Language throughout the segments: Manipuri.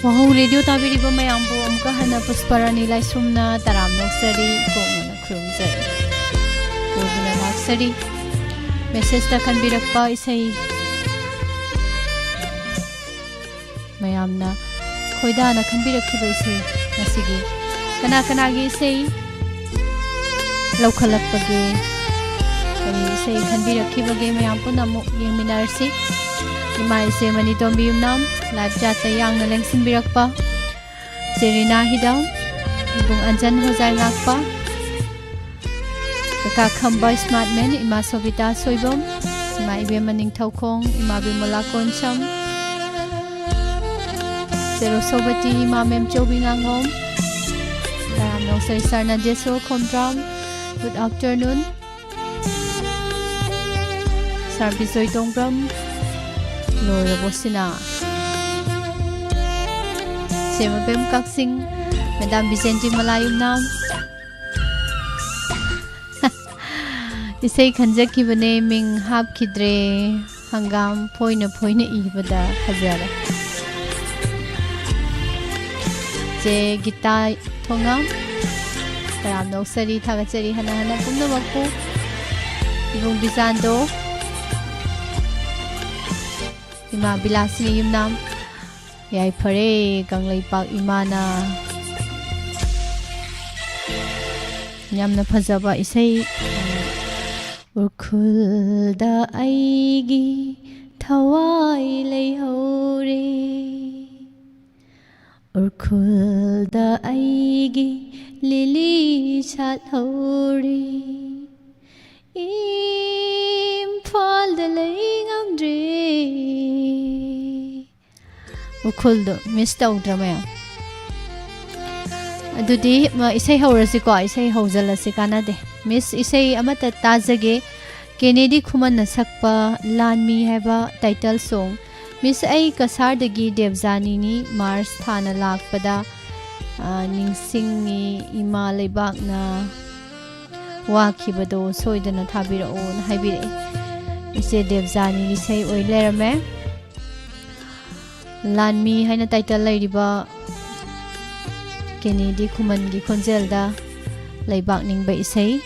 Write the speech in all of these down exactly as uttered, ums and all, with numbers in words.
ꯋꯥꯍꯧ ꯔꯦꯗꯤꯑꯣ ꯇꯥꯕꯤꯔꯤꯕ ꯃꯌꯥꯝꯕꯨ ꯑꯃꯨꯛꯀ ꯍꯟꯅ ꯄꯨꯁꯄꯔꯥꯅꯤ ꯂꯥꯏꯁ꯭ꯔꯝꯅ ꯇꯔꯥꯝꯅ ꯑꯣꯛꯆꯔꯤ, ꯀꯣꯛꯅꯅ ꯈꯨꯔꯨꯝꯖꯔꯤ꯫ ꯄꯨꯗꯨꯅ ꯂꯥꯛꯆꯔꯤ꯫ ꯃꯦꯁꯦꯖꯇ ꯈꯟꯕꯤꯔꯛꯄ ꯏꯁꯩ, ꯃꯌꯥꯝꯅ ꯈꯣꯏꯗꯥꯅ ꯈꯟꯕꯤꯔꯛꯈꯤꯕ ꯏꯁꯩ ꯉꯁꯤꯒꯤ ꯀꯅꯥ ꯀꯅꯥꯒꯤ ꯏꯁꯩ ꯂꯧꯈꯠꯂꯛꯄꯒꯦ, ꯀꯔꯤ ꯏꯁꯩ ꯈꯟꯕꯤꯔꯛꯈꯤꯕꯒꯦ, ꯃꯌꯥꯝ ꯄꯨꯟꯅ ꯑꯃꯨꯛ ꯌꯦꯡꯃꯤꯟꯅꯔꯁꯤ꯫ ꯏꯃꯥ ꯏꯆꯦ ꯃꯅꯤꯇꯣꯝꯕꯤ ꯌꯨꯝꯅꯥꯝ, ꯂꯥꯏꯞ ꯆꯥꯠꯇ ꯌꯥꯡꯅ ꯂꯦꯡꯁꯤꯟꯕꯤꯔꯛꯄ ꯆꯦꯔꯤꯅꯥ ꯍꯤꯗꯥꯝ, ꯏꯕꯨꯡ ꯑꯟꯖꯟ ꯍꯣꯖꯥꯏ ꯉꯥꯛꯄ, ꯀꯀꯥ ꯈꯝꯕ ꯁ꯭ꯃꯥꯔꯠ ꯃꯦꯟ, ꯏꯃꯥ ꯁꯣꯕꯤꯇꯥ ꯁꯣꯏꯕꯝ, ꯏꯃꯥ ꯏꯕꯦꯝꯃ ꯅꯤꯡꯊꯧꯈꯣꯡ, ꯏꯃꯥ ꯕꯤꯃꯣꯂꯥ ꯀꯣꯟꯁꯝ, ꯆꯦꯔꯣ ꯁꯣꯕꯇꯤ, ꯏꯃꯥ ꯃꯦꯝꯆꯧꯕꯤ ꯉꯥꯉꯣꯝ, ꯇꯔꯥꯝꯅ ꯑꯣꯛꯆꯔꯤ ꯁꯥꯔ ꯅꯟꯗꯦꯁꯣꯔ ꯈꯣꯝꯗ꯭ꯔꯥꯝ, ꯒꯨꯗ ꯑꯥꯐꯇꯔꯅꯨꯟ꯫ ꯁꯥꯔ ꯕꯤꯖꯣꯏ ꯇꯣꯡꯕ꯭ꯔꯝ, ꯂꯣꯏꯔꯕꯣ ꯁꯤꯅ? ꯁꯦꯃꯕꯦꯝ ꯀꯛꯆꯤꯡ, ꯃꯦꯗꯥꯝ ꯕꯤꯖꯦꯟꯇꯤ ꯃꯂꯥ ꯌꯨꯝꯅꯥꯝ꯫ ꯏꯁꯩ ꯈꯟꯖꯈꯤꯕꯅꯦ, ꯃꯤꯡ ꯍꯥꯞꯈꯤꯗ꯭ꯔꯦ꯫ ꯍꯪꯒꯥꯝ ꯐꯣꯏꯅ ꯐꯣꯏꯅ ꯏꯕꯗ ꯐꯖꯔꯦ꯫ ꯆꯦ ꯒꯤꯇꯥ ꯊꯣꯉꯥꯝ, ꯇꯔꯥꯝꯅ ꯑꯣꯛꯆꯔꯤ, ꯊꯥꯒꯠꯆꯔꯤ ꯍꯟꯅ ꯍꯟꯅ ꯄꯨꯝꯅꯃꯛꯄꯨ꯫ ꯏꯕꯨꯡ ꯕꯤꯖꯥꯟꯗꯣ, ꯏꯃꯥ ꯕꯤꯂꯥꯁꯤꯅꯤ ꯌꯨꯝꯅꯥꯝ, ꯌꯥꯏꯐꯔꯦ ꯀꯪꯂꯩꯄꯥꯛ ꯏꯃꯥꯅ꯫ ꯌꯥꯝꯅ ꯐꯖꯕ ꯏꯁꯩ꯫ ꯎꯔꯈꯨꯜꯗ ꯑꯩꯒꯤ ꯊꯋꯥꯏ ꯂꯩꯍꯧꯔꯦ, ꯎꯔꯈꯨꯜꯗ ꯑꯩꯒꯤ ꯂꯤꯂꯤ ꯁꯥꯠꯍꯧꯔꯦ, ꯏꯝꯐꯥꯜꯗ ꯂꯩ ꯉꯝꯗ꯭ꯔꯦ꯫ ꯎꯈ꯭ꯔꯨꯜꯗꯣ ꯃꯤꯁ ꯇꯧꯗ꯭ꯔꯥ ꯃꯌꯥꯝ? ꯑꯗꯨꯗꯤ ꯃ-, ꯏꯁꯩ ꯍꯧꯔꯁꯤꯀꯣ, ꯏꯁꯩ ꯍꯧꯖꯤꯜꯂꯁꯤ, ꯀꯥꯟꯅꯗꯦ꯫ ꯃꯤꯁ, ꯏꯁꯩ ꯑꯃꯠꯇ ꯇꯥꯖꯒꯦ꯫ ꯀꯦꯅꯦꯗꯤ ꯈꯨꯃꯟꯅ ꯁꯛꯄ ꯂꯥꯟꯃꯤ ꯍꯥꯏꯕ ꯇꯥꯏꯇꯜ ꯁꯣꯡ꯫ ꯃꯤꯁ, ꯑꯩ ꯀꯁꯥꯔꯗꯒꯤ ꯗꯦꯕꯖꯥꯅꯤꯅꯤ꯫ ꯃꯥꯔꯁ ꯊꯥꯅ ꯂꯥꯛꯄꯗ, ꯑ, ꯅꯤꯡꯁꯤꯡꯉꯤ, ꯏꯃꯥ ꯂꯩꯕꯥꯛꯅ ꯋꯥꯈꯤꯕꯗꯣ ꯁꯣꯏꯗꯅ ꯊꯥꯕꯤꯔꯛꯎꯅ ꯍꯥꯏꯕꯤꯔꯛꯑꯦ꯫ ꯏꯆꯦ ꯗꯦꯕꯖꯥꯅꯤꯒꯤ ꯏꯁꯩ ꯑꯣꯏ ꯂꯩꯔꯝꯃꯦ꯫ ꯂꯥꯟꯃꯤ ꯍꯥꯏꯅ title ꯂꯩꯔꯤꯕ ꯀꯦꯅꯦꯗꯤ ꯈꯨꯃꯟꯒꯤ ꯈꯣꯟꯖꯦꯜꯗ ꯂꯩꯕꯥꯛ ꯅꯤꯡꯕ ꯏꯁꯩ꯫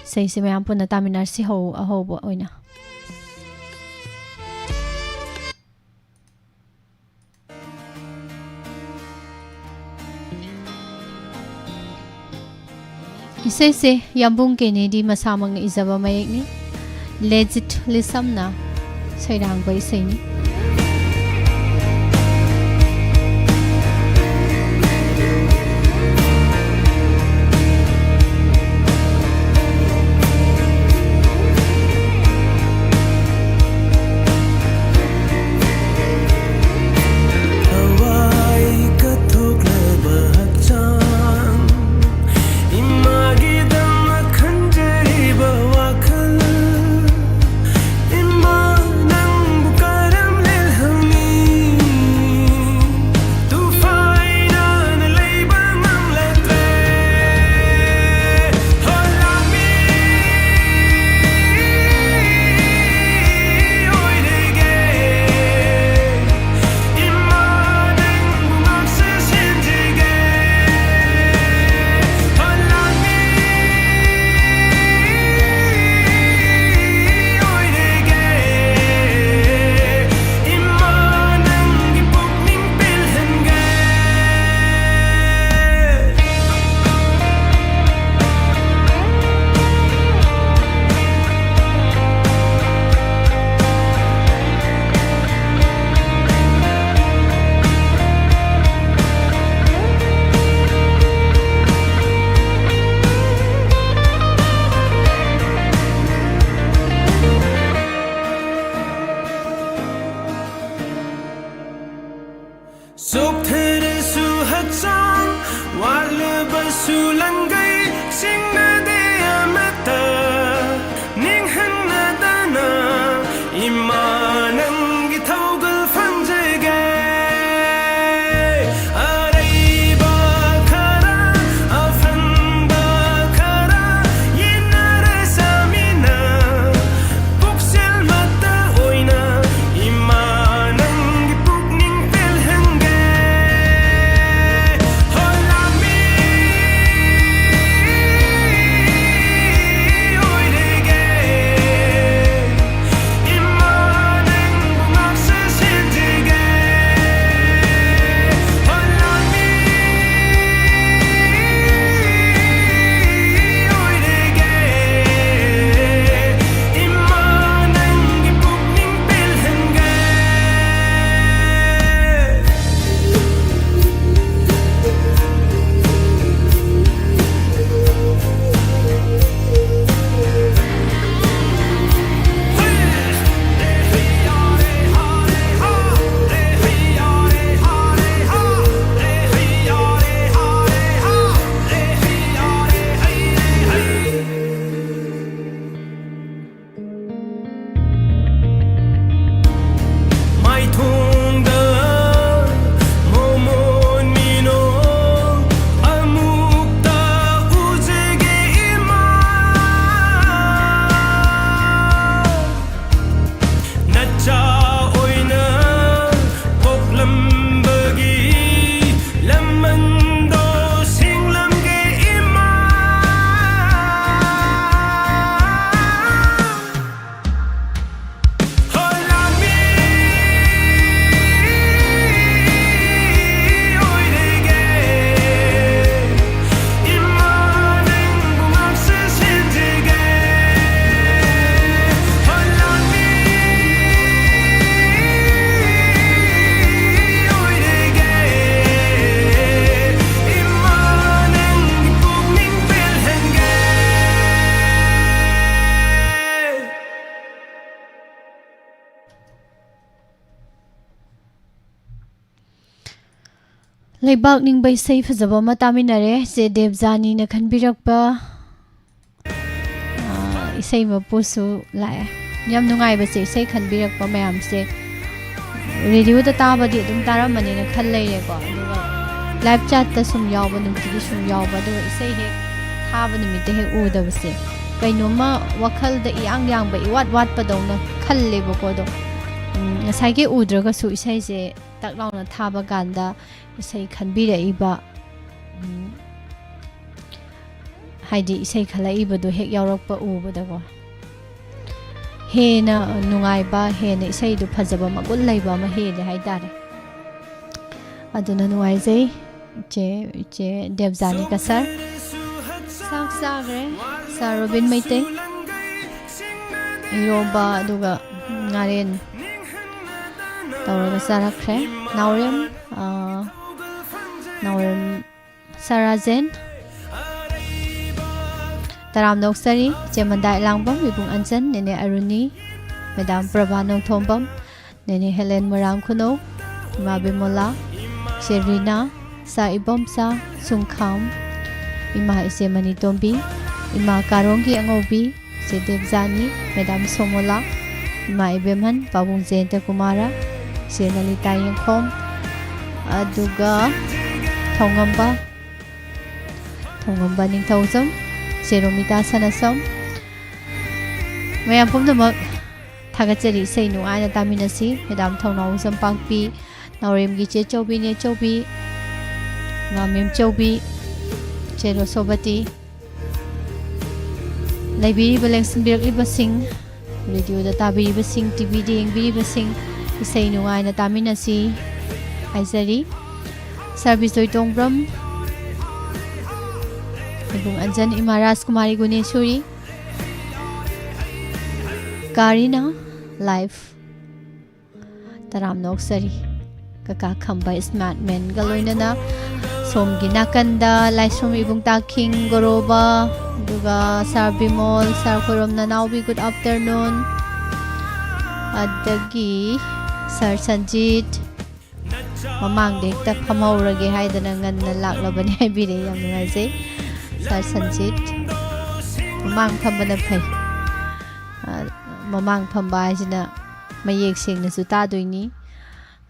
ꯏꯁꯩꯁꯦ ꯃꯌꯥꯝ ꯄꯨꯟꯅ ꯇꯥꯃꯤꯟꯅꯔꯁꯤ ꯍꯧ-, ꯑꯍꯧꯕ ꯑꯣꯏꯅ꯫ ꯏꯁꯩꯁꯦ ꯌꯥꯝꯕꯨꯡ ꯀꯦꯅꯦꯗꯤ ꯃꯁꯥꯃꯛꯅ ꯏꯖꯕ ꯃꯌꯦꯛꯅꯤ꯫ ꯂꯦꯖꯤꯠ ꯂꯤꯁꯝꯅ ꯁꯩꯔꯥꯡꯕ ꯏꯁꯩꯅꯤ꯫ ꯊꯋꯥꯏ ꯀꯠꯊꯣꯛꯂꯕ ꯍꯛꯆꯥꯡ, ꯏꯃꯥꯒꯤꯗꯃꯛ ꯈꯟꯖꯔꯤꯕ ꯋꯥꯈꯜ, ꯏꯃꯥ ꯅꯪꯕꯨ ꯀꯔꯝ ꯂꯩꯕꯥꯛ ꯅꯤꯡꯕ ꯏꯁꯩ ꯐꯖꯕ ꯑꯃ ꯇꯥꯃꯤꯟꯅꯔꯦ꯫ ꯆꯦ ꯗꯦꯕꯖꯥꯅꯤꯅ ꯈꯟꯕꯤꯔꯛꯄ, ꯑꯥ, ꯏꯁꯩ ꯃꯄꯨꯁꯨ ꯂꯥꯛꯑꯦ꯫ ꯌꯥꯝ ꯅꯨꯡꯉꯥꯏꯕꯁꯦ, ꯏꯁꯩ ꯈꯟꯕꯤꯔꯛꯄ ꯃꯌꯥꯝꯁꯦ ꯔꯦꯗꯤꯑꯣꯗ ꯇꯥꯕꯗꯤ ꯑꯗꯨꯝ ꯇꯥꯔꯝꯃꯅꯤꯅ ꯈꯜ ꯂꯩꯔꯦꯀꯣ꯫ ꯑꯗꯨꯒ ꯂꯥꯏꯚ ꯆꯥꯠꯇ ꯁꯨꯝ ꯌꯥꯎꯕ, ꯅꯨꯡꯇꯤꯒꯤ ꯁꯨꯝ ꯌꯥꯎꯕ, ꯑꯗꯨꯒ ꯏꯁꯩ ꯍꯦꯛ ꯊꯥꯕ ꯅꯨꯃꯤꯠꯇ ꯍꯦꯛ ꯎꯗꯕꯁꯦ ꯀꯩꯅꯣꯝꯃ ꯋꯥꯈꯜꯗ ꯏꯌꯥꯡ ꯌꯥꯡꯕ, ꯏꯋꯥꯠ ꯋꯥꯠꯄꯗꯧꯅ ꯈꯜꯂꯦꯕꯀꯣ꯫ ꯑꯗꯣ, ꯎꯝ, ꯉꯁꯥꯏꯒꯤ ꯎꯗ꯭ꯔꯒꯁꯨ ꯏꯁꯩꯁꯦ ꯇꯛ ꯂꯥꯎꯅ ꯊꯥꯕ ꯀꯥꯟꯗ ꯏꯁꯩ ꯈꯟꯕꯤꯔꯛꯏꯕ, ꯎꯝ, ꯍꯥꯏꯗꯤ ꯏꯁꯩ ꯈꯜꯂꯛꯏꯕꯗꯣ ꯍꯦꯛ ꯌꯥꯎꯔꯛꯄ ꯎꯕꯗꯀꯣ, ꯍꯦꯟꯅ ꯅꯨꯡꯉꯥꯏꯕ, ꯍꯦꯟꯅ ꯏꯁꯩꯗꯣ ꯐꯖꯕ ꯃꯒꯨꯟ ꯂꯩꯕ ꯑꯃ ꯍꯦꯜꯂꯦ ꯍꯥꯏꯇꯥꯔꯦ꯫ ꯑꯗꯨꯅ ꯅꯨꯡꯉꯥꯏꯖꯩ ꯏꯆꯦ, ꯏꯆꯦ ꯗꯦꯕꯖꯥꯅꯤ ꯀꯁꯔ꯫ ꯆꯥꯛ ꯆꯥꯈ꯭ꯔꯦ ꯁꯥꯔ ꯔꯣꯕꯤꯟ ꯃꯩꯇꯩ꯫ ꯏꯔꯣꯝꯕ ꯑꯗꯨꯒ ꯉꯥꯔꯦꯟ ꯇꯧꯔꯒ ꯆꯥꯔꯛꯈ꯭ꯔꯦ꯫ ꯅꯥꯎꯔꯦꯝ, ꯑꯥ, ꯅꯥꯎꯔꯦꯝ ꯁꯥꯔꯥꯖꯦꯟ꯫ ꯇꯔꯥꯝꯅ ꯑꯣꯛꯆꯔꯤ ꯏꯆꯦ ꯃꯟꯗꯥ ꯏꯂꯥꯡꯕꯝ, ꯏꯕꯨꯡ ꯑꯟꯖꯟ, ꯅꯦꯅꯦ ꯑꯔꯨꯅꯤ, ꯃꯦꯗꯥꯝ ꯄ꯭ꯔꯚꯥ ꯅꯣꯡꯊꯣꯝꯕꯝ, ꯅꯦꯅꯦ ꯍꯦꯂꯦꯟ ꯃꯣꯏꯔꯥꯡ ꯈꯨꯅꯧ, ꯏꯃꯥ ꯕꯤꯃꯣꯂꯥ, ꯏꯆꯦ ꯔꯤꯅꯥ, ꯁꯥ ꯏꯕꯣꯝꯆꯥ ꯁꯨꯡꯈꯥꯝ, ꯏꯃꯥ ꯏꯆꯦ ꯃꯅꯤꯇꯣꯝꯕꯤ, ꯏꯃꯥ ꯀꯥꯔꯣꯡꯒꯤ ꯑꯉꯧꯕꯤ, ꯏꯆꯦ ꯗꯦꯕꯖꯥꯅꯤ, ꯃꯦꯗꯥꯝ ꯁꯣꯃꯣꯂꯥ, ꯏꯃꯥ ꯏꯕꯦꯝꯍꯟ, ꯄꯥꯕꯨꯡ ꯖꯌꯟꯇ ꯀꯨꯃꯥꯔ, ꯏꯆꯦ ꯂꯂꯤꯇꯥ ꯌꯦꯡꯈꯣꯝ, ꯑꯗꯨꯒ ꯊꯧꯉꯝꯕ, ꯊꯧꯉꯝꯕ ꯅꯤꯡꯊꯧꯖꯝ, ꯏꯆꯦ ꯔꯣꯃꯤꯇꯥ ꯁꯅꯥꯁꯝ, ꯃꯌꯥꯝ ꯄꯨꯝꯅꯃꯛ ꯊꯥꯒꯠꯆꯔꯤ꯫ ꯏꯁꯩ ꯅꯨꯡꯉꯥꯏꯅ ꯇꯥꯃꯤꯟꯅꯁꯤ꯫ ꯃꯦꯗꯥꯝ ꯊꯧꯅꯥꯎꯖꯝ ꯄꯥꯛꯄꯤ, ꯅꯥꯎꯔꯦꯝꯒꯤ ꯆꯦ ꯆꯧꯕꯤ, ꯅꯦ ꯆꯧꯕꯤ, ꯏꯃꯥ ꯃꯦꯝ ꯆꯧꯕꯤ, ꯆꯦ ꯔꯣꯁꯣꯕꯇꯤ, ꯂꯩꯕꯤꯔꯤꯕ, ꯂꯦꯡꯁꯤꯟꯕꯤꯔꯛꯂꯤꯕꯁꯤꯡ, ꯔꯦꯗꯤꯑꯣꯗ ꯇꯥꯕꯤꯔꯤꯕꯁꯤꯡ, ꯇꯤꯚꯤꯗ ꯌꯦꯡꯕꯤꯔꯤꯕꯁꯤꯡ, ꯏꯁꯩ ꯅꯨꯡꯉꯥꯏꯅ ꯇꯥꯃꯤꯟꯅꯁꯤ ꯍꯥꯏꯖꯔꯤ꯫ ꯁꯥꯔ ꯕꯤꯖꯣꯏ ꯇꯣꯡꯕ꯭ꯔꯝ, ꯏꯕꯨꯡ ꯑꯟꯖꯟ, ꯏꯃꯥ ꯔꯥꯖꯀꯨꯃꯥꯔꯤ ꯒꯨꯅꯦꯁꯣꯔꯤ, ꯀꯥꯔꯤꯅꯥ ꯂꯥꯏꯐ꯫ ꯇꯔꯥꯝꯅ ꯑꯣꯛꯆꯔꯤ꯫ ꯀꯀꯥ ꯈꯝꯕ ꯏꯁꯃꯥꯔꯠ ꯃꯦꯟꯒ ꯂꯣꯏꯅꯅ ꯁꯣꯝꯒꯤ ꯅꯥꯀꯟꯗ ꯂꯥꯏꯁ꯭ꯔꯝ ꯏꯕꯨꯡ ꯇꯥꯈꯤꯡ ꯒꯣꯔꯣꯕ, ꯑꯗꯨꯒ ꯁꯥꯔ ꯕꯤꯃꯣꯜ, ꯁꯥꯔ ꯈꯣꯏꯔꯣꯝ ꯅꯅꯥꯎꯕꯤ, ꯒꯨꯗ ꯑꯥꯐꯇꯔꯅꯨꯟ, ꯑꯗꯒꯤ ꯁꯥꯔ ꯁꯟꯖꯤꯠ, ꯃꯃꯥꯡꯗ ꯍꯦꯛꯇ ꯐꯝꯍꯧꯔꯒꯦ ꯍꯥꯏꯗꯅ ꯉꯟꯅ ꯂꯥꯛꯂꯕꯅꯤ ꯍꯥꯏꯕꯤꯔꯛꯑꯦ꯫ ꯌꯥꯝ ꯅꯨꯡꯉꯥꯏꯖꯩ ꯁꯥꯔ ꯁꯟꯖꯤꯠ꯫ ꯃꯃꯥꯡ ꯐꯝꯕꯅ ꯐꯩ꯫ ꯑ, ꯃꯃꯥꯡ ꯐꯝꯕ ꯍꯥꯏꯁꯤꯅ ꯃꯌꯦꯛ ꯁꯦꯡꯅꯁꯨ ꯇꯥꯗꯣꯏꯅꯤ,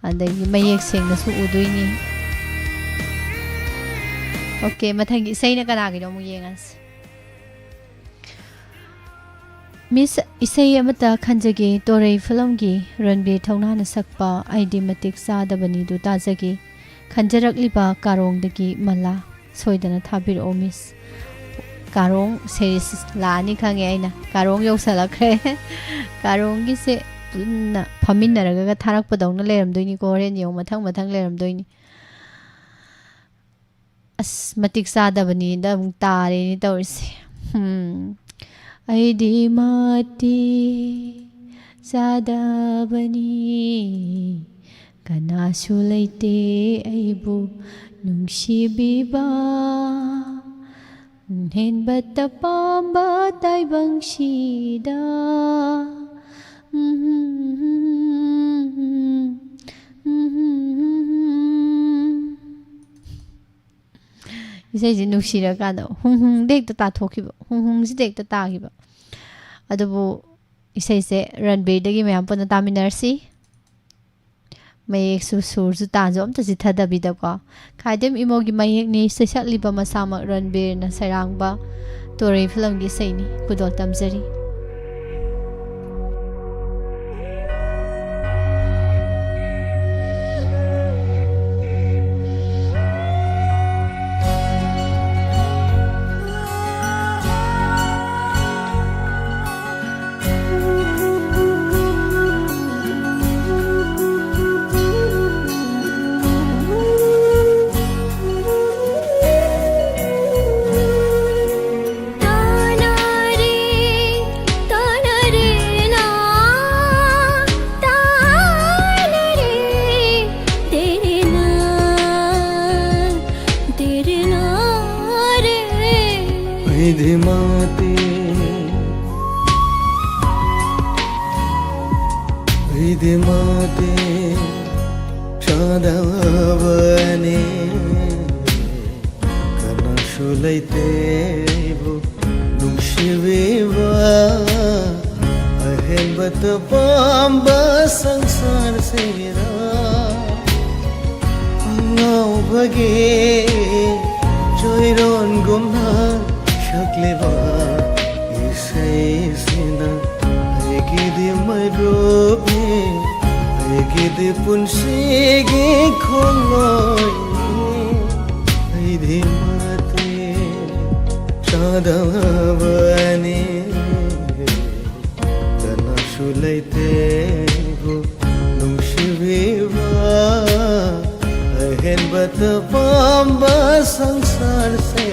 ꯑꯗꯒꯤ ꯃꯌꯦꯛ ꯁꯦꯡꯅꯁꯨ ꯎꯗꯣꯏꯅꯤ꯫ ꯑꯣꯀꯦ, ꯃꯊꯪꯒꯤ ꯏꯁꯩꯅ ꯀꯅꯥꯒꯤꯅꯣ ꯑꯃꯨꯛ ꯌꯦꯡꯉꯁꯤ꯫ ꯃꯤꯁ, ꯏꯁꯩ ꯑꯃꯇ ꯈꯟꯖꯒꯦ꯫ ꯇꯣꯔꯩ ꯐꯤꯂꯝꯒꯤ ꯔꯟꯕꯤꯔ ꯊꯧꯅꯥꯅ ꯁꯛꯄ ꯑꯩꯗꯤ ꯃꯇꯤꯛ ꯆꯥꯗꯕꯅꯤꯗꯨ ꯇꯥꯖꯒꯦ꯫ ꯈꯟꯖꯔꯛꯂꯤꯕ ꯀꯥꯔꯣꯡꯗꯒꯤ ꯃꯂꯥ꯫ ꯁꯣꯏꯗꯅ ꯊꯥꯕꯤꯔꯛꯑꯣ ꯃꯤꯁ꯫ ꯀꯥꯔꯣꯡ ꯁꯦꯔꯤꯁ ꯂꯥꯛꯑꯅꯤ ꯈꯪꯉꯦ ꯑꯩꯅ꯫ ꯀꯥꯔꯣꯡ ꯌꯧꯁꯜꯂꯛꯈ꯭ꯔꯦ꯫ ꯀꯥꯔꯣꯡꯒꯤꯁꯦ ꯄꯨꯟꯅ ꯐꯝꯃꯤꯟꯅꯔꯒ ꯊꯥꯔꯛꯄꯗꯧꯅ ꯂꯩꯔꯝꯗꯣꯏꯅꯤꯀꯣ꯫ ꯍꯣꯔꯦꯟ ꯌꯦꯡꯉꯨ, ꯃꯊꯪ ꯃꯊꯪ ꯂꯩꯔꯝꯗꯣꯏꯅꯤ꯫ ꯑꯁ, ꯃꯇꯤꯛ ꯆꯥꯗꯕꯅꯤꯗ ꯑꯃꯨꯛ ꯇꯥꯔꯦꯅꯦ ꯇꯧꯔꯤꯁꯦ꯫ ꯎꯝ꯫ ꯑꯩꯗꯤ ꯃꯇꯤꯛ ꯆꯥꯗꯕꯅꯤ, ꯀꯅꯥꯁꯨ ꯂꯩꯇꯦ ꯑꯩꯕꯨ ꯅꯨꯡꯁꯤꯕꯤꯕ, ꯍꯦꯟꯕꯇ ꯄꯥꯝꯕ ꯇꯥꯏꯕꯪꯁꯤꯗ꯫ ꯎꯝ꯫ ꯏꯁꯩꯁꯦ ꯅꯨꯡꯁꯤꯔꯀꯥꯟꯗ ꯍꯨꯝ ꯍꯨꯝꯗ ꯍꯦꯛꯇ ꯇꯥꯊꯣꯛꯈꯤꯕ, ꯍꯨꯝ ꯍꯨꯝꯁꯤꯗ ꯍꯦꯛꯇ ꯇꯥꯈꯤꯕ꯫ ꯑꯗꯨꯕꯨ ꯏꯁꯩꯁꯦ ꯔꯟꯕꯤꯔꯗꯒꯤ ꯃꯌꯥꯝ ꯄꯨꯟꯅ ꯇꯥꯃꯤꯟꯅꯔꯁꯤ꯫ ꯃꯌꯦꯛꯁꯨ, ꯁꯨꯔꯁꯨ, ꯇꯥꯟꯁꯨ ꯑꯝꯇ ꯆꯤꯠꯊꯗꯕꯤꯗꯀꯣ꯫ ꯈꯥꯏꯗꯦꯝ ꯏꯃꯣꯒꯤ ꯃꯌꯦꯛꯅꯤ, ꯁꯩꯁꯛꯂꯤꯕ ꯃꯁꯥꯃꯛ ꯔꯟꯕꯤꯔꯅ ꯁꯩꯔꯥꯡꯕ ꯇꯣꯔꯩ ꯐꯤꯂꯝꯒꯤ ꯏꯁꯩꯅꯤ꯫ ꯈꯨꯗꯣꯜ ꯇꯝꯖꯔꯤ꯫ ꯑꯩꯗꯤ ꯃꯇꯤꯛ, ꯑꯩꯗꯤ ꯃꯇꯤꯛ ꯌꯥꯗꯕꯅꯤ꯫ ꯀꯅꯥꯁꯨ ꯂꯩꯇꯦ ꯑꯩꯕꯨ ꯅꯨꯡꯁꯤꯕꯤꯕ꯫ ꯑꯍꯦꯟꯕꯇ ꯄꯥꯝꯕ ꯁꯪꯁꯥꯔꯁꯤꯗ ꯑꯉꯥꯎꯕꯒꯤ ꯆꯣꯏꯔꯣꯟꯒꯨꯝꯅ ꯁꯛꯂꯤꯕ ꯏꯁꯩꯁꯤꯅ ꯑꯩꯒꯤꯗꯤ ꯃꯔꯨꯞꯅꯤ, ꯑꯩꯒꯤꯗꯤ ꯄꯨꯟꯁꯤꯒꯤ ꯈꯣꯡꯂꯣꯏꯅꯤ꯫ ꯑꯩꯗꯤ ꯃꯇꯦꯡ ꯆꯥꯗꯕꯅꯤ꯫ ꯀꯅꯥꯁꯨ ꯂꯩꯇꯦꯕꯨ ꯅꯨꯡꯁꯤꯕꯤꯕ, ꯑꯍꯦꯟꯕꯇ ꯄꯥꯝꯕ ꯁꯪꯁꯥꯔꯁꯦ꯫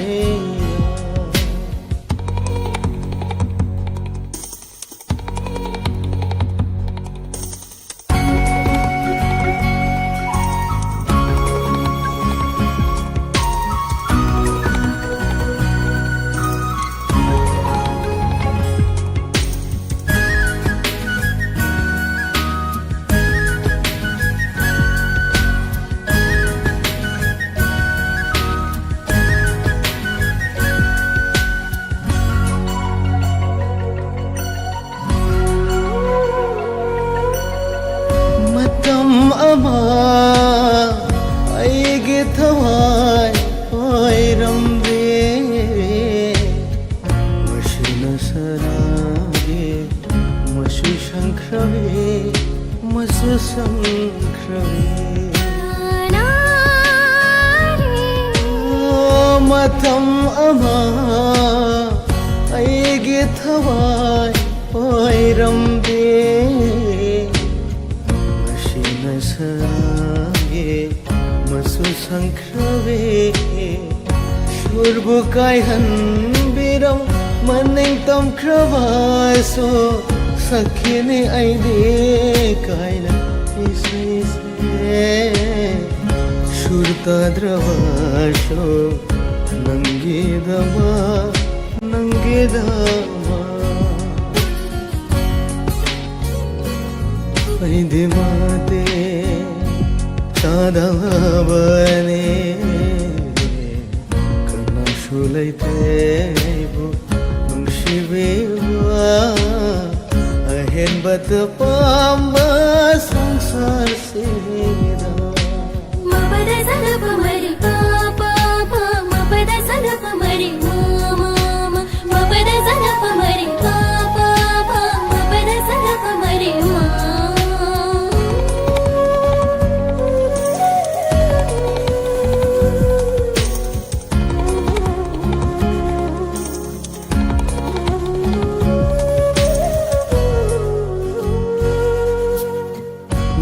ꯃꯇꯝ ꯑꯃ ꯑꯩꯒꯤ ꯊꯋꯥꯏ ꯑꯣꯏꯔꯝꯗꯦ, ꯃꯁꯤꯅ ꯁꯅꯥꯒꯤ ꯃꯆꯨ ꯁꯪꯈ꯭ꯔꯕꯤ, ꯃꯆꯨ ꯁꯪꯈ꯭ꯔꯕꯤ꯫ ꯃꯇꯝ ꯑꯃ ꯑꯩꯒꯤ ꯊꯋꯥꯏ ꯑꯣꯏꯔꯝꯗꯦ, ꯃꯁꯤꯅ ꯁꯅꯥꯒꯤ ꯃꯆꯨ ꯁꯪꯈ꯭ꯔꯕꯤ꯫ ꯁꯨꯔꯕꯨ ꯀꯥꯏꯍꯟꯕꯤꯔꯝ ꯃꯅꯤꯡ ꯇꯝꯈ꯭ꯔꯕꯁꯨ, ꯁꯛꯈꯤꯅꯤ ꯑꯩꯗꯤ ꯀꯥꯏꯅ ꯏꯁꯩꯁꯦ꯫ ꯁꯨꯔ ꯇꯥꯗ꯭ꯔꯕꯁꯨ ꯅꯪꯒꯤꯗꯃꯛ, ꯅꯪꯒꯤꯗꯃꯛ ꯑꯩꯗꯤ ꯃꯇꯦꯡ ꯆꯥꯗꯕꯅꯤ꯫ ꯀꯅꯥꯁꯨ ꯂꯩꯇꯦ ꯑꯩꯕꯨ ꯅꯨꯡꯁꯤꯕꯤꯕ ꯑꯍꯦꯟꯕꯇ ꯄꯥꯝꯕ ꯁꯪꯁꯥꯔꯁꯤꯗ꯫ ꯃꯄꯗ ꯁꯒ ꯄꯃꯔꯤ ꯄꯥ ꯄꯥ ꯄꯥ, ꯃꯄꯗ ꯁꯒ ꯄꯃꯔꯤ ꯃꯥ ꯃꯥ ꯃꯥ, ꯃꯄꯗ ꯁꯒ ꯄꯃꯔꯤ ꯄꯥ ꯄꯥ ꯄꯥ, ꯃꯄꯗ ꯁꯒ ꯄꯃꯔꯤ ꯃꯥ꯫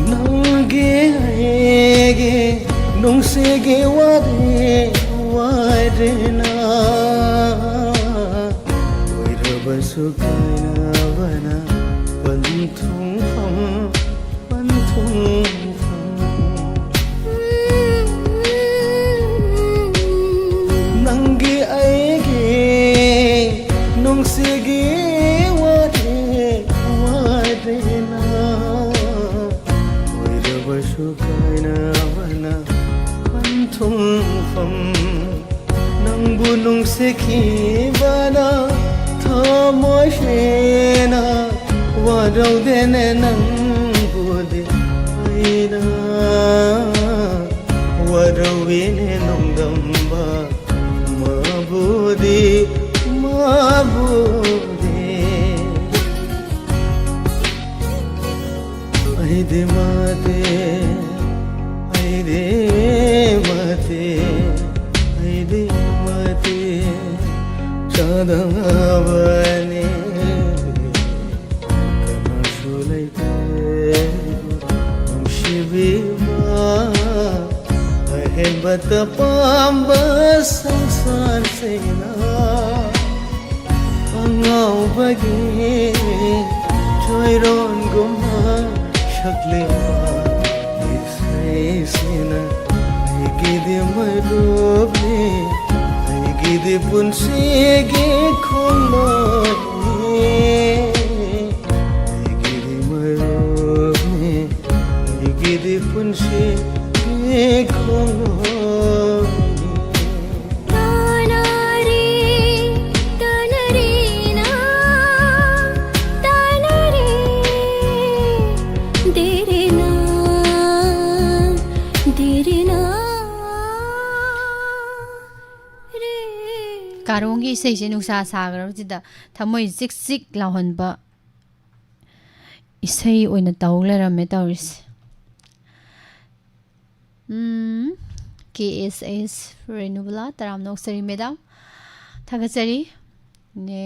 ꯅꯪꯒꯤ ꯑꯩꯒꯤ ꯅꯨꯡꯁꯤꯒꯤ ꯋꯥꯔꯤ ꯋꯥꯔꯤꯅ ꯑꯣꯏꯔꯕꯁꯨ ꯀꯥꯏꯅꯕꯅ ꯄꯟꯊꯨꯡꯐꯝ, ꯄꯟꯊꯨꯡꯐꯝ꯫ ꯅꯪꯒꯤ ꯑꯩꯒꯤ ꯅꯨꯡꯁꯤꯒꯤ ꯋꯥꯔꯤ ꯋꯥꯔꯤꯅ ꯑꯣꯏꯔꯕꯁꯨ ꯀꯥꯏꯅꯕꯅ ꯄꯟꯊꯨꯡꯐꯝ꯫ ꯅꯪꯕꯨ ꯅꯨꯡꯁꯤꯈꯤꯕꯅ ꯊꯃꯣꯏ ꯁꯦꯡꯅ ꯋꯥꯔꯧꯗꯦꯅꯦ ꯅꯪꯕꯨꯗꯤ ꯑꯩꯅ ꯋꯥꯔꯧꯏꯅꯦ ꯅꯣꯡꯗꯝꯕ ꯃꯥꯕꯨꯗꯤ, ꯃꯥꯕꯨꯗꯤ꯫ ꯑꯩꯗꯤ ꯃꯇꯦ, ꯑꯩꯗꯤ ꯃꯇꯦ, ꯑꯩꯗꯤ ꯃꯇꯦ ꯆꯥꯗꯕꯅꯤ꯫ ꯀꯅꯥꯁꯨ ꯂꯩꯇꯦ ꯅꯨꯡꯁꯤꯕꯤꯕ ꯑꯍꯦꯟꯕꯇ ꯄꯥꯝꯕ ꯁꯪꯁꯥꯔꯁꯤꯅ꯫ ꯑꯉꯥꯎꯕꯒꯤ ꯆꯣꯏꯔꯣꯟꯒꯨꯝꯕ ꯁꯛꯂꯤꯕ ꯏꯁꯩꯁꯤꯅ ꯑꯩꯒꯤꯗꯤ ꯃꯔꯨꯞꯅꯤ, ꯑꯩꯒꯤꯗꯤ ꯄꯨꯟꯁꯤꯒꯤ ꯈꯣꯡꯂꯣꯏꯅꯤ꯫ ꯑꯩꯒꯤꯗꯤ ꯃꯔꯨꯞꯅꯤ, ꯑꯩꯒꯤꯗꯤ ꯄꯨꯟꯁꯤ ꯀꯥꯔꯣꯡꯒꯤ ꯏꯁꯩꯁꯦ ꯅꯨꯡꯁꯥ ꯁꯥꯈ꯭ꯔꯕꯁꯤꯗ ꯊꯃꯣꯏ ꯆꯤꯛ ꯆꯤꯛ ꯂꯥꯎꯍꯟꯕ ꯏꯁꯩ ꯑꯣꯏꯅ ꯇꯧ ꯂꯩꯔꯝꯃꯦ ꯇꯧꯔꯤꯁꯦ꯫ ꯎꯝ, ꯀꯦ ꯑꯦꯁ ꯑꯦꯁ ꯔꯦꯅꯨꯕꯂꯥ, ꯇꯔꯥꯝꯅ ꯑꯣꯛꯆꯔꯤ ꯃꯦꯗꯥꯝ꯫ ꯊꯥꯒꯠꯆꯔꯤ꯫ ꯅꯦ,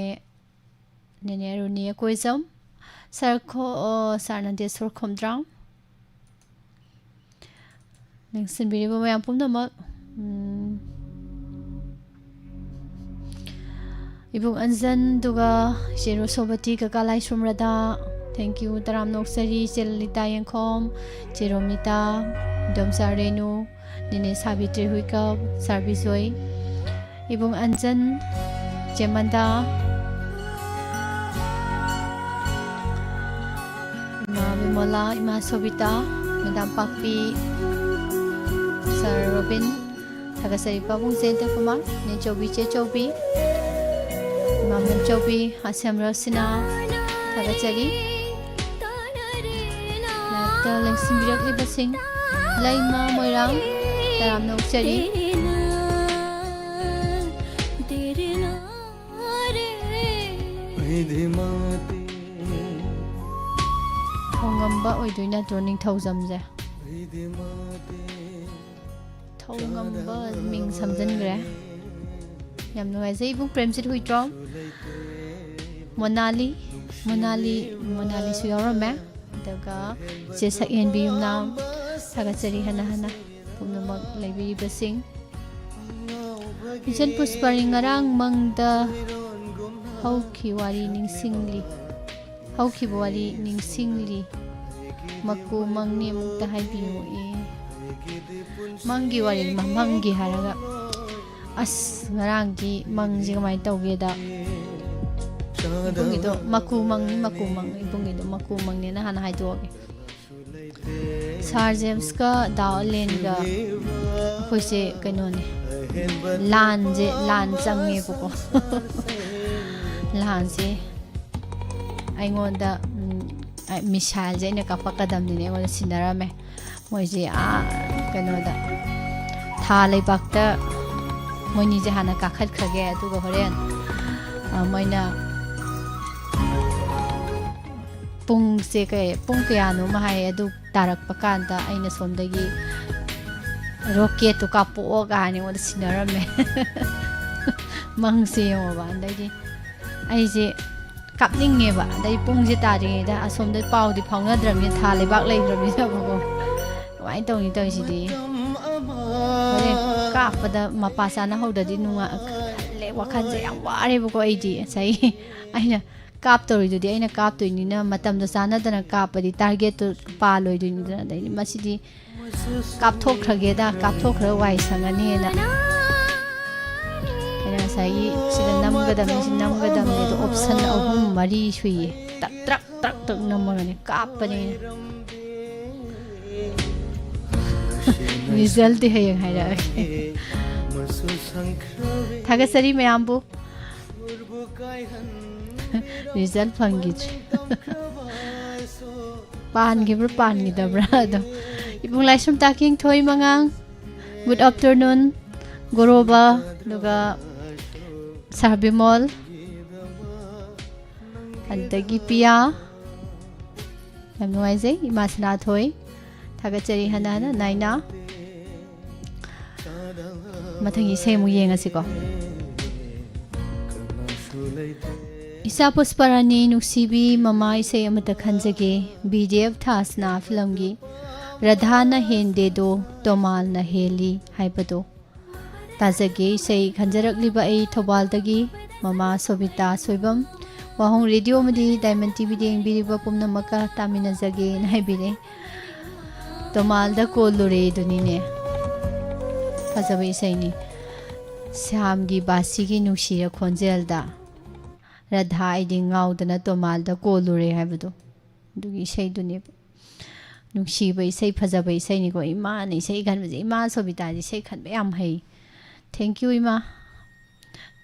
ꯅꯦꯅꯦ ꯔꯨꯅꯤ ꯑꯀꯣꯏꯖꯝ, ꯁꯥꯔ ꯈꯣ-, ꯑꯣ, ꯁꯥꯔ ꯅꯟꯗꯦꯁꯣꯔ ꯈꯣꯝꯗ꯭ꯔꯥꯝ꯫ ꯂꯦꯡꯁꯤꯟꯕꯤꯔꯤꯕ ꯃꯌꯥꯝ ꯄꯨꯝꯅꯃꯛ, ꯎꯝ, ꯏꯕꯨꯡ ꯑꯟꯖꯟ, ꯑꯗꯨꯒ ꯏꯆꯦ ꯔꯣꯁꯣꯕꯇꯤ, ꯀꯀꯥ ꯂꯥꯏꯁ꯭ꯔꯝ ꯔꯗꯥ, thank you, ꯇꯔꯥꯝꯅ ꯑꯣꯛꯆꯔꯤ, ꯏꯆꯦ ꯂꯂꯤꯇꯥ ꯌꯦꯡꯈꯣꯝ, ꯏꯆꯦ ꯔꯣꯃꯤꯇꯥ, ꯏꯗꯣꯝꯆꯥ ꯔꯦꯅꯨ, ꯅꯦꯅꯦ ꯁꯥꯕꯤꯇ꯭ꯔꯤ ꯍꯨꯏꯀꯞ, ꯁꯥꯔ ꯕꯤꯖꯣꯏ, ꯏꯕꯨꯡ ꯑꯟꯖꯟ, ꯏꯆꯦ ꯃꯟꯗꯥ, ꯏꯃꯥ ꯕꯤꯃꯣꯂꯥ, ꯏꯃꯥ ꯁꯣꯕꯤꯇꯥ, ꯃꯦꯗꯥꯝ ꯄꯥꯛꯄꯤ, ꯁꯥꯔ ꯔꯣꯕꯤꯟ, ꯊꯥꯒꯠꯆꯔꯤ ꯄꯥꯕꯨꯡ ꯖꯌꯟꯇ ꯀꯨꯃꯥꯔ, ꯅꯦ ꯆꯧꯕꯤ, ꯆꯦ ꯆꯧꯕꯤ, ꯏꯃꯥ ꯃꯦꯝ ꯆꯧꯕꯤ, ꯑꯁꯦꯝ ꯔꯣꯁꯤꯅꯥ, ꯊꯥꯒꯠꯆꯔꯤ꯫ ꯂꯥꯏꯔꯤꯛꯇ ꯂꯦꯡꯁꯤꯟꯕꯤꯔꯛꯂꯤꯕꯁꯤꯡ, ꯂꯩꯃ ꯃꯣꯏꯔꯥꯡ, ꯇꯔꯥꯝꯅ ꯑꯣꯛꯆꯔꯤ꯫ ꯊꯧꯉꯝꯕ ꯑꯣꯏꯗꯣꯏ ꯅꯠꯇ꯭ꯔꯣ ꯅꯤꯡꯊꯧꯖꯝꯁꯦ? ꯊꯧꯉꯝꯕ ꯃꯤꯡ ꯁꯝꯖꯟꯈ꯭ꯔꯦ꯫ ꯌꯥꯝ ꯅꯨꯡꯉꯥꯏꯖꯩ ꯏꯕꯨꯡ ꯄ꯭ꯔꯦꯝꯖꯤꯠ ꯍꯨꯏꯗ꯭ꯔꯣꯝ꯫ ꯃꯣꯅꯥꯂꯤ, ꯃꯣꯅꯥꯂꯤ, ꯃꯣꯅꯥꯂꯤꯁꯨ ꯌꯥꯎꯔꯝꯃꯦ꯫ ꯑꯗꯨꯒ ꯏꯆꯦ ꯁꯛꯍꯦꯟꯕꯤ ꯌꯨꯝꯅꯥꯝ, ꯊꯥꯒꯠꯆꯔꯤ ꯍꯟꯅ ꯍꯟꯅ ꯄꯨꯝꯅꯃꯛ ꯂꯩꯕꯤꯔꯤꯕꯁꯤꯡ꯫ ꯏꯆꯟ ꯄꯨꯁꯄꯥꯔꯤ, ꯉꯔꯥꯡ ꯃꯪꯗ ꯍꯧꯈꯤ ꯋꯥꯔꯤ ꯅꯤꯡꯁꯤꯡꯂꯤ꯫ ꯍꯧꯈꯤꯕ ꯋꯥꯔꯤ ꯅꯤꯡꯁꯤꯡꯂꯤ꯫ ꯃꯀꯨ ꯃꯪꯅꯤ ꯑꯃꯨꯛꯇ ꯍꯥꯏꯕꯤꯌꯨ꯫ ꯑꯦ, ꯃꯪꯒꯤ ꯋꯥꯔꯤ, ꯃ-, ꯃꯪꯒꯤ ꯍꯥꯏꯔꯒ, ꯑꯁ, ꯉꯔꯥꯡꯒꯤ ꯃꯪꯁꯦ ꯀꯃꯥꯏꯅ ꯇꯧꯒꯦꯗ, ꯏꯕꯨꯡꯒꯤꯗꯣ ꯃꯀꯨ ꯃꯪꯅꯤ, ꯃꯀꯨ ꯃꯪ, ꯏꯕꯨꯡꯒꯤꯗꯣ ꯃꯀꯨ ꯃꯪꯅꯦꯅ ꯍꯥꯟꯅ ꯍꯥꯏꯗꯣꯛꯑꯒꯦ꯫ ꯁꯥꯔ ꯖꯦꯝꯁꯀ ꯗꯥ ꯑꯂꯦꯟꯒ ꯑꯩꯈꯣꯏꯁꯦ ꯀꯩꯅꯣꯅꯦ, ꯂꯥꯟꯁꯦ, ꯂꯥꯟ ꯆꯪꯉꯦꯕꯀꯣ꯫ ꯂꯥꯟꯁꯦ ꯑꯩꯉꯣꯟꯗ, ꯎꯝ, ꯑ, ꯃꯤꯁꯥꯏꯜꯁꯦ ꯑꯩꯅ ꯀꯥꯞꯄꯛꯀꯗꯕꯅꯤꯅ ꯑꯩꯉꯣꯟꯗ ꯁꯤꯟꯅꯔꯝꯃꯦ꯫ ꯃꯣꯏꯁꯦ ꯑꯥ ꯀꯩꯅꯣꯗ, ꯊꯥ ꯂꯩꯕꯥꯛꯇ ꯃꯣꯏꯅꯤꯁꯦ ꯍꯥꯟꯅ ꯀꯥꯈꯠꯈ꯭ꯔꯒꯦ, ꯑꯗꯨꯒ ꯍꯣꯔꯦꯟ, ꯑ, ꯃꯣꯏꯅ ꯄꯨꯡꯁꯦ ꯀꯩ, ꯄꯨꯡ ꯀꯌꯥꯅꯣꯃ ꯍꯥꯏꯌꯦ, ꯑꯗꯨ ꯇꯥꯔꯛꯄ ꯀꯥꯟꯗ ꯑꯩꯅ ꯁꯣꯝꯗꯒꯤ "ꯔꯣꯀꯦꯠꯇꯨ ꯀꯥꯞꯄꯛꯑꯣ" ꯀꯥꯏꯅ ꯑꯩꯉꯣꯟꯗ ꯁꯤꯟꯅꯔꯝꯃꯦ꯫ ꯃꯪꯁꯦ ꯌꯦꯡꯉꯣꯕ꯫ ꯑꯗꯩꯗꯤ ꯑꯩꯁꯦ ꯀꯥꯞꯅꯤꯡꯉꯦꯕ꯫ ꯑꯗꯩ ꯄꯨꯡꯁꯦ ꯇꯥꯗ꯭ꯔꯤꯉꯩꯗ ꯑꯁꯣꯝꯗ ꯄꯥꯎꯗꯤ ꯐꯥꯎꯅꯗ꯭ꯔꯕꯅꯤꯅ, ꯊꯥ ꯂꯩꯕꯥꯛ ꯂꯩꯈ꯭ꯔꯕꯅꯤꯅꯕꯀꯣ꯫ ꯀꯃꯥꯏꯅ ꯇꯧꯅꯤ ꯇꯧꯔꯤꯁꯤꯗꯤ? ꯍꯣꯔꯦꯟ ꯀꯥꯞꯄꯗ ꯃꯄꯥ ꯆꯥꯅꯍꯧꯗ꯭ꯔꯗꯤ ꯅꯨꯡꯉꯥꯏ-, ꯈꯜꯂꯦ, ꯋꯥꯈꯜꯁꯦ ꯌꯥꯝ ꯋꯥꯔꯦꯕꯀꯣ ꯑꯩꯗꯤ꯫ ꯉꯁꯥꯏ ꯑꯩꯅ ꯀꯥꯞꯇꯧꯔꯤꯗꯨꯗꯤ ꯑꯩꯅ ꯀꯥꯞꯇꯣꯏꯅꯤꯅ, ꯃꯇꯝꯗꯣ ꯆꯥꯟꯅꯗꯅ ꯀꯥꯞꯄꯗꯤ ꯇꯥꯔꯒꯦꯠꯇꯨ ꯄꯥꯜꯂꯣꯏꯗꯣꯏꯅꯤꯗꯅ꯫ ꯑꯗꯩꯗꯤ ꯃꯁꯤꯗꯤ ꯀꯥꯞꯊꯣꯛꯈ꯭ꯔꯒꯦꯗ, ꯀꯥꯞꯊꯣꯛꯈ꯭ꯔ ꯋꯥꯏ ꯁꯪꯉꯅꯤꯅ꯫ ꯑꯩꯅ ꯉꯁꯥꯏꯒꯤ ꯁꯤꯗ ꯅꯝꯒꯗꯕꯅꯤ, ꯁꯤ ꯅꯝꯒꯗꯕꯅꯤ ꯑꯗꯣ ꯑꯣꯞꯁꯟ ꯑꯍꯨꯝ ꯃꯔꯤ ꯁꯨꯏꯌꯦ꯫ ꯇꯛ ꯇ꯭ꯔꯛ ꯇ꯭ꯔꯛ ꯇ꯭ꯔꯛ ꯅꯝꯃꯒꯅꯦ ꯀꯥꯞꯄꯅꯦ꯫ ꯔꯤꯖꯜꯗꯤ ꯍꯌꯦꯡ ꯍꯥꯏꯔꯛꯑꯒꯦ꯫ ꯊꯥꯒꯠꯆꯔꯤ ꯃꯌꯥꯝꯕꯨ꯫ ꯔꯤꯖꯜ ꯐꯪꯈꯤꯗ꯭ꯔꯦ꯫ ꯄꯥꯟꯈꯤꯕ꯭ꯔꯥ ꯄꯥꯟꯈꯤꯗꯕ꯭ꯔꯥ ꯑꯗꯣ꯫ ꯏꯕꯨꯡ ꯂꯥꯏꯁ꯭ꯔꯝ ꯇꯥꯀꯤꯡ ꯊꯣꯏ ꯃꯉꯥꯡ, good afternoon꯫ ꯒꯣꯔꯣꯕ, ꯑꯗꯨꯒ ꯁꯥꯔ ꯕꯤꯃꯣꯜ, ꯑꯗꯒꯤ ꯄꯤꯌꯥ꯫ ꯌꯥꯝ ꯅꯨꯡꯉꯥꯏꯖꯩ, ꯏꯃꯥ ꯁꯅꯥꯊꯣꯏ꯫ ꯊꯥꯒꯠꯆꯔꯤ ꯍꯟꯅ ꯍꯟꯅ, ꯅꯥꯏꯅꯥ꯫ ꯃꯊꯪꯒꯤ ꯏꯁꯩ ꯑꯃꯨꯛ ꯌꯦꯡꯉꯁꯤꯀꯣ꯫ ꯏꯆꯥ ꯄꯨꯁꯄꯔꯥꯅꯤ ꯅꯨꯡꯁꯤꯕꯤ, ꯃꯃꯥ ꯏꯁꯩ ꯑꯃꯇ ꯈꯟꯖꯒꯦ꯫ ꯕꯤ ꯗꯤ ꯑꯦꯐ ꯊꯥꯁꯅꯥ ꯐꯤꯂꯝꯒꯤ "ꯔꯙꯥꯅ ꯍꯦꯟꯗꯦꯗꯣ, ꯇꯣꯃꯥꯜꯅ ꯍꯦꯜꯂꯤ" ꯍꯥꯏꯕꯗꯣ ꯇꯥꯖꯒꯦ꯫ ꯏꯁꯩ ꯈꯟꯖꯔꯛꯂꯤꯕ ꯑꯩ ꯊꯧꯕꯥꯜꯗꯒꯤ ꯃꯃꯥ ꯁꯣꯕꯤꯇꯥ ꯁꯣꯏꯕꯝ꯫ ꯋꯥꯍꯣꯡ ꯔꯦꯗꯤꯑꯣ ꯑꯃꯗꯤ ꯗꯥꯏꯃꯟ ꯇꯤ ꯚꯤꯗ ꯌꯦꯡꯕꯤꯔꯤꯕ ꯄꯨꯝꯅꯃꯛꯀ ꯇꯥꯃꯤꯟꯅꯖꯒꯦꯅ ꯍꯥꯏꯕꯤꯔꯦ꯫ ꯇꯣꯃꯥꯜꯗ ꯀꯣꯜꯂꯨꯔꯦ ꯑꯗꯨꯅꯤꯅꯦ꯫ ꯐꯖꯕ ꯏꯁꯩꯅꯤ꯫ ꯁ꯭ꯌꯥꯝꯒꯤ ꯕꯥꯁꯤꯒꯤ ꯅꯨꯡꯁꯤꯔ ꯈꯣꯟꯖꯦꯜꯗ ꯔꯥꯙꯥ ꯑꯩꯗꯤ ꯉꯥꯎꯗꯅ ꯇꯣꯃꯥꯜꯗ ꯀꯣꯜꯂꯨꯔꯦ ꯍꯥꯏꯕꯗꯣ, ꯑꯗꯨꯒꯤ ꯏꯁꯩꯗꯨꯅꯦꯕ꯫ ꯅꯨꯡꯁꯤꯕ ꯏꯁꯩ, ꯐꯖꯕ ꯏꯁꯩꯅꯤꯀꯣ꯫ ꯏꯃꯥꯅ ꯏꯁꯩ ꯈꯟꯕꯁꯦ, ꯏꯃꯥ ꯁꯣꯕꯤꯇꯥꯗꯤ ꯏꯁꯩ ꯈꯟꯕ ꯌꯥꯝ ꯍꯩ꯫ Thank you, ꯏꯃꯥ꯫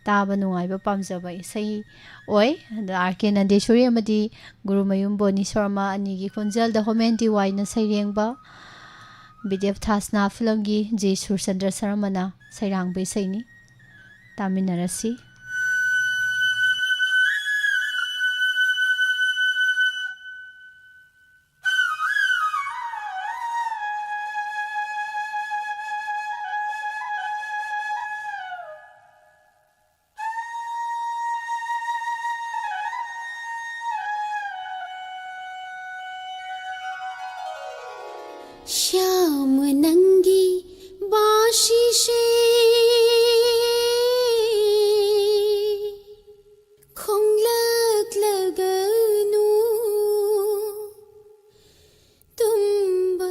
ꯇꯥꯕ ꯅꯨꯡꯉꯥꯏꯕ, ꯄꯥꯝꯖꯕ ꯏꯁꯩ ꯑꯣꯏ꯫ ꯑꯗ ꯑꯥꯔ ꯀꯦ ꯅꯟꯗꯦꯁꯣꯔꯤ ꯑꯃꯗꯤ ꯒꯨꯔꯨꯃꯌꯨꯝ ꯕꯣꯅꯤ ꯁꯔꯃ ꯑꯅꯤꯒꯤ ꯈꯣꯟꯖꯦꯜꯗ ꯍꯣꯃꯦꯟ ꯗꯤ ꯋꯥꯏꯅ ꯁꯩꯔꯦꯡꯕ, ꯕꯤ ꯗꯤ ꯑꯦꯐ ꯊꯥꯁꯅꯥ ꯐꯤꯂꯝꯒꯤ ꯖꯦ ꯁꯨꯔꯆꯟꯗ꯭ꯔ ꯁꯔꯃꯅ ꯁꯩꯔꯥꯡꯕ ꯏꯁꯩꯅꯤ꯫ ꯇꯥꯃꯤꯟꯅꯔꯁꯤ꯫ ꯁ꯭ꯌꯥꯝ, ꯅꯪꯒꯤ ꯕꯥꯁꯤꯁꯦ ꯈꯣꯡꯂꯛꯂꯒꯅꯨ꯫ ꯇꯨꯝꯕ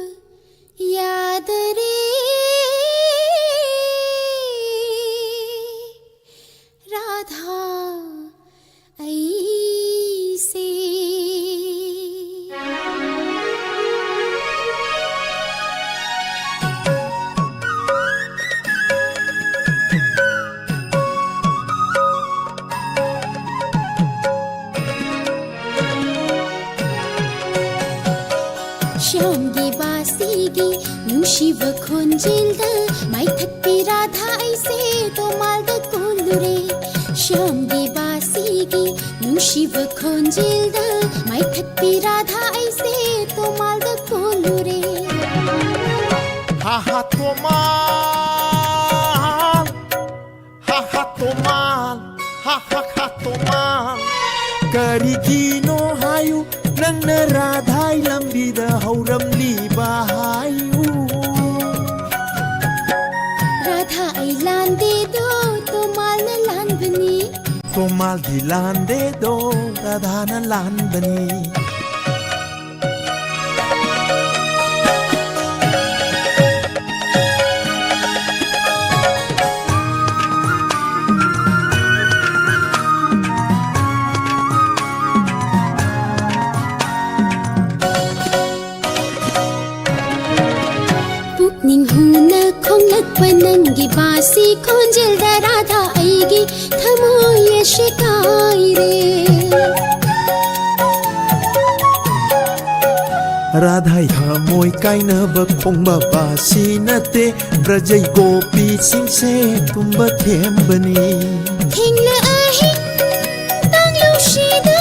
ꯌꯥꯗꯔꯦ ꯔꯥꯙꯥ ꯑꯩꯁꯦ꯫ ꯁ꯭ꯌꯥꯝꯒꯤ ꯕꯥꯁꯤꯒꯤ ꯅꯨꯡꯁꯤꯕ ꯈꯣꯟꯖꯦꯜꯗ ꯃꯥꯏꯊꯠꯄꯤ ꯔꯥꯙꯥ ꯑꯩꯁꯦ ꯇꯣꯃꯥꯜꯗ ꯀꯣꯜꯂꯨꯔꯦ꯫ ꯁ꯭ꯌꯥꯝꯒꯤ ꯕꯥꯁꯤꯒꯤ ꯅꯨꯡꯁꯤꯕ ꯈꯣꯟꯖꯦꯜꯗ ꯃꯥꯏꯊꯠꯄꯤ ꯔꯥꯙꯥ ꯑꯩꯁꯦ ꯇꯣꯃꯥꯜꯗ ꯀꯣꯜꯂꯨꯔꯦ꯫ ꯍꯥ ꯍꯥ ꯇꯣꯃꯥꯜ, ꯍꯥ ꯍꯥ ꯇꯣꯃꯥꯜ, ꯍꯥ ꯍꯥ ꯍꯥ ꯇꯣꯃꯥꯜ꯫ ꯀꯔꯤꯒꯤꯅꯣ ꯍꯥꯏꯌꯨ, ꯅꯪꯅ ꯔꯥꯙꯥꯏ ꯂꯝꯕꯤꯗ ꯍꯧꯔꯝꯂꯤꯕ ꯍꯥꯏꯌꯨ꯫ ꯔꯥꯙꯥ ꯑꯩ ꯂꯥꯟꯗꯦꯗꯣ, ꯇꯣꯃꯥꯜꯅ ꯂꯥꯟꯕꯅꯤ꯫ ꯇꯣꯃꯥꯜꯗꯤ ꯂꯥꯟꯗꯦꯗꯣ, ꯔꯥꯙꯥꯅ ꯂꯥꯟꯕꯅꯤ꯫ ꯄꯨꯛꯅꯤꯡ ꯍꯨꯅ ꯈꯣꯡꯂꯛꯄ ꯅꯪꯒꯤ ꯕꯥꯁꯤ ꯈꯣꯟꯖꯦꯜꯗ ꯔꯥꯙꯥ ꯑꯩꯒꯤ ꯊꯃꯣꯏ ꯑꯁꯤ ꯀꯥꯏꯔꯦ꯫ ꯔꯥꯙꯥꯏ ꯊꯃꯣꯏ ꯀꯥꯏꯅꯕ ꯈꯣꯡꯕ ꯕꯥꯁꯤ ꯅꯠꯇꯦ, ꯕ꯭ꯔꯖꯩ ꯒꯣꯄꯤꯁꯤꯡꯁꯦ ꯇꯨꯝꯕ ꯊꯦꯝꯕꯅꯤ꯫ ꯊꯦꯡꯂ ꯑꯍꯤꯡ ꯇꯥꯡꯂꯨꯁꯤꯗ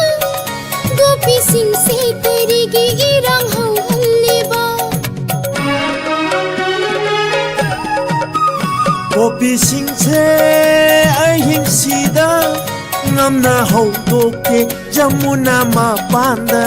ꯒꯣꯄꯤꯁꯤꯡꯁꯦ ꯀꯔꯤꯒꯤ ꯏꯔꯥꯡ ꯍꯧꯍꯜꯂꯤꯕ? ꯒꯣꯄꯤꯁꯤꯡꯁꯦ ꯑꯍꯤꯡꯁꯤꯗ ꯉꯝꯅ ꯍꯧꯗꯣꯛꯀꯦ ꯖꯃꯨꯅꯥ ꯃꯄꯥꯟꯗ꯫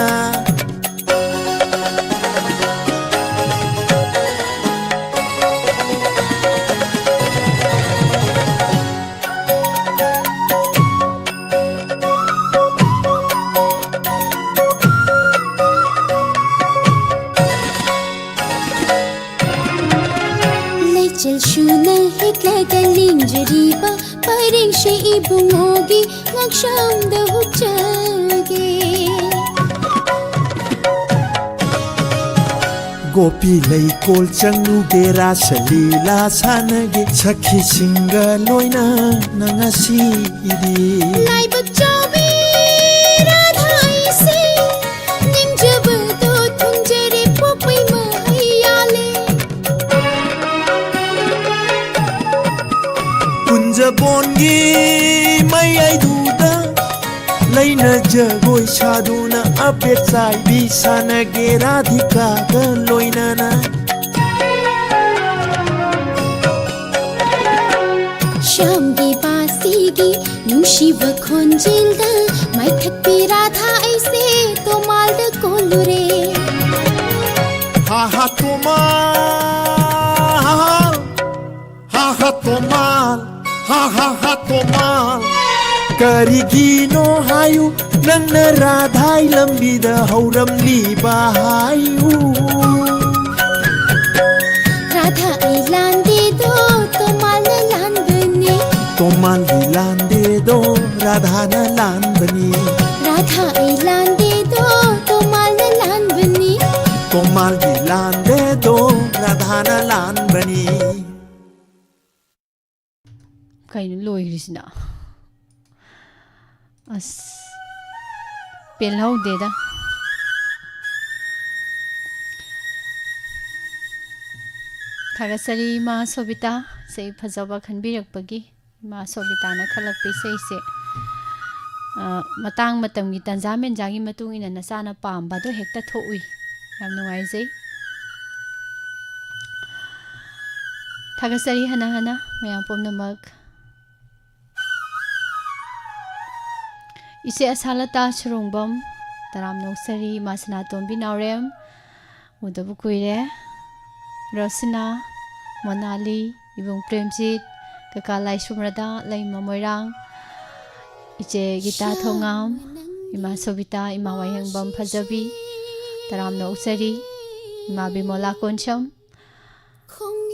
ꯂꯩꯆꯜ ꯁꯨꯅ ꯍꯤꯛꯂꯒ ꯂꯦꯡꯖꯔꯤꯕ ꯄꯔꯦꯡꯁꯦ ꯏꯕꯨꯡꯉꯣꯒꯤ ꯉꯛꯁꯝꯗ ꯍꯨꯛꯆꯒꯦ꯫ ꯒꯣꯄꯤ ꯂꯩꯀꯣꯜ ꯆꯪꯂꯨꯒꯦ, ꯔꯥꯁ ꯂꯤꯂꯥ ꯁꯥꯟꯅꯒꯦ, ꯁꯈꯤꯁꯤꯡꯒ ꯂꯣꯏꯅꯅ ꯉꯁꯤꯗꯤ꯫ ꯂꯥꯏꯕꯛ ꯆꯥꯎꯕꯤ ꯔꯥꯙꯥ ꯑꯩꯁꯦ, ꯅꯤꯡꯖꯕꯗꯣ ꯊꯨꯡꯖꯔꯦ, ꯄꯣꯛꯄꯩ ꯃꯍꯩ ꯌꯥꯜꯂꯦ꯫ ꯀꯨꯟꯖꯕꯣꯟꯒꯤ ꯃꯌꯥꯏꯗꯨꯗ ꯂꯩꯅ ꯖꯒꯣꯏ ꯁꯥꯗꯨꯅ ꯑꯕꯦꯔ ꯆꯥꯏꯕꯤ ꯁꯥꯟꯅꯒꯦ ꯔꯥꯙꯤꯀꯥꯒ ꯂꯣꯏꯅꯅ꯫ ꯁ꯭ꯌꯥꯝꯒꯤ ꯕꯥꯁꯤꯒꯤ ꯅꯨꯡꯁꯤꯕ ꯈꯣꯟꯖꯦꯜꯗ ꯃꯥꯏꯊꯛꯄꯤ ꯔꯥꯙꯥ ꯑꯩꯁꯦ ꯇꯣꯃꯥꯜꯗ ꯀꯣꯜꯂꯨꯔꯦ꯫ ꯍꯥ ꯍꯥ ꯇꯣꯃꯥꯜ, ꯍꯥ ꯍꯥ ꯇꯣꯃꯥꯜ, ꯍꯥ ꯍꯥ ꯍꯥ ꯇꯣꯃꯥꯜ꯫ ꯀꯔꯤꯒꯤꯅꯣ ꯍꯥꯏꯌꯨ, ꯅꯪꯅ ꯔꯥꯙꯥꯏ ꯂꯝꯕꯤꯗ ꯍꯧꯔꯝꯂꯤꯕ ꯍꯥꯏꯌꯨ? ꯔꯥꯙꯥ ꯑꯩ ꯂꯥꯟꯗꯦꯗꯣ, ꯇꯣꯃꯥꯜꯅ ꯂꯥꯟꯕꯅꯤ꯫ ꯇꯣꯃꯥꯜꯗꯤ ꯂꯥꯟꯗꯦꯗꯣ, ꯔꯥꯙꯥꯅ ꯂꯥꯟꯕꯅꯤ꯫ ꯔꯥꯙꯥ ꯑꯩ ꯂꯥꯟꯗꯦꯗꯣ, ꯇꯣꯃꯥꯜꯅ ꯂꯥꯟꯕꯅꯤ꯫ ꯇꯣꯃꯥꯜꯗꯤ ꯂꯥꯟꯗꯦꯗꯣ, ꯔꯥꯙꯥꯅ ꯂꯥꯟꯕꯅꯤ꯫ ꯀꯩꯅꯣ ꯂꯣꯏꯈ꯭ꯔꯤꯁꯤꯅ? ꯑꯁ, ꯄꯦꯜꯍꯧꯗꯦꯗ꯫ ꯊꯥꯒꯠꯆꯔꯤ ꯏꯃꯥ ꯁꯣꯕꯤꯇꯥ, ꯏꯁꯩ ꯐꯖꯕ ꯈꯟꯕꯤꯔꯛꯄꯒꯤ꯫ ꯏꯃꯥ ꯁꯣꯕꯤꯇꯥꯅ ꯈꯜꯂꯛꯄ ꯏꯁꯩꯁꯦ, ꯑ, ꯃꯇꯥꯡ ꯃꯇꯝꯒꯤ ꯇꯟꯖꯥ ꯃꯦꯟꯖꯥꯒꯤ ꯃꯇꯨꯡ ꯏꯟꯅ ꯅꯆꯥꯅ ꯄꯥꯝꯕꯗꯣ ꯍꯦꯛꯇ ꯊꯣꯛꯎꯏ꯫ ꯌꯥꯝ ꯅꯨꯡꯉꯥꯏꯖꯩ꯫ ꯊꯥꯒꯠꯆꯔꯤ ꯍꯟꯅ ꯍꯟꯅ ꯃꯌꯥꯝ ꯄꯨꯝꯅꯃꯛ꯫ ꯏꯆꯦ ꯑꯁꯥꯂꯇꯥ ꯁꯨꯔꯣꯡꯕꯝ, ꯇꯔꯥꯝꯅ ꯑꯣꯛꯆꯔꯤ꯫ ꯏꯃꯥ ꯁꯅꯥꯇꯣꯝꯕꯤ ꯅꯥꯎꯔꯦꯝ, ꯎꯗꯕ ꯀꯨꯏꯔꯦ꯫ ꯔꯣꯁꯤꯅꯥ, ꯃꯣꯅꯥꯂꯤ, ꯏꯕꯨꯡ ꯄ꯭ꯔꯦꯝꯖꯤꯠ, ꯀꯀꯥ ꯂꯥꯏꯁ꯭ꯔꯝ ꯔꯗꯥ, ꯂꯩꯃ ꯃꯣꯏꯔꯥꯡ, ꯏꯆꯦ ꯒꯤꯇꯥ ꯊꯣꯉꯥꯝ, ꯏꯃꯥ ꯁꯣꯕꯤꯇꯥ, ꯏꯃꯥ ꯋꯥꯍꯦꯡꯕꯝ ꯐꯖꯕꯤ, ꯇꯔꯥꯝꯅ ꯑꯣꯛꯆꯔꯤ꯫ ꯏꯃꯥ ꯕꯤꯃꯣꯂꯥ ꯀꯣꯟꯁꯝ,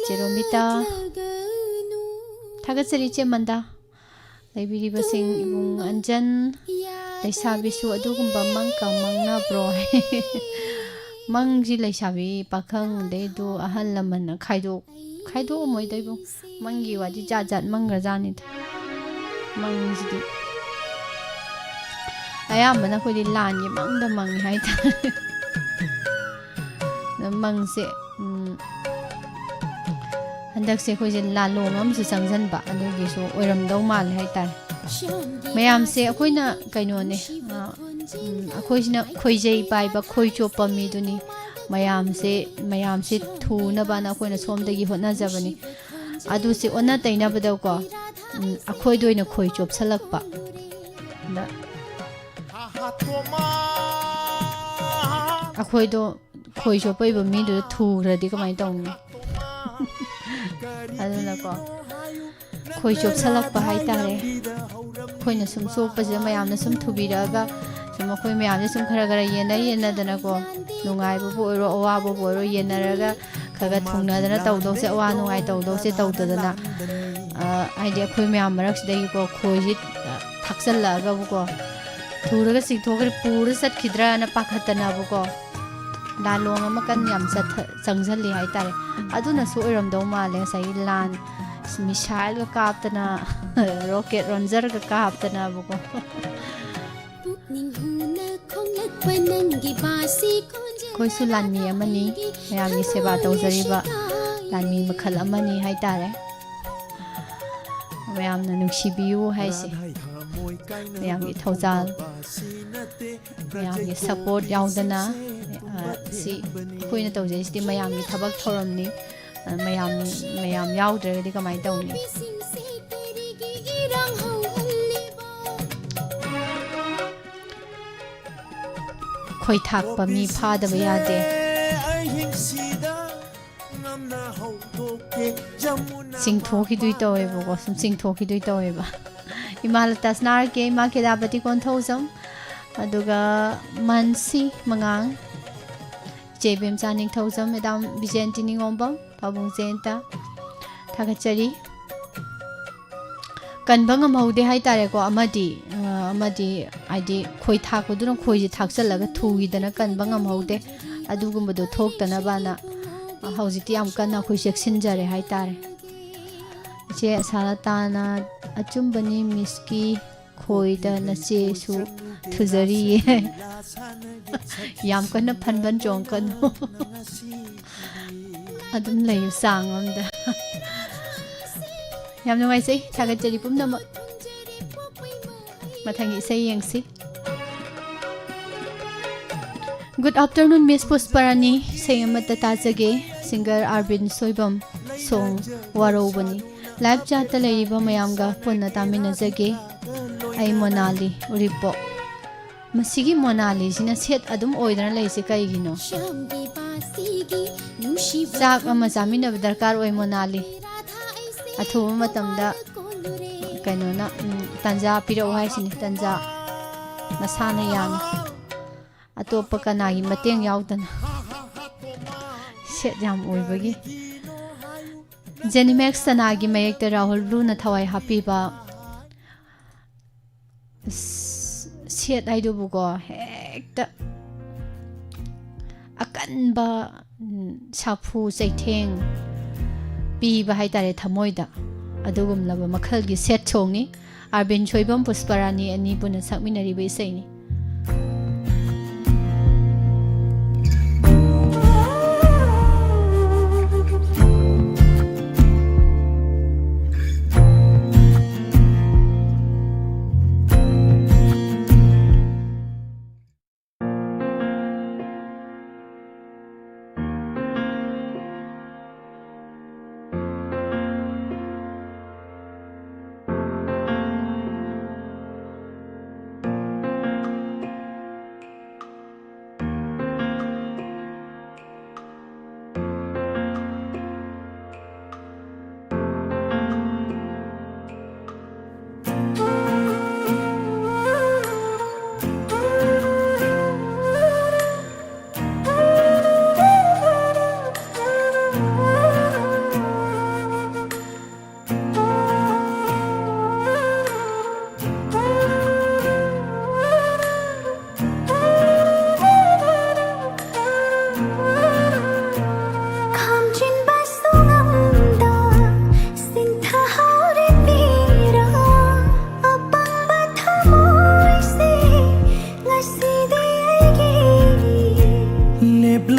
ꯏꯆꯦ ꯔꯣꯃꯤꯇꯥ, ꯊꯥꯒꯠꯆꯔꯤ ꯏꯆꯦ ꯃꯟꯗꯥ꯫ ꯂꯩꯕꯤꯔꯤꯕꯁꯤꯡ ꯏꯕꯨꯡ ꯑꯟꯖꯟ, ꯂꯩꯁꯥꯕꯤꯁꯨ ꯑꯗꯨꯒꯨꯝꯕ ꯃꯪ ꯀꯃꯪꯅꯕ꯭ꯔꯣ? ꯃꯪꯁꯤ ꯂꯩꯁꯥꯕꯤ ꯄꯥꯈꯪ ꯑꯗꯩ ꯑꯗꯨ ꯑꯍꯜ ꯂꯃꯟꯅ ꯈꯥꯏꯗꯣꯛ-, ꯈꯥꯏꯗꯣꯛꯑꯝꯃꯣꯏꯗ ꯏꯕꯨꯡ꯫ ꯃꯪꯒꯤ ꯋꯥꯗꯤ ꯖꯥꯠ ꯖꯥꯠ ꯃꯪꯈ꯭ꯔꯖꯥꯠꯅꯤꯗ꯫ ꯃꯪꯁꯤꯗꯤ ꯑꯌꯥꯝꯕꯅ ꯑꯩꯈꯣꯏꯗꯤ ꯂꯥꯟꯒꯤ ꯃꯪꯗ ꯃꯪꯉꯤ ꯍꯥꯏꯇꯥꯔꯦ꯫ ꯑꯗ ꯃꯪꯁꯦ, ꯎꯝ, ꯍꯟꯗꯛꯁꯦ ꯑꯩꯈꯣꯏꯁꯦ ꯂꯥꯂꯣꯡ ꯑꯃꯁꯨ ꯆꯪꯁꯤꯟꯕ, ꯑꯗꯨꯒꯤꯁꯨ ꯑꯣꯏꯔꯝꯗꯧ ꯃꯥꯜꯂꯦ ꯍꯥꯏꯇꯥꯔꯦ꯫ ꯃꯌꯥꯝꯁꯦ ꯑꯩꯈꯣꯏꯅ ꯀꯩꯅꯣꯅꯦ, ꯑ, ꯎꯝ, ꯑꯩꯈꯣꯏꯁꯤꯅ ꯈꯣꯏꯖꯩ ꯄꯥꯏꯕ, ꯈꯣꯏ ꯆꯣꯞꯄ ꯃꯤꯗꯨꯅꯤ꯫ ꯃꯌꯥꯝꯁꯦ, ꯃꯌꯥꯝꯁꯦ ꯊꯨꯅꯕꯅ ꯑꯩꯈꯣꯏꯅ ꯁꯣꯝꯗꯒꯤ ꯍꯣꯠꯅꯖꯕꯅꯤ꯫ ꯑꯗꯨꯁꯦ ꯑꯣꯟꯅ ꯇꯩꯅꯕꯗꯀꯣ, ꯎꯝ, ꯑꯩꯈꯣꯏꯗ ꯑꯣꯏꯅ ꯈꯣꯏ ꯆꯣꯞꯁꯜꯂꯛꯄ꯫ ꯑꯗ ꯑꯩꯈꯣꯏꯗꯣ ꯈꯣꯏ ꯆꯣꯞꯄꯛꯏꯕ ꯃꯤꯗꯨꯗ ꯊꯨꯈ꯭ꯔꯗꯤ ꯀꯃꯥꯏꯅ ꯇꯧꯅꯤ? ꯑꯗꯨꯅꯀꯣ, ꯈꯣꯏ ꯆꯣꯞꯁꯜꯂꯛꯄ ꯍꯥꯏꯇꯥꯔꯦ꯫ ꯑꯩꯈꯣꯏꯅ ꯁꯨꯝ ꯆꯣꯞꯄꯁꯤꯗ ꯃꯌꯥꯝꯅ ꯁꯨꯝ ꯊꯨꯕꯤꯔꯛꯑꯒ, ꯁꯨꯝ ꯑꯩꯈꯣꯏ ꯃꯌꯥꯝꯁꯦ ꯁꯨꯝ ꯈꯔ ꯈꯔ ꯌꯦꯟꯅ ꯌꯦꯟꯅꯗꯅꯀꯣ, ꯅꯨꯡꯉꯥꯏꯕꯕꯨ ꯑꯣꯏꯔꯣ, ꯑꯋꯥꯕꯕꯨ ꯑꯣꯏꯔꯣ, ꯌꯦꯟꯅꯔꯒ ꯈꯔ ꯈꯔ ꯊꯨꯡꯅꯗꯅ ꯇꯧꯗꯧꯁꯦ, ꯑꯋꯥ ꯅꯨꯡꯉꯥꯏ ꯇꯧꯗꯧꯁꯦ ꯇꯧꯗꯗꯅ, ꯑ, ꯍꯥꯏꯗꯤ ꯑꯩꯈꯣꯏ ꯃꯌꯥꯝ ꯃꯔꯛꯁꯤꯗꯒꯤꯀꯣ ꯈꯣꯏꯁꯤ, ꯑ, ꯊꯥꯛꯆꯜꯂꯛꯑꯒꯕꯨꯀꯣ, ꯊꯨꯔꯒ ꯆꯤꯡꯊꯣꯛꯈ꯭ꯔꯦ, ꯄꯨꯔ ꯆꯠꯈꯤꯗ꯭ꯔꯥꯅ ꯄꯥꯈꯠꯇꯅꯕꯀꯣ, ꯂꯥꯂꯣꯡ ꯑꯃ ꯀꯟꯅ ꯌꯥꯝ ꯆꯠꯊ-, ꯆꯪꯁꯤꯜꯂꯤ ꯍꯥꯏꯇꯥꯔꯦ꯫ ꯑꯗꯨꯅꯁꯨ ꯑꯣꯏꯔꯝꯗꯧ ꯃꯥꯜꯂꯦ, ꯉꯁꯥꯏꯒꯤ ꯂꯥꯟ, ꯃꯤꯁꯥꯏꯜꯒ ꯀꯥꯞꯇꯅ, ꯔꯣꯀꯦꯠ ꯂꯣꯟꯖꯔꯒ ꯀꯥꯞꯇꯅꯕꯀꯣ꯫ ꯄꯨꯛꯅꯤꯡ ꯍꯨꯅ ꯈꯣꯡꯂꯛꯄ ꯅꯪꯒꯤ ꯕꯥꯁꯤ ꯈꯣꯟꯖꯦꯜ ꯑꯩꯈꯣꯏꯁꯨ ꯂꯥꯟꯃꯤ ꯑꯃꯅꯤ, ꯃꯌꯥꯝꯒꯤ ꯁꯦꯕꯥ ꯇꯧꯖꯔꯤꯕ꯫ ꯂꯥꯟꯃꯤ ꯃꯈꯜ ꯑꯃꯅꯤ ꯍꯥꯏꯇꯥꯔꯦ꯫ ꯃꯌꯥꯝꯅ ꯅꯨꯡꯁꯤꯕꯤꯌꯨ ꯍꯥꯏꯁꯦ, ꯃꯌꯥꯝꯒꯤ ꯊꯧꯖꯥꯜ, ꯃꯌꯥꯝꯒꯤ ꯁꯄꯣꯔꯠ ꯌꯥꯎꯗꯅ, ꯑ, ꯁꯤ ꯑꯩꯈꯣꯏꯅ ꯇꯧꯖꯩꯁꯤꯗꯤ ꯃꯌꯥꯝꯒꯤ ꯊꯕꯛ ꯊꯧꯔꯝꯅꯤ꯫ ꯑ, ꯃꯌꯥꯝ, ꯃꯌꯥꯝ ꯌꯥꯎꯗ꯭ꯔꯒꯗꯤ ꯀꯃꯥꯏꯅ ꯇꯧꯅꯤ? ꯈꯣꯏ ꯊꯥꯛꯄ ꯃꯤ ꯐꯥꯗꯕ ꯌꯥꯗꯦ꯫ ꯆꯤꯡꯊꯣꯛꯈꯤꯗꯣꯏ ꯇꯧꯋꯦꯕꯀꯣ, ꯁꯨꯝ ꯆꯤꯡꯊꯣꯛꯈꯤꯗꯣꯏ ꯇꯧꯋꯦꯕ꯫ ꯏꯃꯥ ꯂꯇꯥꯁ ꯅꯥꯔꯀꯦ, ꯏꯃꯥ ꯈꯦꯗꯥꯄꯇꯤ ꯀꯣꯟꯊꯧꯖꯝ, ꯑꯗꯨꯒ ꯃꯟꯁꯤ ꯃꯉꯥꯡ, ꯏꯆꯦ ꯏꯕꯦꯝꯆꯥ ꯅꯤꯡꯊꯧꯖꯝ, ꯃꯦꯗꯥꯝ ꯕꯤꯖꯦꯟꯇꯤ ꯅꯤꯉꯣꯝꯕꯝ, ꯄꯥꯕꯨꯡ ꯖꯌꯟꯇ, ꯊꯥꯒꯠꯆꯔꯤ꯫ ꯀꯟꯕ ꯉꯝꯍꯧꯗꯦ ꯍꯥꯏꯇꯥꯔꯦꯀꯣ꯫ ꯑꯃꯗꯤ, ꯑ, ꯑꯃꯗꯤ ꯍꯥꯏꯗꯤ ꯈꯣꯏ ꯊꯥꯛꯄꯗꯨꯅ ꯈꯣꯏꯁꯦ ꯊꯥꯛꯆꯜꯂꯒ ꯊꯨꯈꯤꯗꯅ ꯀꯟꯕ ꯉꯝꯍꯧꯗꯦ꯫ ꯑꯗꯨꯒꯨꯝꯕꯗꯣ ꯊꯣꯛꯇꯅꯕꯅ, ꯑ, ꯍꯧꯖꯤꯛꯇꯤ ꯌꯥꯝ ꯀꯟꯅ ꯑꯩꯈꯣꯏ ꯆꯦꯛꯁꯤꯟꯖꯔꯦ ꯍꯥꯏꯇꯥꯔꯦ꯫ ꯏꯆꯦ ꯑꯁꯥꯂꯇꯥꯅ, "ꯑꯆꯨꯝꯕꯅꯤ, ꯃꯤꯁꯀꯤ ꯈꯣꯏꯗ ꯅꯆꯦꯁꯨ ꯊꯨꯖꯔꯤꯌꯦ꯫" ꯌꯥꯝ ꯀꯟꯅ ꯐꯟꯕꯟ ꯆꯣꯡꯀꯅꯨ꯫ ꯑꯗꯨꯝ ꯂꯩꯌꯨ ꯆꯥꯡ ꯑꯝꯗ꯫ ꯌꯥꯝ ꯅꯨꯡꯉꯥꯏꯖꯩ, ꯊꯥꯒꯠꯆꯔꯤ ꯄꯨꯝꯅꯃꯛ꯫ ꯃꯊꯪꯒꯤ ꯏꯁꯩ ꯌꯦꯡꯁꯤ꯫ Good afternoon, Miss ꯄꯨꯁꯄꯔꯥꯅꯤ꯫ ꯏꯁꯩ ꯑꯃꯠꯇ ꯇꯥꯖꯒꯦ꯫ Singer ꯑꯥꯔꯕꯤꯟ ꯁꯣꯏꯕꯝ, song ꯋꯥꯔꯧꯕꯅꯤ꯫ Live chatꯇ ꯂꯩꯔꯤꯕ ꯃꯌꯥꯝꯒ ꯄꯨꯟꯅ ꯇꯥꯃꯤꯟꯅꯖꯒꯦ꯫ ꯑꯩ ꯃꯣꯅꯥꯂꯤ, ꯎꯔꯤꯄꯣꯛ꯫ ꯃꯁꯤꯒꯤ ꯃꯣꯅꯥꯂꯤꯁꯤꯅ ꯁꯦꯠ ꯑꯗꯨꯝ ꯑꯣꯏꯗꯅ ꯂꯩꯁꯦ ꯀꯩꯒꯤꯅꯣ? ꯆꯥꯛ ꯑꯃ ꯆꯥꯃꯤꯟꯅꯕ ꯗꯔꯀꯥꯔ ꯑꯣꯏ ꯃꯣꯅꯥꯂꯤ꯫ ꯑꯊꯨꯕ ꯃꯇꯝꯗ ꯀꯩꯅꯣꯅ, ꯎꯝ, ꯇꯥꯟꯖꯥ ꯄꯤꯔꯛꯎ ꯍꯥꯏꯁꯤꯅꯤ, ꯇꯥꯟꯖꯥ꯫ ꯃꯁꯥꯅ ꯌꯥꯅ꯫ ꯑꯇꯣꯞꯄ ꯀꯅꯥꯒꯤ ꯃꯇꯦꯡ ꯌꯥꯎꯗꯅ꯫ ꯁꯦꯠ ꯌꯥꯝ ꯑꯣꯏꯕꯒꯤ꯫ ꯖꯦꯅꯤꯃꯦꯛꯁ ꯁꯅꯥꯒꯤ ꯃꯌꯦꯛꯇ ꯔꯥꯍꯨꯜ ꯕ꯭ꯂꯨꯅ ꯊꯋꯥꯏ ꯍꯥꯞꯄꯤꯕ꯫ ꯑꯁ, ꯁꯦꯠ ꯍꯥꯏꯗꯨꯕꯨꯀꯣ, ꯍꯦꯛꯇ ꯑꯀꯟꯕ, ꯎꯝ, ꯁꯥꯐꯨ ꯆꯩꯊꯦꯡ ꯄꯤꯕ ꯍꯥꯏꯇꯥꯔꯦ ꯊꯃꯣꯏꯗ꯫ ꯑꯗꯨꯒꯨꯝꯂꯕ ꯃꯈꯜꯒꯤ ꯁꯦꯠ ꯁꯣꯡꯅꯤ꯫ ꯑꯥꯔꯕꯤꯟ ꯁꯣꯏꯕꯝ, ꯄꯨꯁꯄꯔꯥꯅꯤ ꯑꯅꯤ ꯄꯨꯟꯅ ꯁꯛꯃꯤꯟꯅꯔꯤꯕ ꯏꯁꯩꯅꯤ꯫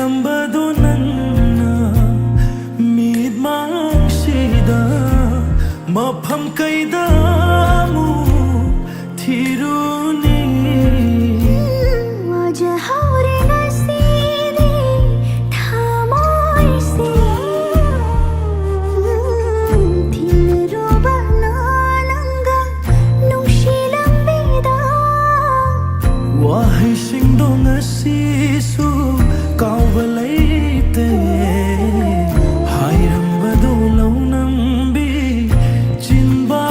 ꯇꯝꯕꯗꯣ ꯅꯪꯅ ꯃꯤꯠꯃꯥꯡꯁꯤꯗ ꯃꯐꯝ ꯀꯩꯗ ꯑꯃꯨꯛ ꯊꯤꯔꯨꯅꯤ? ꯋꯥꯖꯍꯧꯔꯦ ꯉꯁꯤꯗꯤ ꯊꯃꯣꯏꯁꯦ ꯊꯤꯔꯨꯕꯅ ꯅꯪꯒ ꯅꯨꯡꯁꯤ ꯂꯝꯕꯤꯗ꯫ ꯋꯥꯍꯩꯁꯤꯡꯗꯣ ꯉꯁꯤꯁꯨ ꯀꯥꯎꯕ ꯂꯩꯇꯦ꯫ ꯍꯥꯏꯔꯝꯕꯗꯣ ꯂꯧꯅꯝꯕꯤ ꯆꯤꯟꯕꯥ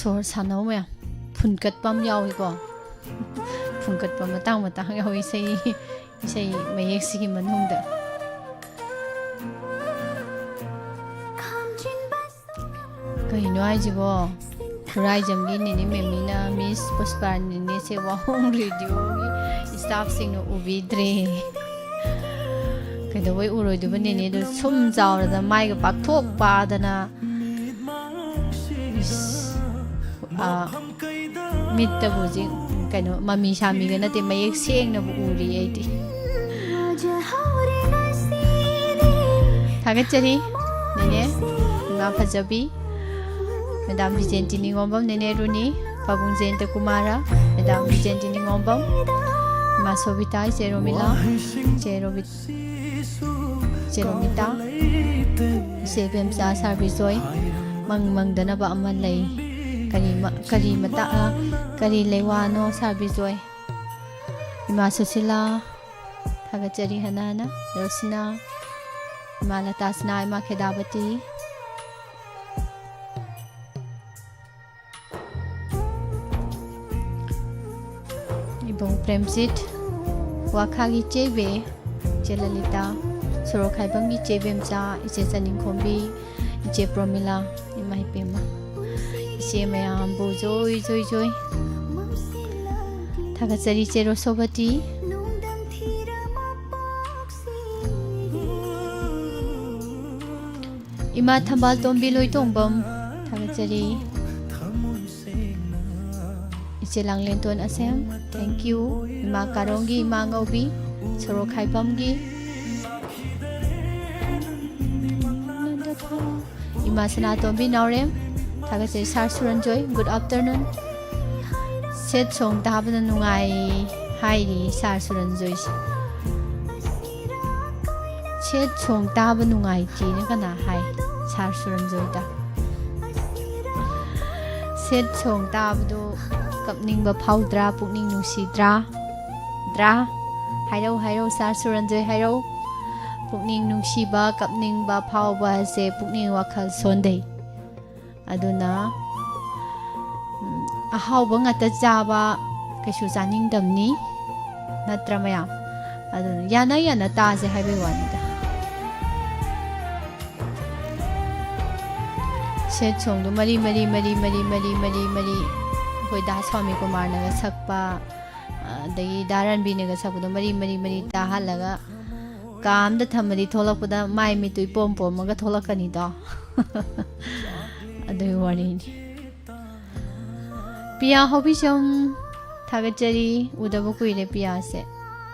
ꯁꯣꯔ ꯁꯥꯟꯅꯧ ꯃꯌꯥꯝ꯫ ꯐꯨꯟꯀꯠꯄ ꯑꯃ ꯌꯥꯎꯏꯀꯣ꯫ ꯐꯨꯟꯀꯠꯄ ꯃꯇꯥꯡ ꯃꯇꯥꯡ ꯌꯥꯎꯏ ꯏꯁꯩ, ꯏꯁꯩ ꯃꯌꯦꯛꯁꯤꯒꯤ ꯃꯅꯨꯡꯗ꯫ ꯀꯩꯅꯣ ꯍꯥꯏꯁꯤꯕꯣ? ꯈꯨꯔꯥꯏꯖꯝꯒꯤ ꯅꯦꯅꯦ ꯃꯦꯃꯤꯅ ꯃꯤꯁ ꯄꯨꯁꯄꯥ ꯅꯦꯅꯦꯁꯦ ꯋꯥꯍꯣꯡ ꯔꯦꯗꯤꯑꯣꯒꯤ ꯏꯁꯇꯥꯐꯁꯤꯡꯅ ꯎꯕꯤꯗ꯭ꯔꯦ꯫ ꯀꯩꯗꯧꯕꯩ ꯎꯔꯣꯏꯗꯣꯏꯕ? ꯅꯦꯅꯦꯗꯣ ꯁꯨꯝ ꯆꯥꯎꯔꯗꯅ ꯃꯥꯏꯒ ꯄꯥꯛꯊꯣꯛ ꯄꯥꯗꯅ, ꯏꯁ, ꯑꯥ, ꯃꯤꯠꯇꯕꯨ ꯍꯧꯖꯤꯛ ꯀꯩꯅꯣ ꯃꯃꯤ ꯁꯥꯃꯤꯒ ꯅꯠꯇꯦ, ꯃꯌꯦꯛ ꯁꯦꯡꯅꯕꯨ ꯎꯔꯤ ꯑꯩꯗꯤ꯫ ꯊꯥꯒꯠꯆꯔꯤ ꯅꯦꯅꯦ, ꯏꯃꯥ ꯐꯖꯕꯤ꯫ ꯃꯦꯗꯥꯝ ꯕꯤꯖꯦꯟꯇꯤꯅꯤ ꯉꯣꯝꯕꯝ, ꯅꯦꯅꯦ ꯔꯨꯅꯤ, ꯄꯥꯕꯨꯡ ꯖꯌꯟꯇ ꯀꯨꯃꯥꯔ, ꯃꯦꯗꯥꯝ ꯕꯤꯖꯦꯟꯇꯤꯅꯤ ꯉꯣꯝꯕꯝ, ꯏꯃꯥ ꯁꯣꯕꯤꯇꯥ, ꯏꯆꯦ ꯔꯣꯃꯤꯂꯥ, ꯏꯆꯦ ꯔꯣꯕꯤ-, ꯏꯆꯦ ꯔꯣꯃꯤꯇꯥ, ꯏꯆꯦ ꯕꯦꯝꯆꯥ, ꯁꯥꯔ ꯕꯤꯖꯣꯏ, ꯃꯪ ꯃꯪꯗꯅꯕ ꯑꯃ ꯂꯩ꯫ ꯀꯔꯤ ꯃ-, ꯀꯔꯤ ꯃꯇꯥ-, ꯑ, ꯀꯔꯤ ꯂꯩꯋꯥꯅꯣ, ꯁꯥꯔ ꯕꯤꯖꯣꯏ? ꯏꯃꯥ ꯁꯨꯁꯤꯂꯥ, ꯊꯥꯒꯠꯆꯔꯤ ꯍꯅꯥꯅ, ꯔꯣꯁꯤꯅꯥ, ꯏꯃꯥ ꯂꯇꯥꯁꯅꯥ, ꯏꯃꯥ ꯈꯦꯗꯥꯕꯇꯤ꯫ ꯏꯕꯨꯡ ꯄ꯭ꯔꯦꯝꯖꯤꯠ, ꯋꯥꯈꯥꯒꯤ ꯆꯦꯕꯦ, ꯏꯆꯦ ꯂꯂꯤꯇꯥ, ꯁꯣꯔꯣꯛ ꯈꯥꯏꯕꯝꯒꯤ ꯏꯆꯦ ꯕꯦꯝꯆꯥ, ꯏꯆꯦ ꯆꯅꯤꯡꯈꯣꯝꯕꯤ, ꯏꯆꯦ ꯄ꯭ꯔꯣꯃꯤꯂꯥ, ꯏꯃꯥ ꯏꯄꯦꯝꯃ, ꯏꯆꯦ ꯃꯌꯥꯝꯕꯨ ꯖꯣꯏ, ꯖꯣꯏ, ꯖꯣꯏ꯫ ꯊꯥꯒꯠꯆꯔꯤ ꯏꯆꯦ ꯔꯣꯁꯣꯕꯇꯤ꯫ ꯏꯃꯥ ꯊꯝꯕꯥꯜ ꯇꯣꯝꯕꯤ ꯂꯣꯏꯇꯣꯡꯕꯝ, ꯊꯥꯒꯠꯆꯔꯤ꯫ ꯏꯆꯦ ꯂꯥꯡꯂꯦꯟꯇꯣꯟ ꯑꯁꯦꯝ, thank you꯫ ꯏꯃꯥ ꯀꯥꯔꯣꯡꯒꯤ, ꯏꯃꯥ ꯉꯧꯕꯤ, ꯁꯣꯔꯣꯛ ꯈꯥꯏꯕꯝꯒꯤ꯫ ꯏꯃꯥ ꯁꯅꯥꯇꯣꯝꯕꯤ ꯅꯥꯎꯔꯦꯝ, ꯊꯥꯒꯠꯆꯔꯤ꯫ ꯁꯥꯔ ꯁꯨꯔꯟꯖꯣꯏ, good afternoon꯫ ꯁꯦꯠ ꯁꯣꯡ ꯇꯥꯕꯅ ꯅꯨꯡꯉꯥꯏ ꯍꯥꯏꯔꯤ ꯁꯥꯔ ꯁꯨꯔꯟꯖꯣꯏꯁꯦ꯫ ꯁꯦꯠ ꯁꯣꯡ ꯇꯥꯕ ꯅꯨꯡꯉꯥꯏꯇꯦꯅ ꯀꯅꯥ ꯍꯥꯏ? ꯁꯥꯔ ꯁꯨꯔꯟꯖꯣꯏꯗ꯫ ꯁꯦꯠ ꯁꯣꯡ ꯇꯥꯕꯗꯣ ꯀꯞꯅꯤꯡꯕ ꯐꯥꯎꯗ꯭ꯔꯥ? ꯄꯨꯛꯅꯤꯡ ꯅꯨꯡꯁꯤꯗ꯭ꯔꯥ? ꯗ꯭ꯔꯥ? ꯍꯥꯏꯔꯧ, ꯍꯥꯏꯔꯧ, ꯁꯥꯔ ꯁꯨꯔꯟꯖꯣꯏ, ꯍꯥꯏꯔꯧ꯫ ꯄꯨꯛꯅꯤꯡ ꯅꯨꯡꯁꯤꯕ, ꯀꯞꯅꯤꯡꯕ ꯐꯥꯎꯕ ꯑꯁꯦ ꯄꯨꯛꯅꯤꯡ ꯋꯥꯈꯜ ꯁꯣꯟꯊꯩ꯫ ꯑꯗꯨꯅ ꯑꯍꯥꯎꯕ ꯉꯥꯛꯇ ꯆꯥꯕ ꯀꯩꯁꯨ ꯆꯥꯅꯤꯡꯗꯕꯅꯤ, ꯅꯠꯇ꯭ꯔ ꯃꯌꯥꯝ? ꯑꯗꯨꯅ ꯌꯥꯅ ꯌꯥꯅ ꯇꯥꯁꯦ ꯍꯥꯏꯕꯩ ꯋꯥꯅꯤꯗ꯫ ꯁꯦꯠ ꯁꯣꯡꯗꯣ ꯃꯔꯤ ꯃꯔꯤ ꯃꯔꯤ ꯃꯔꯤ ꯃꯔꯤ ꯃꯔꯤ ꯃꯔꯤ, ꯑꯩꯈꯣꯏ ꯗꯥ ꯁ꯭ꯋꯥꯃꯤ ꯀꯨꯃꯥꯔꯅꯒ ꯁꯛꯄ, ꯑꯗꯒꯤ ꯗꯥ ꯔꯟꯕꯤꯔꯅꯒ ꯁꯛꯄꯗꯣ ꯃꯔꯤ ꯃꯔꯤ ꯃꯔꯤ ꯇꯥꯍꯜꯂꯒ ꯀꯥ ꯑꯝꯗ ꯊꯝꯃꯗꯤ ꯊꯣꯛꯂꯛꯄꯗ ꯃꯥꯏ ꯃꯤꯠꯇꯨ ꯏꯄꯣꯝ ꯄꯣꯝꯃꯒ ꯊꯣꯛꯂꯛꯀꯅꯤꯗꯣ꯫ ꯑꯗꯨꯒꯤ ꯋꯥꯔꯤꯅꯤ꯫ ꯄꯤꯌꯥ ꯍꯣꯕꯤꯁꯝ, ꯊꯥꯒꯠꯆꯔꯤ, ꯎꯗꯕ ꯀꯨꯏꯔꯦ ꯄꯤꯌꯥꯁꯦ꯫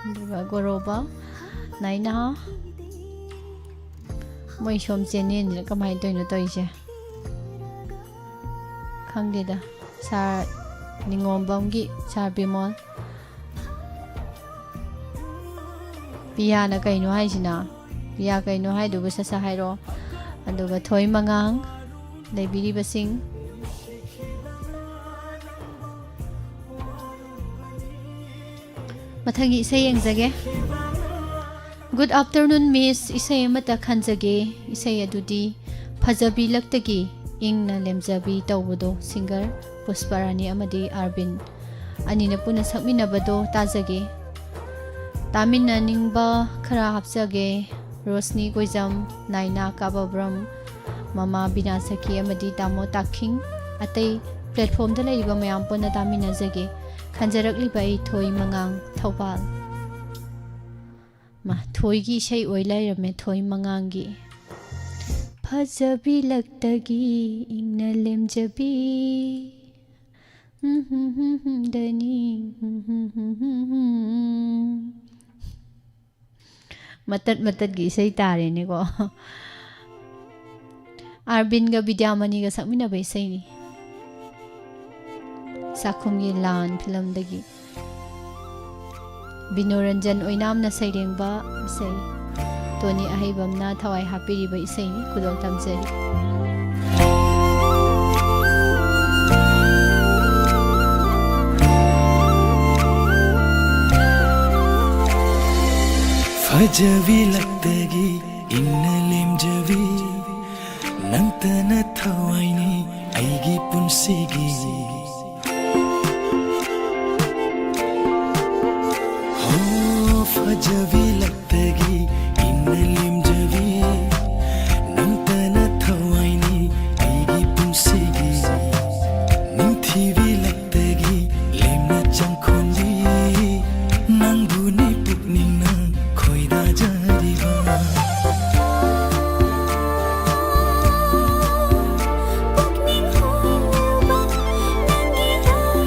ꯑꯗꯨꯒ ꯒꯣꯔꯣꯕ, ꯅꯥꯏꯅꯥ, ꯃꯣꯏ ꯁꯣꯝ ꯆꯦꯟꯅꯦꯜꯁꯤꯅ ꯀꯃꯥꯏꯅ ꯇꯧꯔꯤꯅꯣ ꯇꯧꯔꯤꯁꯦ? ꯈꯪꯗꯦꯗ꯫ ꯁꯥꯔ ꯅꯤꯉꯣꯝꯕꯝꯒꯤ ꯁꯥꯔ ꯕꯤꯃꯣꯜ, ꯄꯤꯌꯥꯅ ꯀꯩꯅꯣ ꯍꯥꯏꯁꯤꯅ? ꯄꯤꯌꯥ ꯀꯩꯅꯣ ꯍꯥꯏꯗꯨꯕꯨ ꯁꯠ ꯁꯠ ꯍꯥꯏꯔꯛꯑꯣ꯫ ꯑꯗꯨꯒ ꯊꯣꯏ ꯃꯉꯥꯡ, ꯂꯩꯕꯤꯔꯤꯕꯁꯤꯡ꯫ ꯃꯊꯪꯒꯤ ꯏꯁꯩ ꯌꯦꯡꯖꯒꯦ꯫ Good afternoon, Miss꯫ ꯏꯁꯩ ꯑꯃꯇ ꯈꯟꯖꯒꯦ꯫ ꯏꯁꯩ ꯑꯗꯨꯗꯤ ꯐꯖꯕꯤ ꯂꯛꯇꯒꯤ ꯏꯪꯅ ꯂꯦꯝꯖꯕꯤ ꯇꯧꯕꯗꯣ, ꯁꯤꯡꯒꯔ ꯄꯨꯁꯄꯔꯥꯅꯤ ꯑꯃꯗꯤ ꯑꯥꯔꯕꯤꯟ ꯑꯅꯤꯅ ꯄꯨꯟꯅ ꯁꯛꯃꯤꯟꯅꯕꯗꯣ ꯇꯥꯖꯒꯦ꯫ ꯇꯥꯃꯤꯟꯅꯅꯤꯡꯕ ꯈꯔ ꯍꯥꯞꯆꯒꯦ꯫ ꯔꯣꯁꯅꯤ ꯀꯣꯏꯖꯝ, ꯅꯥꯏꯅꯥ ꯀꯥꯕꯕ꯭ꯔꯝ, ꯃꯃꯥ ꯕꯤꯅꯥ ꯁꯈꯤ ꯑꯃꯗꯤ ꯇꯥꯃꯣ ꯇꯥꯈꯤꯡ, ꯑꯇꯩ ꯄ꯭ꯂꯦꯠꯐꯣꯝꯗ ꯂꯩꯔꯤꯕ ꯃꯌꯥꯝ ꯄꯨꯟꯅ ꯇꯥꯃꯤꯟꯅꯖꯒꯦ꯫ ꯈꯟꯖꯔꯛꯂꯤꯕ ꯑꯩ ꯊꯣꯏ ꯃꯉꯥꯡ, ꯊꯧꯕꯥꯜ꯫ ꯃꯥ, ꯊꯣꯏꯒꯤ ꯏꯁꯩ ꯑꯣꯏ ꯂꯩꯔꯝꯃꯦ, ꯊꯣꯏ ꯃꯉꯥꯡꯒꯤ꯫ ꯐꯖꯕꯤ ꯂꯛꯇꯒꯤ ꯏꯪꯅ ꯂꯦꯝꯖꯕꯤ꯫ ꯗꯅꯤ꯫ ꯃꯇꯠ ꯃꯇꯠꯀꯤ ꯏꯁꯩ ꯇꯥꯔꯦꯅꯦꯀꯣ꯫ ꯑꯥꯔꯕꯤꯟꯒ ꯕꯤꯗ꯭ꯌꯥꯃꯅꯤꯒ ꯁꯛꯃꯤꯟꯅꯕ ꯏꯁꯩꯅꯤ꯫ ꯆꯥꯛꯈꯨꯝꯒꯤ ꯂꯥꯟ ꯐꯤꯂꯝꯗꯒꯤ꯫ ꯕꯤꯅꯣꯔꯟꯖꯟ ꯑꯣꯏꯅꯥꯝꯅ ꯁꯩꯔꯦꯡꯕ ꯏꯁꯩ꯫ ꯇꯣꯅꯤ ꯑꯍꯩꯕꯝꯅ ꯊꯋꯥꯏ ꯍꯥꯞꯄꯤꯔꯤꯕ ꯏꯁꯩꯅꯤ꯫ ꯈꯨꯗꯣꯜ ꯇꯝꯖꯔꯤ꯫ ꯐꯖꯕꯤ ꯂꯛꯇꯒꯤ ꯏꯪꯅ ꯂꯦꯝꯖꯕꯤ, ꯅꯪꯇꯅ ꯊꯋꯥꯏꯅꯤ ꯑꯩꯒꯤ ꯄꯨꯟꯁꯤꯒꯤ꯫ ꯐꯖꯕꯤ ꯂꯛꯇꯒꯤ ꯏꯪꯅ ꯂꯦꯝꯖꯕꯤ, ꯅꯪꯇꯅ ꯊꯋꯥꯏꯅꯤ ꯑꯩꯒꯤ ꯄꯨꯟꯁꯤꯒꯤ꯫ ꯅꯤꯡꯊꯤꯕꯤ ꯂꯛꯇꯒꯤ ꯂꯦꯝꯅ ꯆꯪꯈꯣꯟꯕꯤ, ꯅꯪꯕꯨꯅꯤ ꯄꯨꯛꯅꯤꯡꯅ ꯈꯣꯏꯗꯥꯖꯔꯤꯕ꯫ ꯄꯨꯛꯅꯤꯡ ꯍꯨꯕ ꯅꯪꯒꯤ ꯂꯥꯏ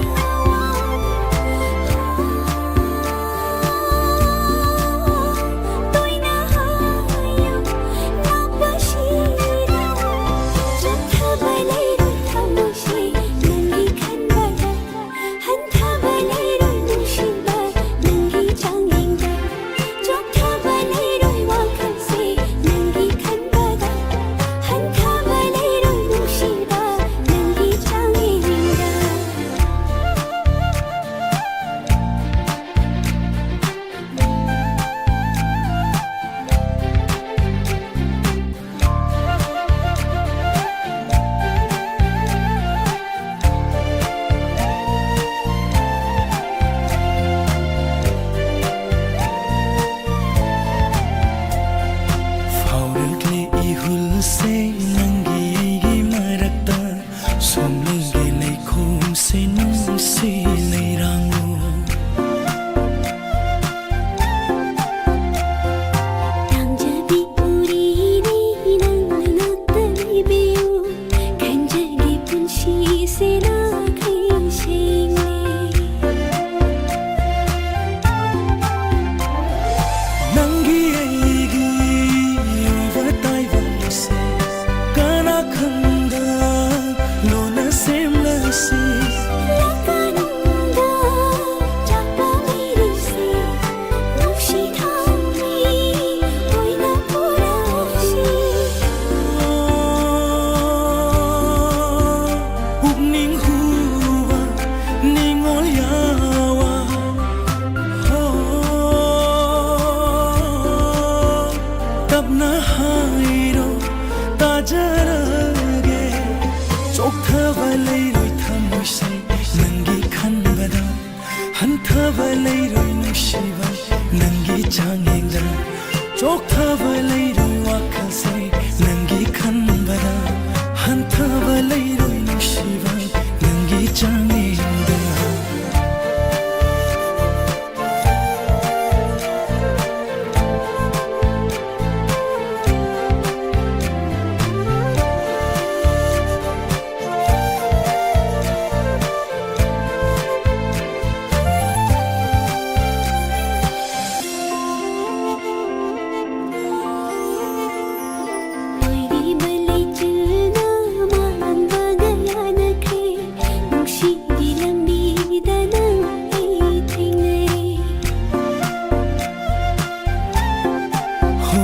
ꯐꯥꯎꯔꯛꯂꯦ ꯏꯍꯨꯜꯁꯦ ꯅꯪꯒꯤ ꯑꯩꯒꯤ ꯃꯔꯛꯇ, ꯁꯣꯝꯂꯣꯝꯒꯤ ꯂꯩꯈꯣꯝꯁꯦ ꯅꯨꯡꯁꯤ ꯂꯩꯔꯥꯡꯂꯣ꯫ ꯇꯥꯡꯖꯕꯤ ꯎꯔꯤꯅꯤ ꯅꯪꯅ ꯉꯥꯛꯇ ꯂꯩꯕꯤꯌꯨ, ꯈꯟꯖꯒꯦ ꯄꯨꯟꯁꯤꯁꯦ ꯅꯥꯈꯩ ꯁꯦꯡꯂꯦ꯫ ꯅꯪꯒꯤ ꯑꯩꯒꯤ ꯑꯣꯏꯕ ꯇꯥꯏꯕꯪꯁꯦ ꯀꯅꯥ ꯈꯪꯗ ꯂꯣꯟꯅ ꯁꯦꯝꯂꯁꯤ꯫ ꯂꯥꯛꯀꯅꯨꯗ ꯆꯥꯛꯄ ꯃꯩꯔꯩꯁꯦ ꯅꯨꯡꯁꯤ ꯊꯥꯎꯃꯩ ꯑꯣꯏꯅ ꯄꯨꯔꯛꯁꯤ꯫ ꯄꯨꯛꯅꯤꯡ ꯍꯨꯕ ꯅꯤꯡꯉꯣꯜ ꯌꯥꯋꯥ꯫ ꯍꯣ, ꯇꯞꯅ ꯍꯥꯏꯔꯣ, ꯇꯥꯖꯔꯒꯦ꯫ ꯆꯣꯛꯊꯕ ꯂꯩꯔꯣꯏ ꯊꯃꯣꯏꯁꯦ ꯅꯪꯒꯤ ꯈꯟꯕꯗ, ꯍꯟꯊꯕ ꯂꯩꯔꯣꯏ ꯅꯨꯡꯁꯤꯕ ꯅꯪꯒꯤ ꯆꯣꯛꯊꯕ ꯂꯩꯔꯣꯏ ꯋꯥꯈꯜꯁꯦ ꯅꯪꯒꯤ ꯈꯟꯕꯗ, ꯍꯟꯊꯕ ꯂꯩꯔꯣꯏ ꯅꯨꯡꯁꯤꯕ ꯅꯪꯒꯤ ꯆꯥꯡꯌꯦꯡꯗ꯫ ꯃꯥꯏꯕ ꯂꯩꯆꯤꯜꯅ ꯃꯥꯡꯕꯒ ꯌꯥꯅꯈ꯭ꯔꯦ, ꯅꯨꯡꯁꯤꯠꯀꯤ ꯂꯝꯕꯤꯗ ꯅꯪ ꯑꯩ ꯊꯦꯡꯅꯔꯦ꯫ ꯍꯣ,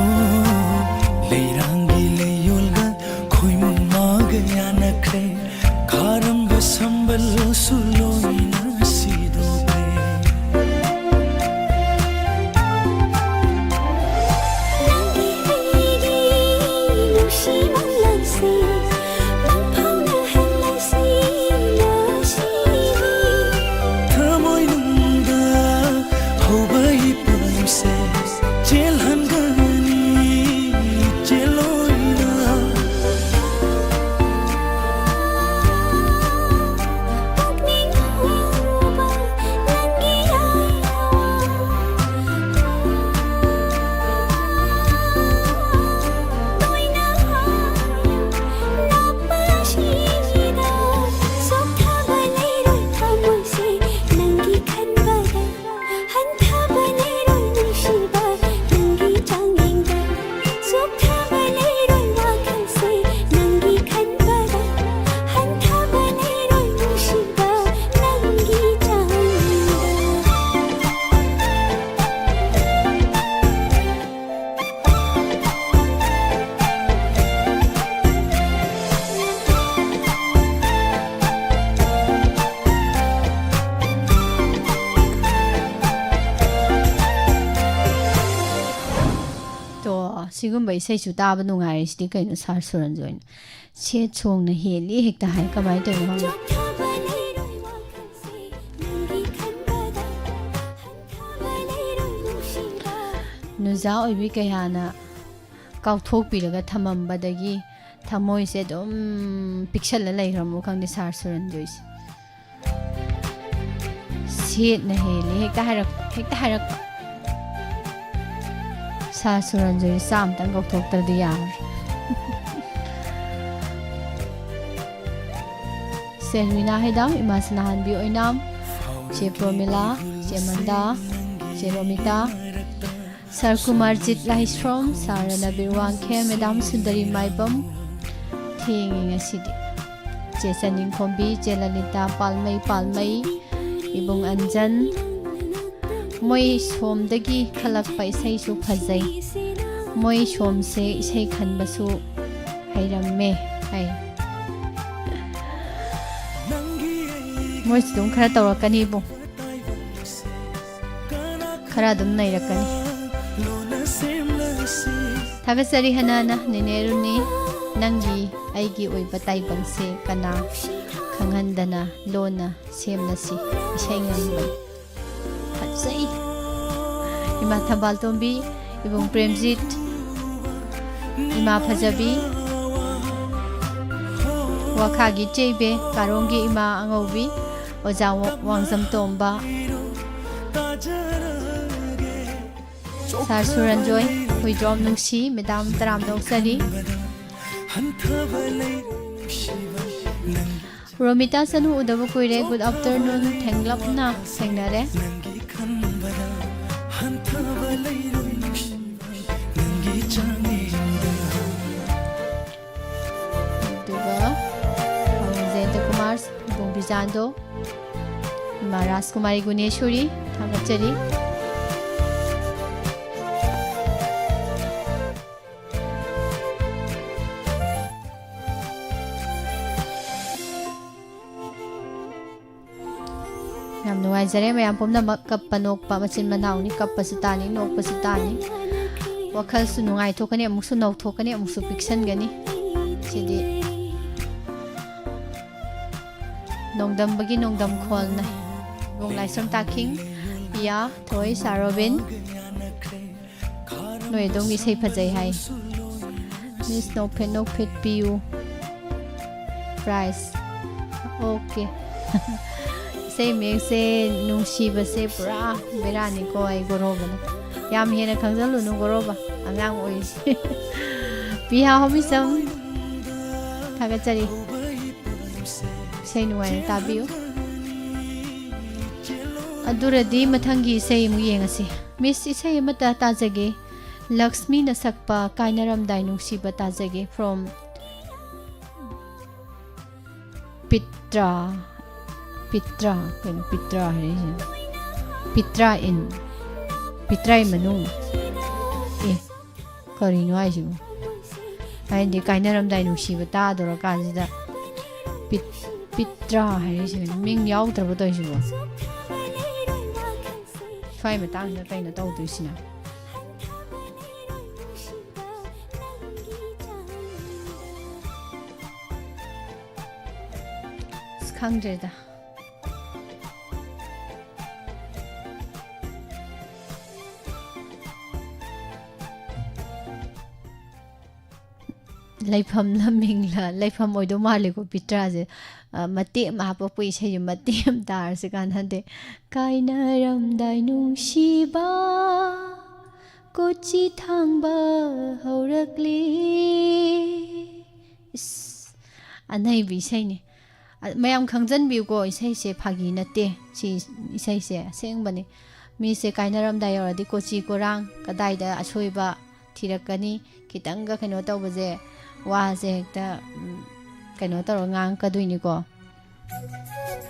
ꯂꯩꯔꯥꯡꯒꯤ ꯂꯩꯌꯣꯜꯒ ꯈꯣꯏꯃꯨꯃꯥꯒ ꯌꯥꯅꯈ꯭ꯔꯦ, ꯈꯥꯔꯝꯕ ꯁꯝꯕꯜꯁꯨ ꯂꯣꯏꯅ ꯁꯤꯗꯣꯛꯈ꯭ꯔꯦ꯫ ꯅꯪꯒꯤ ꯑꯩꯒꯤ ꯅꯨꯡꯁꯤ ꯃꯪꯂꯥꯟꯁꯦ ꯃꯪꯐꯥꯎꯅꯍꯜꯂꯁꯤ ꯉꯁꯤꯗꯤ꯫ ꯊꯃꯣꯏꯅꯨꯡꯗ ꯍꯧꯕ ꯏꯄꯨꯝꯁꯦ ꯆꯦꯜꯍꯟꯒꯅꯤ ꯏꯆꯦꯜ ꯑꯣꯏꯅ꯫ ꯄꯨꯛꯅꯤꯡ ꯍꯨꯕ ꯅꯪꯒꯤ ꯑꯌꯥꯕ ꯇꯣꯏꯅ ꯍꯥꯏꯌꯨ, ꯅꯛꯄꯁꯤꯗ ꯆꯣꯛꯊꯕ ꯂꯩꯔꯣꯏ ꯊꯃꯣꯏꯁꯦ ꯅꯪꯒꯤ ꯈꯟꯕꯗ꯫ ꯍꯟꯊꯕ ꯂꯩꯔꯣꯏ ꯅꯨꯡꯁꯤꯕ ꯅꯪꯒꯤ ꯆꯥꯡꯌꯦꯡꯗ꯫ ꯆꯣꯛꯊꯕ ꯂꯩꯔꯣꯏ ꯋꯥꯈꯜꯁꯦ ꯅꯪꯒꯤ ꯈꯟꯕꯗ꯫ ꯍꯟꯊꯕ ꯂꯩꯔꯣꯏ ꯅꯨꯡꯁꯤꯕ ꯅꯪꯒꯤ ꯆꯥꯡꯌꯦꯡꯗ꯫ ꯇꯣ, ꯁꯤꯒꯨꯝꯕ ꯏꯁꯩꯁꯨ ꯇꯥꯕ ꯅꯨꯡꯉꯥꯏꯔꯤꯁꯤꯗꯤ ꯀꯩꯅꯣ, ꯁꯥꯔ ꯁꯨꯔꯟꯖꯣꯏꯅ ꯁꯦꯠ ꯁꯣꯡꯅ ꯍꯦꯜꯂꯤ ꯍꯦꯛꯇ ꯍꯥꯏ, ꯀꯃꯥꯏꯅ ꯇꯧꯔꯤꯅꯣ ꯈꯪꯗꯦ? ꯆꯣꯛꯊꯕ ꯂꯩꯔꯣꯏ ꯋꯥꯈꯜꯁꯦ ꯅꯪꯒꯤ ꯈꯟꯕꯗ, ꯍꯟꯊꯕ ꯂꯩꯔꯣꯏ ꯅꯨꯡꯁꯤꯕ ꯅꯨꯖꯥ ꯑꯣꯏꯕꯤ ꯀꯌꯥꯅ ꯀꯥꯎꯊꯣꯛꯄꯤꯔꯒ ꯊꯝꯃꯝꯕꯗꯒꯤ ꯊꯃꯣꯏꯁꯦ ꯑꯗꯨꯝ ꯄꯤꯛꯁꯜꯂ ꯂꯩꯈ꯭ꯔꯕꯣ ꯈꯪꯗꯦ ꯁꯥꯔ ꯁꯨꯔꯟꯖꯣꯏꯁꯦ꯫ ꯁꯦꯠꯅ ꯍꯦꯜꯂꯤ ꯍꯦꯛꯇ ꯍꯥꯏꯔꯛ ꯍꯦꯛꯇ ꯍꯥꯏꯔꯛꯄ꯫ ꯁꯥꯔ ꯁꯨꯔꯟꯖꯣꯏꯁꯦ ꯆꯥꯝꯇꯪ ꯀꯧꯊꯣꯛꯇ꯭ꯔꯗꯤ ꯌꯥꯔꯣꯏ꯫ ꯁꯦ ꯔꯤꯅꯥ ꯍꯩꯗꯥꯝ, ꯏꯃꯥ ꯁꯅꯥꯍꯟꯕꯤ ꯑꯣꯏꯅꯥꯝ, ꯆꯦ ꯄ꯭ꯔꯣꯃꯤꯂꯥ, ꯆꯦ ꯃꯟꯗꯥ, ꯆꯦ ꯔꯣꯃꯤꯇꯥ, ꯁꯥꯔ ꯀꯨꯃꯥꯔꯖꯤꯠ ꯂꯥꯏꯁ꯭ꯔꯣꯝ, ꯁꯥꯔ ꯔꯅꯕꯤꯔ ꯋꯥꯡꯈꯦꯝ, ꯃꯦꯗꯥꯝ ꯁꯨꯟꯗꯔꯤ ꯃꯥꯏꯕꯝ, ꯊꯦꯡꯉꯦ ꯉꯁꯤꯗꯤ꯫ ꯆꯦ ꯆꯅꯤꯡꯈꯣꯝꯕꯤ, ꯆꯦ ꯂꯂꯤꯇꯥ ꯄꯥꯜꯃꯩ ꯄꯥꯜꯃꯩ, ꯏꯕꯨꯡ ꯑꯟꯖꯟ, ꯃꯣꯏ ꯁꯣꯝꯗꯒꯤ ꯈꯜꯂꯛꯄ ꯏꯁꯩꯁꯨ ꯐꯖꯩ꯫ ꯃꯣꯏ ꯁꯣꯝꯁꯦ ꯏꯁꯩ ꯈꯟꯕꯁꯨ ꯍꯩꯔꯝꯃꯦ ꯍꯥꯏ꯫ ꯃꯣꯏꯁꯨ ꯑꯗꯨꯝ ꯈꯔ ꯇꯧꯔꯛꯀꯅꯤ ꯏꯕꯨꯡ꯫ ꯈꯔ ꯑꯗꯨꯝ ꯅꯩꯔꯛꯀꯅꯤ꯫ ꯊꯥꯒꯠꯆꯔꯤ ꯍꯅꯥꯅ ꯅꯦꯅꯦ ꯔꯨꯅꯤ, ꯅꯪꯒꯤ ꯑꯩꯒꯤ ꯑꯣꯏꯕ ꯇꯥꯏꯕꯪꯁꯦ ꯀꯅꯥ ꯈꯪꯍꯟꯗꯅ ꯂꯣꯟꯅ ꯁꯦꯝꯂꯁꯤ꯫ ꯏꯁꯩ ꯉꯪꯕꯅꯤ꯫ ꯐꯖꯩ꯫ ꯏꯃꯥ ꯊꯝꯕꯥꯜ ꯇꯣꯝꯕꯤ, ꯏꯕꯨꯡ ꯄ꯭ꯔꯦꯝꯖꯤꯠ, ꯏꯃꯥ ꯐꯖꯕꯤ, ꯋꯥꯈꯥꯒꯤ ꯆꯦ ꯏꯕꯦ, ꯀꯥꯔꯣꯡꯒꯤ ꯏꯃꯥ ꯑꯉꯧꯕꯤ, ꯑꯣꯖꯥ ꯋꯥ-, ꯋꯥꯡꯖꯝ ꯇꯣꯝꯕ, ꯁꯥꯔ ꯁꯨꯔꯟꯖꯣꯏ, ꯍꯨꯏꯗ꯭ꯔꯣꯝ ꯅꯨꯡꯁꯤ, ꯃꯦꯗꯥꯝ ꯇꯔꯥꯝꯅ ꯑꯣꯛꯆꯔꯤ꯫ ꯔꯣꯃꯤꯇꯥ ꯆꯅꯨ ꯎꯗꯕ ꯀꯨꯏꯔꯦ꯫ Good afternoon, ꯊꯦꯡꯂꯞꯅ ꯊꯦꯡꯅꯔꯦ꯫ ꯑꯗꯨꯒ ꯖꯌꯟꯇ ꯀꯨꯃꯥꯔ, ꯏꯕꯨꯡ ꯕꯤꯖꯥꯟꯗꯣ, ꯏꯃꯥ ꯔꯥꯖꯀꯨꯃꯥꯔꯤ ꯒꯨꯅꯦꯁꯣꯔꯤ, ꯊꯥꯒꯠꯆꯔꯤ꯫ ꯌꯥꯝ ꯅꯨꯡꯉꯥꯏꯖꯔꯦ ꯃꯌꯥꯝ ꯄꯨꯝꯅꯃꯛ꯫ ꯀꯞꯄ ꯅꯣꯛꯄ ꯃꯆꯤꯟ ꯃꯅꯥꯎꯅꯤ, ꯀꯞꯄꯁꯨ ꯇꯥꯅꯤ, ꯅꯣꯛꯄꯁꯨ ꯇꯥꯅꯤ꯫ ꯋꯥꯈꯜꯁꯨ ꯅꯨꯡꯉꯥꯏꯊꯣꯛꯀꯅꯤ, ꯑꯃꯨꯛꯁꯨ ꯅꯧꯊꯣꯛꯀꯅꯤ, ꯑꯃꯨꯛꯁꯨ ꯄꯤꯛꯁꯟꯒꯅꯤ꯫ ꯁꯤꯗꯤ ꯅꯣꯡꯗꯝꯕꯒꯤ ꯅꯣꯡꯗꯝ ꯈꯣꯜꯅ ꯏꯕꯨꯡ ꯂꯥꯏꯁ꯭ꯔꯝ ꯇꯥꯈꯤꯡ, ꯄꯤꯌꯥ, ꯊꯣꯏ, ꯁꯥꯔ ꯔꯣꯕꯤꯟ, ꯅꯣꯏ ꯑꯗꯣꯝꯒꯤ ꯏꯁꯩ ꯐꯖꯩ ꯍꯥꯏ꯫ Miss ꯅꯣꯛꯐꯦꯠ ꯅꯣꯛꯐꯦꯠ ꯄꯤꯌꯨ꯫ Prize꯫ Okay꯫ ꯏꯁꯩ ꯃꯌꯦꯛꯁꯦ, ꯅꯨꯡꯁꯤꯕꯁꯦ ꯄꯨꯔꯥ ꯕꯦꯔꯥꯅꯤꯀꯣ꯫ ꯑꯩ ꯒꯣꯔꯣꯕꯅ ꯌꯥꯝ ꯍꯦꯟꯅ ꯈꯪꯖꯜꯂꯨꯅꯨ ꯒꯣꯔꯣꯕ, ꯑꯉꯥꯡ ꯑꯣꯏꯔꯤꯁꯦ꯫ ꯄꯤꯍꯥ ꯍꯣꯃꯤꯁꯝ ꯊꯥꯒꯠꯆꯔꯤ꯫ ꯏꯁꯩ ꯅꯨꯡꯉꯥꯏꯅ ꯇꯥꯕꯤꯌꯨ꯫ ꯑꯗꯨꯔꯗꯤ ꯃꯊꯪꯒꯤ ꯏꯁꯩ ꯑꯃꯨꯛ ꯌꯦꯡꯉꯁꯤ꯫ Miss, ꯏꯁꯩ ꯑꯃꯠꯇ ꯇꯥꯖꯒꯦ꯫ ꯂꯛꯁꯃꯤꯅ ꯁꯛꯄ ꯀꯥꯏꯅꯔꯝꯗꯥꯏ ꯅꯨꯡꯁꯤꯕ ꯇꯥꯖꯒꯦ, from ꯄꯤꯇ꯭ꯔꯥ꯫ ꯄꯤꯇ꯭ꯔꯥ, ꯀꯩꯅꯣ ꯄꯤꯇ꯭ꯔꯥ ꯍꯥꯏꯔꯛꯏꯁꯦ? ꯄꯤꯇ꯭ꯔꯥ in, ꯄꯤꯇ꯭ꯔꯥꯏ ꯃꯅꯨꯡ꯫ ꯑꯦ, ꯀꯔꯤꯅꯣ ꯍꯥꯏꯁꯤꯕꯨ? ꯍꯥꯏꯗꯤ ꯀꯥꯏꯅꯔꯝꯗꯥꯏ ꯅꯨꯡꯁꯤꯕ ꯇꯥꯗꯣꯔꯀꯥꯟꯁꯤꯗ ꯄꯤꯠ-, ꯄꯤꯇ꯭ꯔꯥ ꯍꯥꯏꯔꯛꯏꯁꯦ ꯀꯩꯅꯣ? ꯃꯤꯡ ꯌꯥꯎꯗ꯭ꯔꯕ ꯇꯧꯔꯤꯁꯤꯕꯣ? ꯁ꯭ꯋꯥꯏ ꯃꯇꯥꯡꯁꯤꯗ ꯀꯩꯅꯣ ꯇꯧꯗꯣꯏꯁꯤꯅ? ꯑꯁ, ꯈꯪꯗ꯭ꯔꯦꯗ꯫ ꯂꯩꯐꯝ ꯂꯝꯃꯤꯡꯂ? ꯂꯩꯐꯝ ꯑꯣꯏꯗꯧ ꯃꯥꯜꯂꯦꯀꯣ, ꯄꯤꯇ꯭ꯔꯥꯁꯦ꯫ ꯑ, ꯃꯇꯦꯛ ꯑꯃ ꯍꯥꯞꯄꯛꯄ ꯏꯁꯩꯁꯦ, ꯃꯇꯦꯛ ꯑꯃ ꯇꯥꯔꯁꯤ ꯀꯥꯟꯅꯗꯦ꯫ ꯀꯥꯏꯅꯔꯝꯗꯥꯏ ꯅꯨꯡꯁꯤꯕ, ꯀꯣꯆꯤ ꯊꯥꯡꯕ ꯍꯧꯔꯛꯂꯤ꯫ ꯏꯁ, ꯑꯅꯩꯕ ꯏꯁꯩꯅꯤ꯫ ꯑ, ꯃꯌꯥꯝ ꯈꯪꯖꯟꯕꯤꯌꯨꯀꯣ, ꯏꯁꯩꯁꯦ ꯐꯥꯒꯤ ꯅꯠꯇꯦ꯫ ꯁꯤ ꯏꯁꯩꯁꯦ ꯑꯁꯦꯡꯕꯅꯤ꯫ ꯃꯤꯁꯦ ꯀꯥꯏꯅꯔꯝꯗꯥꯏ ꯌꯧꯔꯗꯤ ꯀꯣꯆꯤ ꯀꯣꯔꯥꯡ, ꯀꯗꯥꯏꯗ ꯑꯁꯣꯏꯕ ꯊꯤꯔꯛꯀꯅꯤ? ꯈꯤꯇꯪꯒ ꯀꯩꯅꯣ ꯇꯧꯕꯁꯦ, ꯋꯥꯁꯦ ꯍꯦꯛꯇ, ꯎꯝ, ꯀꯩꯅꯣ ꯇꯧꯔꯒ ꯉꯥꯡꯉꯛꯀꯗꯣꯏꯅꯤꯀꯣ꯫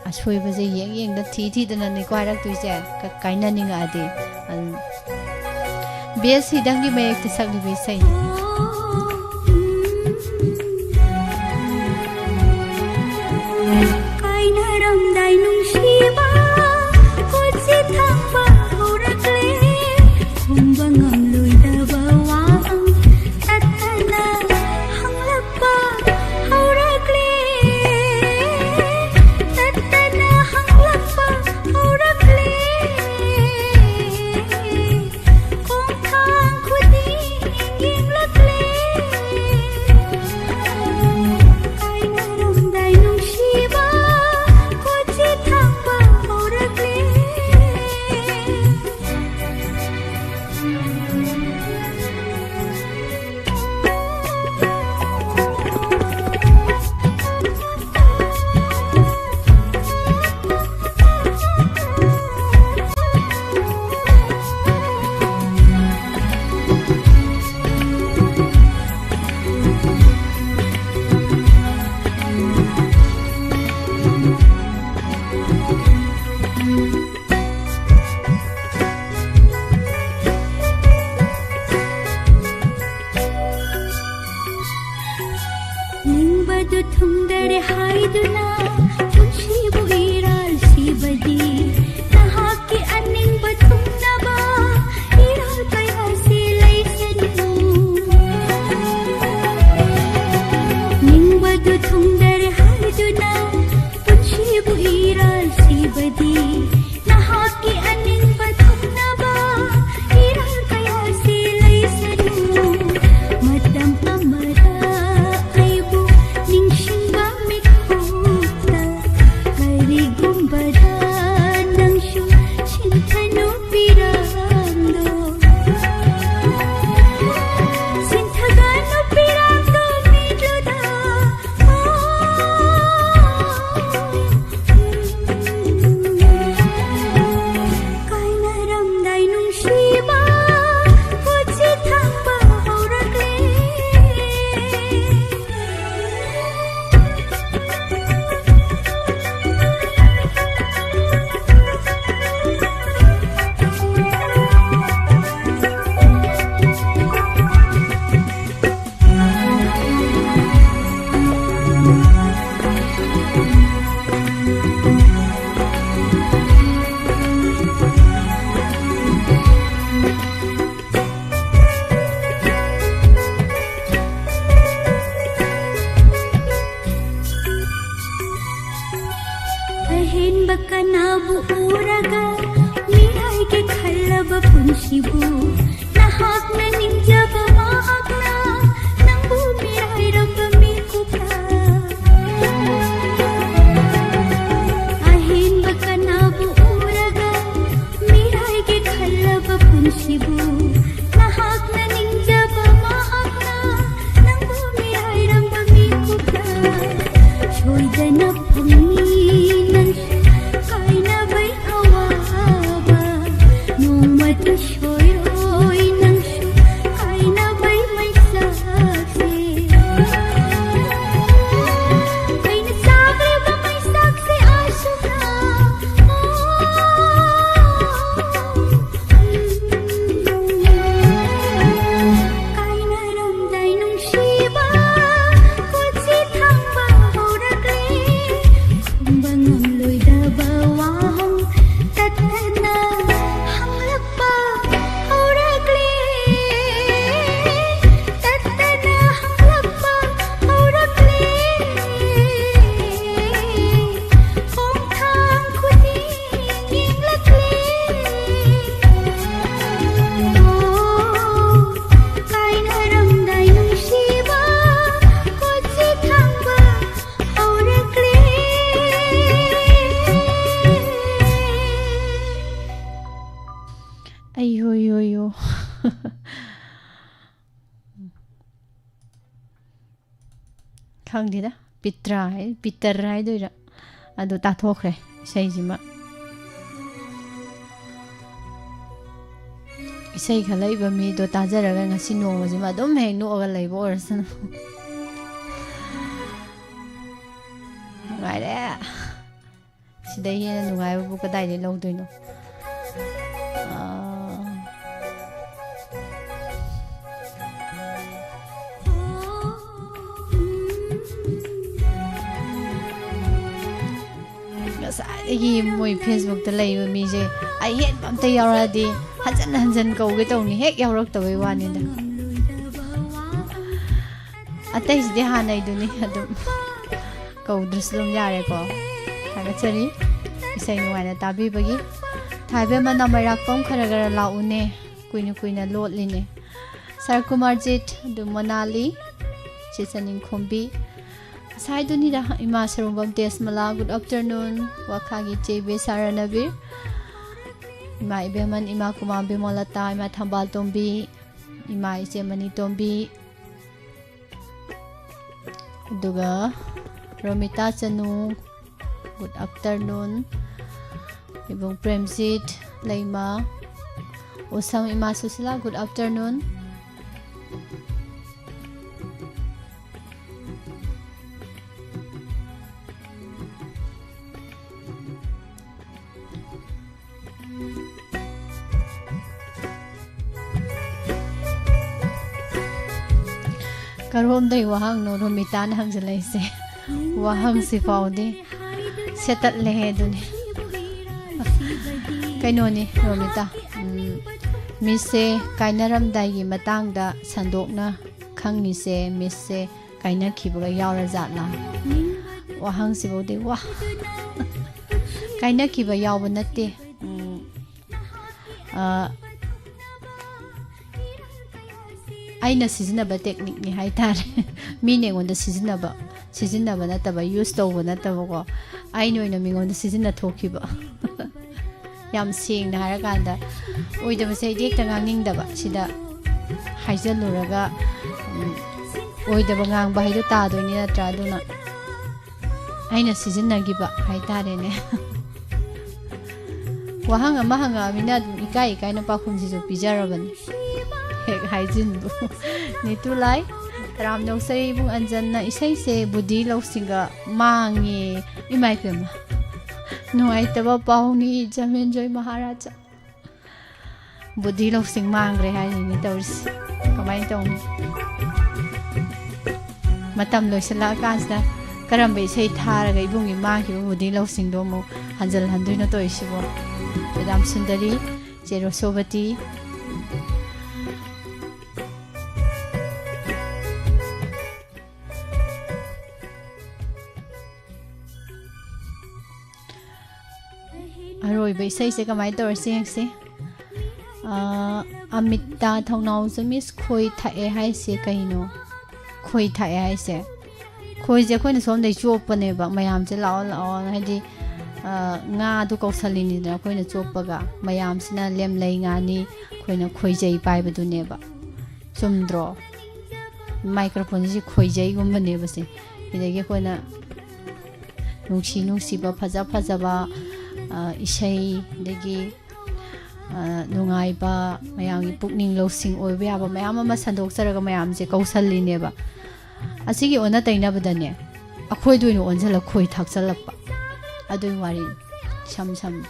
ꯑꯁꯣꯏꯕꯁꯦ ꯌꯦꯡ ꯌꯦꯡꯗ ꯊꯤ ꯊꯤꯗꯅꯅꯤꯀꯣ ꯍꯥꯏꯔꯛꯇꯣꯏꯁꯦ, ꯀ-, ꯀꯥꯏꯅꯅꯤꯡꯉꯛꯑꯗꯤ꯫ ꯑꯗꯨ ꯕꯦꯁ ꯍꯤꯗꯪꯒꯤ ꯃꯌꯦꯛꯇ ꯁꯛꯂꯤꯕ ꯏꯁꯩꯅꯤ꯫ ꯀꯥꯏꯅꯔꯝꯗꯥꯏ ꯅꯨꯡꯁꯤꯕ, ꯀꯣꯆꯤ ꯊꯥꯡꯕ ꯍꯧꯔꯛꯂꯦ꯫ ꯈꯨꯝꯕ ꯉꯝꯂꯣꯏꯗꯕ ꯋꯥꯍꯪ ꯇꯠꯇꯅ ꯍꯪꯂꯛꯄ ꯍꯧꯔꯛꯂꯦ꯫ ꯇꯠꯇꯅ ꯍꯪꯂꯛꯄ ꯍꯧꯔꯛꯂꯦ꯫ ꯈꯣꯡꯊꯥꯡ ꯈꯨꯗꯤꯡ ꯊꯨꯡꯗꯔꯦ ꯍꯥꯏꯗꯨꯅ ꯄꯨꯟꯁꯤꯕꯨ ꯏꯔꯥꯜ ꯁꯤꯕꯗꯤ ꯅꯍꯥꯛꯀꯤ ꯑꯅꯤꯡꯕ ꯊꯨꯡꯅꯕ ꯏꯔꯥꯜ ꯀꯌꯥꯁꯤ ꯂꯩꯁꯅꯨ꯫ ꯅꯤꯡꯕꯗꯨ ꯊꯨꯡꯗꯔꯦ ꯍꯥꯏꯗꯨꯅ ꯄꯨꯟꯁꯤꯕꯨ ꯏꯔꯥꯜ ꯁꯤꯕꯗꯤ ꯅꯍꯥꯛꯀꯤ ꯑꯅꯤꯡꯕ ꯊꯨꯡꯅꯕ ꯏꯔꯥꯜ ꯀꯌꯥꯁꯤ ꯂꯩꯁꯅꯨ꯫ ꯃꯇꯝ ꯑꯃꯗ ꯑꯩꯕꯨ ꯅꯤꯡꯁꯤꯡꯕ ꯃꯤꯀꯨꯞꯇ ꯀꯔꯤꯒꯨꯝꯕꯗ ꯅꯪꯁꯨ ꯁꯤꯟꯊꯅꯨ ꯄꯤꯔꯥꯡꯗꯣ꯫ ꯁꯤꯟꯊꯒꯅꯨ ꯄꯤꯔꯥꯡꯗꯣ ꯃꯤꯠꯂꯨꯗ꯫ ꯀꯥꯏꯅꯔꯝꯗꯥꯏ ꯅꯨꯡꯁꯤꯕ ꯄꯣꯠꯁꯤ ꯊꯥꯡꯕ ꯍꯧꯔꯛꯂꯦ꯫ ꯑꯍꯦꯟꯕ ꯀꯅꯥꯕꯨ ꯎꯔꯒ ꯃꯤꯔꯥꯏꯒꯦ ꯈꯜꯂꯕ ꯄꯨꯟꯁꯤꯕꯨ ꯅꯍꯥꯛꯅ ꯅꯤꯡꯖꯕ ꯃꯍꯥꯛꯅ ꯅꯪꯕꯨ ꯃꯤꯔꯥꯏꯔꯝꯕ ꯃꯤꯀꯨꯞꯇ ꯑꯍꯦꯟꯕ ꯀꯅꯥꯕꯨ ꯎꯔꯒ ꯃꯤꯔꯥꯏꯒꯦ ꯈꯜꯂꯕ ꯄꯨꯟꯁꯤꯕꯨ ꯅꯍꯥꯛꯅ ꯅꯤꯡꯖꯕ ꯃꯍꯥꯛꯅ ꯅꯪꯕꯨ ꯃꯤꯔꯥꯏꯔꯝꯕ ꯃꯤꯀꯨꯞꯇ ꯁꯣꯏꯗꯅ ꯐꯪꯅꯤ ꯅꯪꯁꯨ ꯀꯥꯏꯅꯕꯩ ꯑꯋꯥꯕ ꯅꯣꯡꯃꯗꯤ ꯁꯣꯏꯔꯣꯏ꯫ ꯈꯪꯗꯦꯗ, ꯄꯤꯇ꯭ꯔꯥ ꯍꯥꯏ, ꯄꯤꯇꯔ ꯍꯥꯏꯗꯣꯏꯔꯥ, ꯑꯗꯨ ꯇꯥꯊꯣꯛꯈ꯭ꯔꯦ ꯏꯁꯩꯁꯤꯃ꯫ ꯏꯁꯩ ꯈꯜꯂꯛꯏꯕ ꯃꯤꯗꯣ ꯇꯥꯖꯔꯒ ꯉꯁꯤ ꯅꯣꯡꯃꯁꯤꯃ ꯑꯗꯨꯝ ꯍꯦꯛ ꯅꯣꯛꯑꯒ ꯂꯩꯕ ꯑꯣꯏꯔꯁꯅꯨ꯫ ꯅꯨꯡꯉꯥꯏꯔꯦ꯫ ꯁꯤꯗꯩ ꯍꯦꯟꯅ ꯅꯨꯡꯉꯥꯏꯕꯕꯨ ꯀꯗꯥꯏꯗꯩ ꯂꯧꯗꯣꯏꯅꯣ? ꯑꯥ꯫ ꯉꯁꯥꯏꯗꯒꯤ ꯃꯣꯏ Facebook ꯇ ꯂꯩꯕ ꯃꯤꯁꯦ ꯑꯍꯦꯟꯕ ꯑꯝꯇ ꯌꯥꯎꯔꯛꯑꯗꯤ ꯍꯟꯖꯟ ꯍꯟꯖꯟ ꯀꯧꯒꯦ ꯇꯧꯅꯤ, ꯍꯦꯛ ꯌꯥꯎꯔꯛꯇꯕꯩ ꯋꯥꯅꯤꯗ꯫ ꯑꯇꯩꯁꯤꯗꯤ ꯍꯥꯟꯅꯩꯗꯨꯅꯤ, ꯑꯗꯨꯝ ꯀꯧꯗ꯭ꯔꯁꯨ ꯑꯗꯨꯝ ꯌꯥꯔꯦꯀꯣ꯫ ꯊꯥꯒꯠꯆꯔꯤ, ꯏꯁꯩ ꯅꯨꯡꯉꯥꯏꯅ ꯇꯥꯕꯤꯕꯒꯤ꯫ ꯊꯥꯏꯕꯦꯝꯃ ꯅꯃꯩꯔꯥꯛꯄꯝ ꯈꯔ ꯈꯔ ꯂꯥꯛꯎꯅꯦ, ꯀꯨꯏꯅ ꯀꯨꯏꯅ ꯂꯣꯠꯂꯤꯅꯦ꯫ ꯁꯔ ꯀꯨꯃꯥꯔꯖꯤꯠ, ꯑꯗꯨ ꯃꯣꯅꯥꯂꯤ, ꯆꯦ ꯆꯅꯤꯡꯈꯣꯝꯕꯤ, ꯉꯁꯥꯏꯗꯨꯅꯤꯗ꯫ ꯏꯃꯥ ꯁꯔꯨꯡꯕꯝ ꯇꯦꯖꯃꯂꯥ, good afternoon꯫ ꯋꯥꯈꯥꯒꯤ ꯆꯦ ꯏꯕꯦ ꯁꯥꯔ ꯅꯕꯤꯔ, ꯏꯃꯥ ꯏꯕꯦꯝꯍꯟ, ꯏꯃꯥ ꯀꯨꯃꯥꯔ ꯕꯤꯃꯣꯂꯇꯥ, ꯏꯃꯥ ꯊꯝꯕꯥꯜ ꯇꯣꯝꯕꯤ, ꯏꯃꯥ ꯏꯆꯦ ꯃꯅꯤ ꯇꯣꯝꯕꯤ, ꯑꯗꯨꯒ ꯔꯣꯃꯤꯇꯥ ꯆꯅꯨ, good afternoon꯫ ꯏꯕꯨꯡ ꯄ꯭ꯔꯦꯝꯖꯤꯠ ꯂꯩꯃ, ꯎꯁꯝ ꯏꯃꯥ ꯁꯨꯁꯤꯂꯥ, good afternoon꯫ ꯀꯔꯣꯝꯗꯩ ꯋꯥꯍꯪꯅꯣ ꯔꯣꯃꯤꯇꯥꯅ ꯍꯪꯖꯜꯂꯛꯏꯁꯦ? ꯋꯥꯍꯪꯁꯤ ꯐꯥꯎꯗꯤ ꯁꯦꯠꯇꯠꯂꯦꯍꯦ ꯑꯗꯨꯅꯤ꯫ ꯀꯩꯅꯣꯅꯤ ꯔꯣꯃꯤꯇꯥ, ꯎꯝ, ꯃꯤꯁꯁꯦ ꯀꯥꯏꯅꯔꯝꯗꯥꯏꯒꯤ ꯃꯇꯥꯡꯗ ꯁꯟꯗꯣꯛꯅ ꯈꯪꯉꯤꯁꯦ ꯃꯤꯁꯁꯦ ꯀꯥꯏꯅꯈꯤꯕꯒ ꯌꯥꯎꯔ ꯖꯥꯠꯂꯥ? ꯋꯥꯍꯪꯁꯤꯐꯥꯎꯗꯤ ꯋꯥ꯫ ꯀꯥꯏꯅꯈꯤꯕ ꯌꯥꯎꯕ ꯅꯠꯇꯦ꯫ ꯎꯝ, ꯑ, ꯑꯩꯅ ꯁꯤꯖꯤꯟꯅꯕ technique ꯅꯤ ꯍꯥꯏꯇꯥꯔꯦ꯫ ꯃꯤꯅ ꯑꯩꯉꯣꯟꯗ ꯁꯤꯖꯤꯟꯅꯕ, ꯁꯤꯖꯤꯟꯅꯕ ꯅꯠꯇꯕ, use ꯇꯧꯕ ꯅꯠꯇꯕꯀꯣ, ꯑꯩꯅ ꯑꯣꯏꯅ ꯃꯤꯉꯣꯟꯗ ꯁꯤꯖꯤꯟꯅ ꯊꯣꯛꯈꯤꯕ꯫ ꯌꯥꯝ ꯁꯦꯡꯅ ꯍꯥꯏꯔꯀꯥꯟꯗ, ꯑꯣꯏꯗꯕꯁꯦ ꯑꯩꯗꯤ ꯍꯦꯛꯇ ꯉꯥꯡꯅꯤꯡꯗꯕ꯫ ꯁꯤꯗ ꯍꯥꯏꯖꯜꯂꯨꯔꯒ, ꯎꯝ, ꯑꯣꯏꯗꯕ ꯉꯥꯡꯕ ꯍꯥꯏꯗꯣ ꯇꯥꯗꯣꯏꯅꯤ ꯅꯠꯇ꯭ꯔꯥ? ꯑꯗꯨꯅ ꯑꯩꯅ ꯁꯤꯖꯤꯟꯅꯈꯤꯕ ꯍꯥꯏꯇꯥꯔꯦꯅꯦ꯫ ꯋꯥꯍꯪ ꯑꯃ ꯍꯪꯉꯛꯑꯃꯤꯅ ꯑꯗꯨꯝ ꯏꯀꯥꯏ ꯏꯀꯥꯏꯅ ꯄꯥꯎꯈꯨꯝꯁꯤꯁꯨ ꯄꯤꯖꯔꯕꯅꯤ꯫ ꯍꯦꯛ ꯍꯥꯏꯖꯤꯟꯕꯨ꯫ ꯅꯤꯇꯨ ꯂꯥꯏ, ꯇꯔꯥꯝꯅ ꯑꯣꯛꯆꯔꯤ ꯏꯕꯨꯡ ꯑꯟꯖꯟꯅ ꯏꯁꯩꯁꯦ ꯕꯨꯙꯤ ꯂꯧꯁꯤꯡꯒ ꯃꯥꯡꯉꯦ꯫ ꯏꯃꯥꯏ ꯄꯦꯝꯃ꯫ ꯅꯨꯡꯉꯥꯏꯇꯕ ꯄꯥꯎꯅꯤ ꯖꯃꯦꯟꯖꯣꯏ ꯃꯍꯥꯔꯥꯖꯥ꯫ ꯕꯨꯙꯤ ꯂꯧꯁꯤꯡ ꯃꯥꯡꯈ꯭ꯔꯦ ꯍꯥꯏꯔꯤꯅꯤ ꯇꯧꯔꯤꯁꯤ꯫ ꯀꯃꯥꯏꯅ ꯇꯧꯅꯤ? ꯃꯇꯝ ꯂꯣꯏꯁꯤꯜꯂꯛꯑꯀꯥꯟꯁꯤꯗ ꯀꯔꯝꯕ ꯏꯁꯩ ꯊꯥꯔꯒ ꯏꯕꯨꯡꯒꯤ ꯃꯥꯡꯈꯤꯕ ꯕꯨꯙꯤ ꯂꯧꯁꯤꯡꯗꯣ ꯑꯃꯨꯛ ꯍꯟꯖꯤꯜꯍꯟꯗꯣꯏꯅꯣ ꯇꯧꯔꯤꯁꯤꯕꯣ? ꯃꯦꯗꯥꯝ ꯁꯨꯟꯗꯔꯤ, ꯆꯦ ꯔꯣꯁꯣꯕꯇꯤ, ꯑꯔꯣꯏꯕ ꯏꯁꯩꯁꯦ ꯀꯃꯥꯏꯅ ꯇꯧꯔꯁꯤ ꯌꯦꯡꯁꯤ꯫ ꯑꯥ, ꯑꯃꯤꯇꯥ ꯊꯧꯅꯥꯎꯖꯝ ꯃꯤꯁ ꯈꯣꯏ ꯊꯛꯑꯦ ꯍꯥꯏꯁꯦ ꯀꯩꯅꯣ? ꯈꯣꯏ ꯊꯛꯑꯦ ꯍꯥꯏꯁꯦ, ꯈꯣꯏꯁꯦ ꯑꯩꯈꯣꯏꯅ ꯁꯣꯝꯗꯩ ꯆꯣꯞꯄꯅꯦꯕ, ꯃꯌꯥꯝꯁꯦ ꯂꯥꯛꯑꯣ ꯂꯥꯛꯑꯣ ꯍꯥꯏꯗꯤ, ꯑꯥ, ꯉꯥꯗꯨ ꯀꯧꯁꯜꯂꯤꯅꯤꯗꯅ ꯑꯩꯈꯣꯏꯅ ꯆꯣꯞꯄꯒ, ꯃꯌꯥꯝꯁꯤꯅ ꯂꯦꯝꯂꯩ ꯉꯥꯅꯤ, ꯑꯩꯈꯣꯏꯅ ꯈꯣꯏꯖꯩ ꯄꯥꯏꯕꯗꯨꯅꯦꯕ꯫ ꯆꯨꯝꯗ꯭ꯔꯣ? ꯃꯥꯏꯀ꯭ꯔꯣꯐꯣꯟꯁꯤ ꯈꯣꯏꯖꯩꯒꯨꯝꯕꯅꯦꯕ ꯁꯦ꯫ ꯁꯤꯗꯒꯤ ꯑꯩꯈꯣꯏꯅ ꯅꯨꯡꯁꯤ ꯅꯨꯡꯁꯤꯕ, ꯐꯖ ꯐꯖꯕ, ꯑ, ꯏꯁꯩ, ꯑꯗꯒꯤ, ꯑ, ꯅꯨꯡꯉꯥꯏꯕ, ꯃꯌꯥꯝꯒꯤ ꯄꯨꯛꯅꯤꯡ ꯂꯧꯁꯤꯡ ꯑꯣꯏꯕ ꯌꯥꯕ ꯃꯌꯥꯝ ꯑꯃ ꯁꯟꯗꯣꯛꯆꯔꯒ ꯃꯌꯥꯝꯁꯦ ꯀꯧꯁꯜꯂꯤꯅꯦꯕ꯫ ꯑꯁꯤꯒꯤ ꯑꯣꯟꯅ ꯇꯩꯅꯕꯗꯅꯦ, ꯑꯩꯈꯣꯏꯗ ꯑꯣꯏꯅ ꯑꯣꯟꯁꯤꯜꯂ ꯈꯣꯏ ꯊꯥꯛꯆꯜꯂꯛꯄ꯫ ꯑꯗꯨꯒꯤ ꯋꯥꯔꯤꯅꯤ, ꯏꯁꯝ ꯁꯝꯅ꯫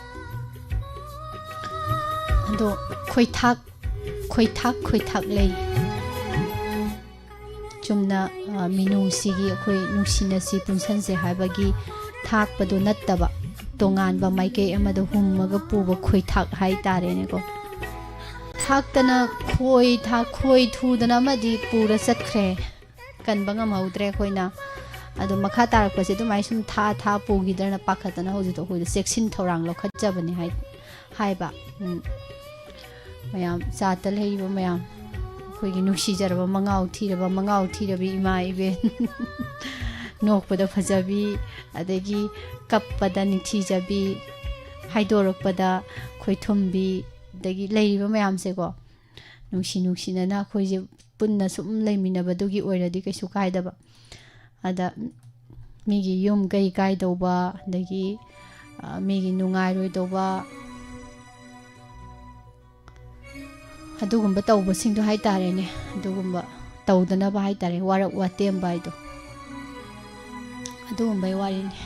ꯑꯗꯣ ꯈꯣꯏꯊꯥꯛ, ꯈꯣꯏꯊꯥꯛ, ꯈꯣꯏꯊꯥꯛ ꯂꯩ꯫ ꯆꯨꯝꯅ, ꯑ, ꯃꯤꯅꯨꯡꯁꯤꯒꯤ ꯑꯩꯈꯣꯏ ꯅꯨꯡꯁꯤꯅꯁꯤ ꯄꯨꯟꯁꯟꯁꯦ ꯍꯥꯏꯕꯒꯤ ꯊꯥꯛꯄꯗꯣ ꯅꯠꯇꯕ, ꯇꯣꯉꯥꯟꯕ ꯃꯥꯏꯀꯩ ꯑꯃꯗ ꯍꯨꯝꯃꯒ ꯄꯨꯕ ꯈꯣꯏꯊꯥꯛ ꯍꯥꯏꯇꯥꯔꯦꯅꯦꯀꯣ꯫ ꯊꯥꯛꯇꯅ ꯈꯣꯏ ꯊꯥꯛ-, ꯈꯣꯏ ꯊꯨꯗꯅ ꯑꯃꯗꯤ ꯄꯨꯔ ꯆꯠꯈ꯭ꯔꯦ꯫ ꯀꯟꯕ ꯉꯝꯍꯧꯗ꯭ꯔꯦ ꯑꯩꯈꯣꯏꯅ꯫ ꯑꯗꯣ ꯃꯈꯥ ꯇꯥꯔꯛꯄꯁꯦ ꯑꯗꯨꯃꯥꯏꯅ ꯁꯨꯝ ꯊꯥ ꯊꯥ ꯄꯨꯈꯤꯗ꯭ꯔꯅ ꯄꯥꯈꯠꯇꯅ ꯍꯧꯖꯤꯛꯇꯣ ꯑꯩꯈꯣꯏꯗꯣ ꯆꯦꯛꯁꯤꯟ ꯊꯧꯔꯥꯡ ꯂꯧꯈꯠꯆꯕꯅꯤ ꯍꯥꯏ-, ꯍꯥꯏꯕ꯫ ꯎꯝ꯫ ꯃꯌꯥꯝ, ꯆꯥꯠꯇ ꯂꯩꯔꯤꯕ ꯃꯌꯥꯝ, ꯑꯩꯈꯣꯏꯒꯤ ꯅꯨꯡꯁꯤꯖꯔꯕ ꯃꯉꯥꯎ ꯊꯤꯔꯕ, ꯃꯉꯥꯎ ꯊꯤꯔꯕꯤ ꯏꯃꯥ ꯏꯕꯦꯟ, ꯅꯣꯛꯄꯗ ꯐꯖꯕꯤ, ꯑꯗꯒꯤ ꯀꯞꯄꯗ ꯅꯤꯡꯊꯤꯖꯕꯤ, ꯍꯥꯏꯗꯣꯔꯛꯄꯗ ꯈꯣꯏꯊꯨꯝꯕꯤ, ꯑꯗꯒꯤ ꯂꯩꯔꯤꯕ ꯃꯌꯥꯝꯁꯦꯀꯣ, ꯅꯨꯡꯁꯤ ꯅꯨꯡꯁꯤꯅꯅ ꯑꯩꯈꯣꯏꯁꯦ ꯄꯨꯟꯅ ꯁꯨꯝ ꯂꯩꯃꯤꯟꯅꯕꯗꯨꯒꯤ ꯑꯣꯏꯔꯗꯤ ꯀꯩꯁꯨ ꯀꯥꯏꯗꯕ꯫ ꯑꯗ ꯃꯤꯒꯤ ꯌꯨꯝ ꯀꯩ ꯀꯥꯏꯗꯧꯕ, ꯑꯗꯒꯤ, ꯑ, ꯃꯤꯒꯤ ꯅꯨꯡꯉꯥꯏꯔꯣꯏꯗꯧꯕ, ꯑꯗꯨꯒꯨꯝꯕ ꯇꯧꯕꯁꯤꯡꯗꯣ ꯍꯥꯏꯇꯥꯔꯦꯅꯦ, ꯑꯗꯨꯒꯨꯝꯕ ꯇꯧꯗꯅꯕ ꯍꯥꯏꯇꯥꯔꯦ, ꯋꯥꯔꯛ ꯋꯥꯇꯦꯝꯕ ꯍꯥꯏꯗꯣ, ꯑꯗꯨꯒꯨꯝꯕꯩ ꯋꯥꯔꯤꯅꯤ꯫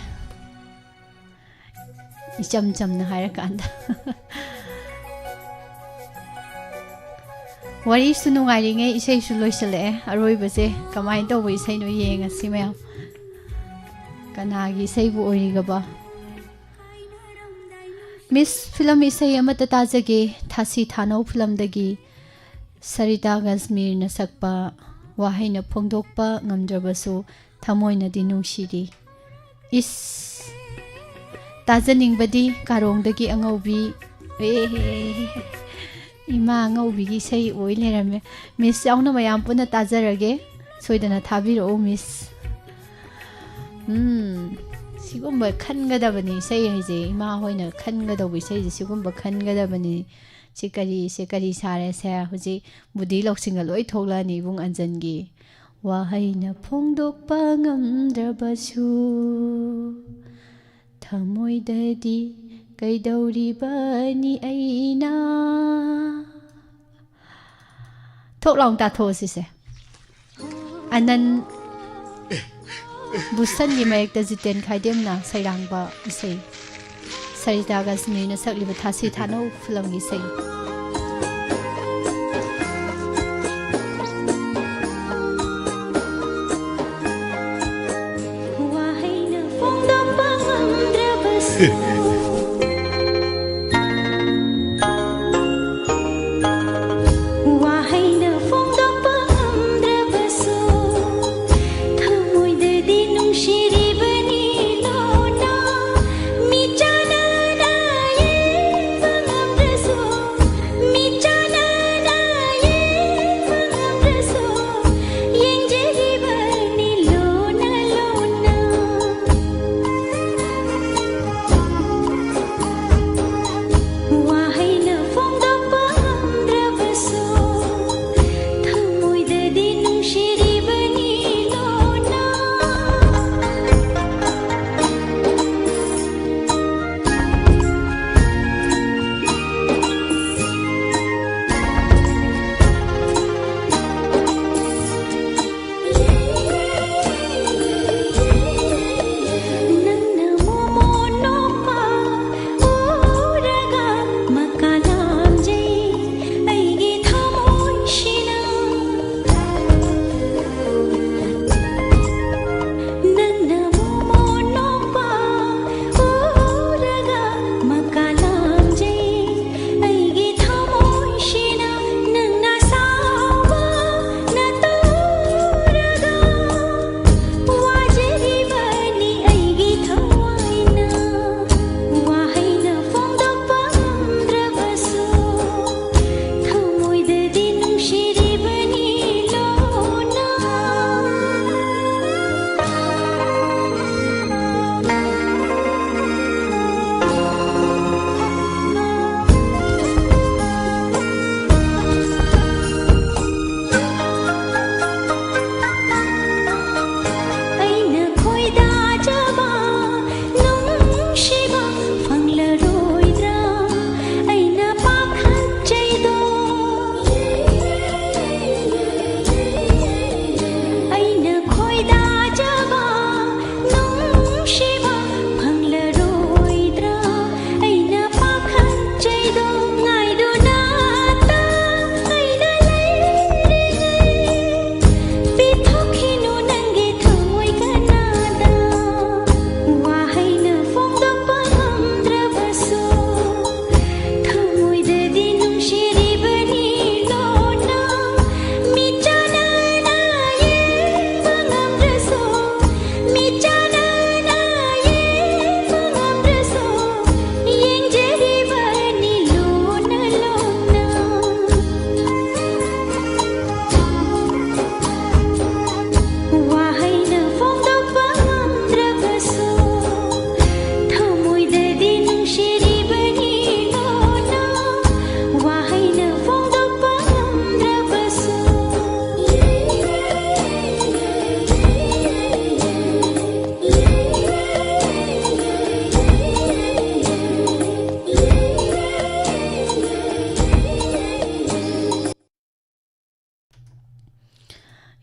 ꯏꯆꯝ ꯆꯝꯅ ꯍꯥꯏꯔꯀꯥꯟꯗ꯫ ꯋꯥꯔꯤꯁꯨ ꯅꯨꯡꯉꯥꯏꯔꯤꯉꯩ ꯏꯁꯩꯁꯨ ꯂꯣꯏꯁꯤꯜꯂꯛꯑꯦ꯫ ꯑꯔꯣꯏꯕꯁꯦ ꯀꯃꯥꯏꯅ ꯇꯧꯕ ꯏꯁꯩꯅꯣ ꯌꯦꯡꯉꯁꯤ ꯃꯌꯥꯝ꯫ ꯀꯅꯥꯒꯤ ꯏꯁꯩꯕꯨ ꯑꯣꯏꯔꯤꯒꯕ? ꯃꯤꯁ, ꯐꯤꯂꯝ ꯏꯁꯩ ꯑꯃꯠꯇ ꯇꯥꯖꯒꯦ꯫ ꯊꯥꯁꯤ ꯊꯥꯅꯧ ꯐꯤꯂꯝꯗꯒꯤ ꯁꯔꯤꯇꯥ ꯒꯖꯃꯤꯔꯅ ꯁꯛꯄ, ꯋꯥꯍꯩꯅ ꯐꯣꯡꯗꯣꯛꯄ ꯉꯝꯗ꯭ꯔꯕꯁꯨ ꯊꯃꯣꯏꯅꯗꯤ ꯅꯨꯡꯁꯤꯔꯤ꯫ ꯏꯁ, ꯇꯥꯖꯅꯤꯡꯕꯗꯤ ꯀꯥꯔꯣꯡꯗꯒꯤ ꯑꯉꯧꯕꯤ꯫ ꯑꯦ, ꯏꯃꯥ ꯑꯉꯧꯕꯤꯒꯤ ꯏꯁꯩ ꯑꯣꯏ ꯂꯩꯔꯝꯃꯦ꯫ ꯃꯤꯁ ꯌꯥꯎꯅ ꯃꯌꯥꯝ ꯄꯨꯟꯅ ꯇꯥꯖꯔꯒꯦ꯫ ꯁꯣꯏꯗꯅ ꯊꯥꯕꯤꯔꯛꯎ, ꯃꯤꯁ꯫ ꯎꯝ, ꯁꯤꯒꯨꯝꯕ ꯈꯟꯒꯗꯕꯅꯤ ꯏꯁꯩ ꯍꯥꯏꯁꯦ꯫ ꯏꯃꯥ ꯍꯣꯏꯅ ꯈꯟꯒꯗꯧꯕ ꯏꯁꯩꯁꯦ ꯁꯤꯒꯨꯝꯕ ꯈꯟꯒꯗꯕꯅꯤ꯫ ꯁꯤ ꯀꯔꯤ, ꯁꯤ ꯀꯔꯤ ꯁꯥꯔꯦ? ꯁꯦ, ꯍꯧꯖꯤꯛ ꯕꯨꯙꯤ ꯂꯧꯁꯤꯡꯒ ꯂꯣꯏ ꯊꯣꯛꯂꯛꯑꯅꯤ ꯏꯕꯨꯡ ꯑꯟꯖꯟꯒꯤ꯫ ꯋꯥꯍꯩꯅ ꯐꯣꯡꯗꯣꯛꯄ ꯉꯝꯗ꯭ꯔꯕꯁꯨ, ꯊꯃꯣꯏꯗꯗꯤ ꯀꯩꯗꯧꯔꯤꯕꯅꯤ ꯑꯩꯅ? ꯊꯣꯛ ꯂꯥꯎ ꯇꯥꯊꯣꯛꯑꯣ ꯁꯤꯁꯦ꯫ ꯑꯅꯟ ꯕꯨꯁꯟꯒꯤ ꯃꯌꯦꯛꯇ ꯖꯤꯇꯦꯟ ꯈꯥꯏꯗꯦꯝꯅ ꯁꯩꯔꯥꯡꯕ ꯏꯁꯩ꯫ ꯁꯔꯤꯇꯥ ꯒꯖꯃꯤꯔꯅ ꯁꯛꯂꯤꯕ ꯊꯥꯁꯤ ꯊꯥꯅꯧ ꯐꯤꯂꯝꯒꯤ ꯏꯁꯩ꯫ ꯋꯥꯍꯩꯅ ꯐꯣꯡꯗꯣꯛꯄ ꯉꯝꯗ꯭ꯔꯕꯁꯨ, ꯋꯥꯍꯩꯅ ꯐꯣꯡꯗꯣꯛꯄ ꯉꯝꯗ꯭ꯔꯕꯁꯨ, ꯊꯃꯣꯏꯗꯗꯤ ꯅꯨꯡꯁꯤꯔꯤꯕꯅꯤ ꯂꯣꯟꯅ꯫ ꯃꯤꯆꯥꯟꯅ ꯌꯦꯡꯕ ꯉꯝꯗ꯭ꯔꯁꯨ,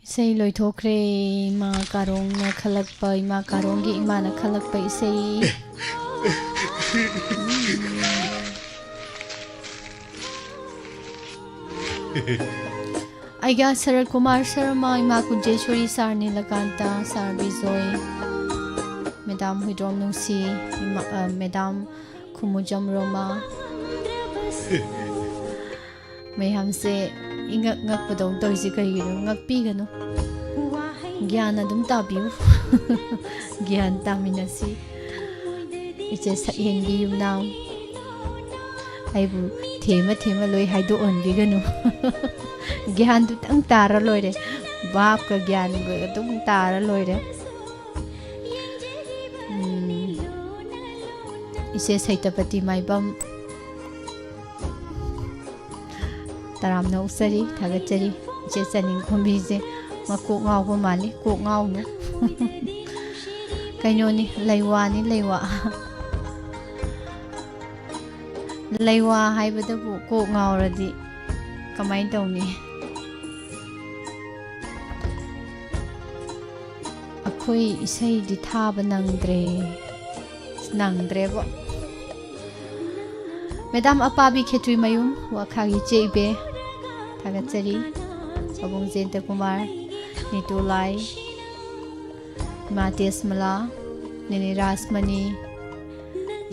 ꯏꯁꯩ ꯂꯣꯏꯊꯣꯛꯈ꯭ꯔꯦ꯫ ꯏꯃꯥ ꯀꯥꯔꯣꯡꯅ ꯈꯜꯂꯛꯄ, ꯏꯃꯥ ꯀꯥꯔꯣꯡꯒꯤ ꯏꯃꯥꯅ ꯈꯜꯂꯛꯄ ꯏꯁꯩ꯫ ꯑꯩꯒ ꯁꯔꯠ ꯀꯨꯃꯥꯔ ꯁꯔꯃ, ꯏꯃꯥ ꯀꯨꯟꯖꯦꯁ꯭ꯋꯔꯤ, ꯁꯥꯔ ꯅꯤꯂꯀꯥꯟꯇ, ꯁꯥꯔ ꯕꯤꯖꯣꯏ, ꯃꯦꯗꯥꯝ ꯍꯨꯏꯗ꯭ꯔꯣꯝ ꯅꯨꯡꯁꯤ, ꯏꯃꯥ, ꯑ, ꯃꯦꯗꯥꯝ ꯈꯨꯃꯨꯖꯝ ꯔꯣꯃꯥ꯫ ꯃꯌꯥꯝꯁꯦ ꯏꯉꯛ ꯉꯛꯄꯗꯧꯅ ꯇꯧꯔꯤꯁꯦ ꯀꯩꯒꯤꯅꯣ? ꯉꯛꯄꯤꯒꯅꯨ꯫ ꯒ꯭ꯌꯥꯟ ꯑꯗꯨꯝ ꯇꯥꯕꯤꯌꯨ꯫ ꯒ꯭ꯌꯥꯟ ꯇꯥꯃꯤꯟꯅꯁꯤ꯫ ꯏꯆꯦ ꯁꯛꯍꯦꯟꯕꯤ ꯌꯨꯝꯅꯥꯝ, ꯑꯩꯕꯨ ꯊꯦꯝꯃ ꯊꯦꯝꯃ ꯂꯣꯏ ꯍꯥꯏꯗꯣꯛꯍꯟꯕꯤꯒꯅꯨ꯫ ꯒ꯭ꯌꯥꯟꯗꯨꯇꯪ ꯇꯥꯔ ꯂꯣꯏꯔꯦ꯫ ꯚꯥꯞꯀ ꯒ꯭ꯌꯥꯟꯒ ꯑꯗꯨꯝ ꯇꯥꯔ ꯂꯣꯏꯔꯦ꯫ ꯎꯝ, ꯏꯆꯦ ꯁꯩꯇꯄꯇꯤ ꯃꯥꯏꯕꯝ, ꯇꯔꯥꯝꯅ ꯑꯣꯛꯆꯔꯤ, ꯊꯥꯒꯠꯆꯔꯤ꯫ ꯏꯆꯦ ꯆꯅꯤꯡꯈꯣꯝꯕꯤꯁꯦ ꯃꯀꯣꯛ ꯉꯥꯎꯕ ꯃꯥꯜꯂꯤ, ꯀꯣꯛ ꯉꯥꯎꯅꯨ꯫ ꯀꯩꯅꯣꯅꯤ, ꯂꯩꯋꯥꯅꯤ, ꯂꯩꯋꯥ꯫ ꯂꯩꯋꯥ ꯍꯥꯏꯕꯗꯕꯨ ꯀꯣꯛ ꯉꯥꯎꯔꯗꯤ ꯀꯃꯥꯏꯅ ꯇꯧꯅꯤ? ꯑꯩꯈꯣꯏ ꯏꯁꯩꯗꯤ ꯊꯥꯕ ꯅꯪꯗ꯭ꯔꯦ꯫ ꯅꯪꯗ꯭ꯔꯦꯕꯣ꯫ ꯃꯦꯗꯥꯝ ꯑꯄꯥꯕꯤ ꯈꯦꯇ꯭ꯔꯤꯃꯌꯨꯝ, ꯋꯥꯈꯥꯒꯤ ꯏꯆꯦ ꯏꯕꯦ, ꯊꯥꯒꯠꯆꯔꯤ꯫ ꯄꯥꯕꯨꯡ ꯖꯌꯟꯇꯀꯨꯃꯥꯔ, ꯅꯤꯇꯨ ꯂꯥꯏ, ꯏꯃꯥ ꯇꯦꯖꯃꯂꯥ, ꯅꯦꯅꯦ ꯔꯥꯖꯃꯅꯤ,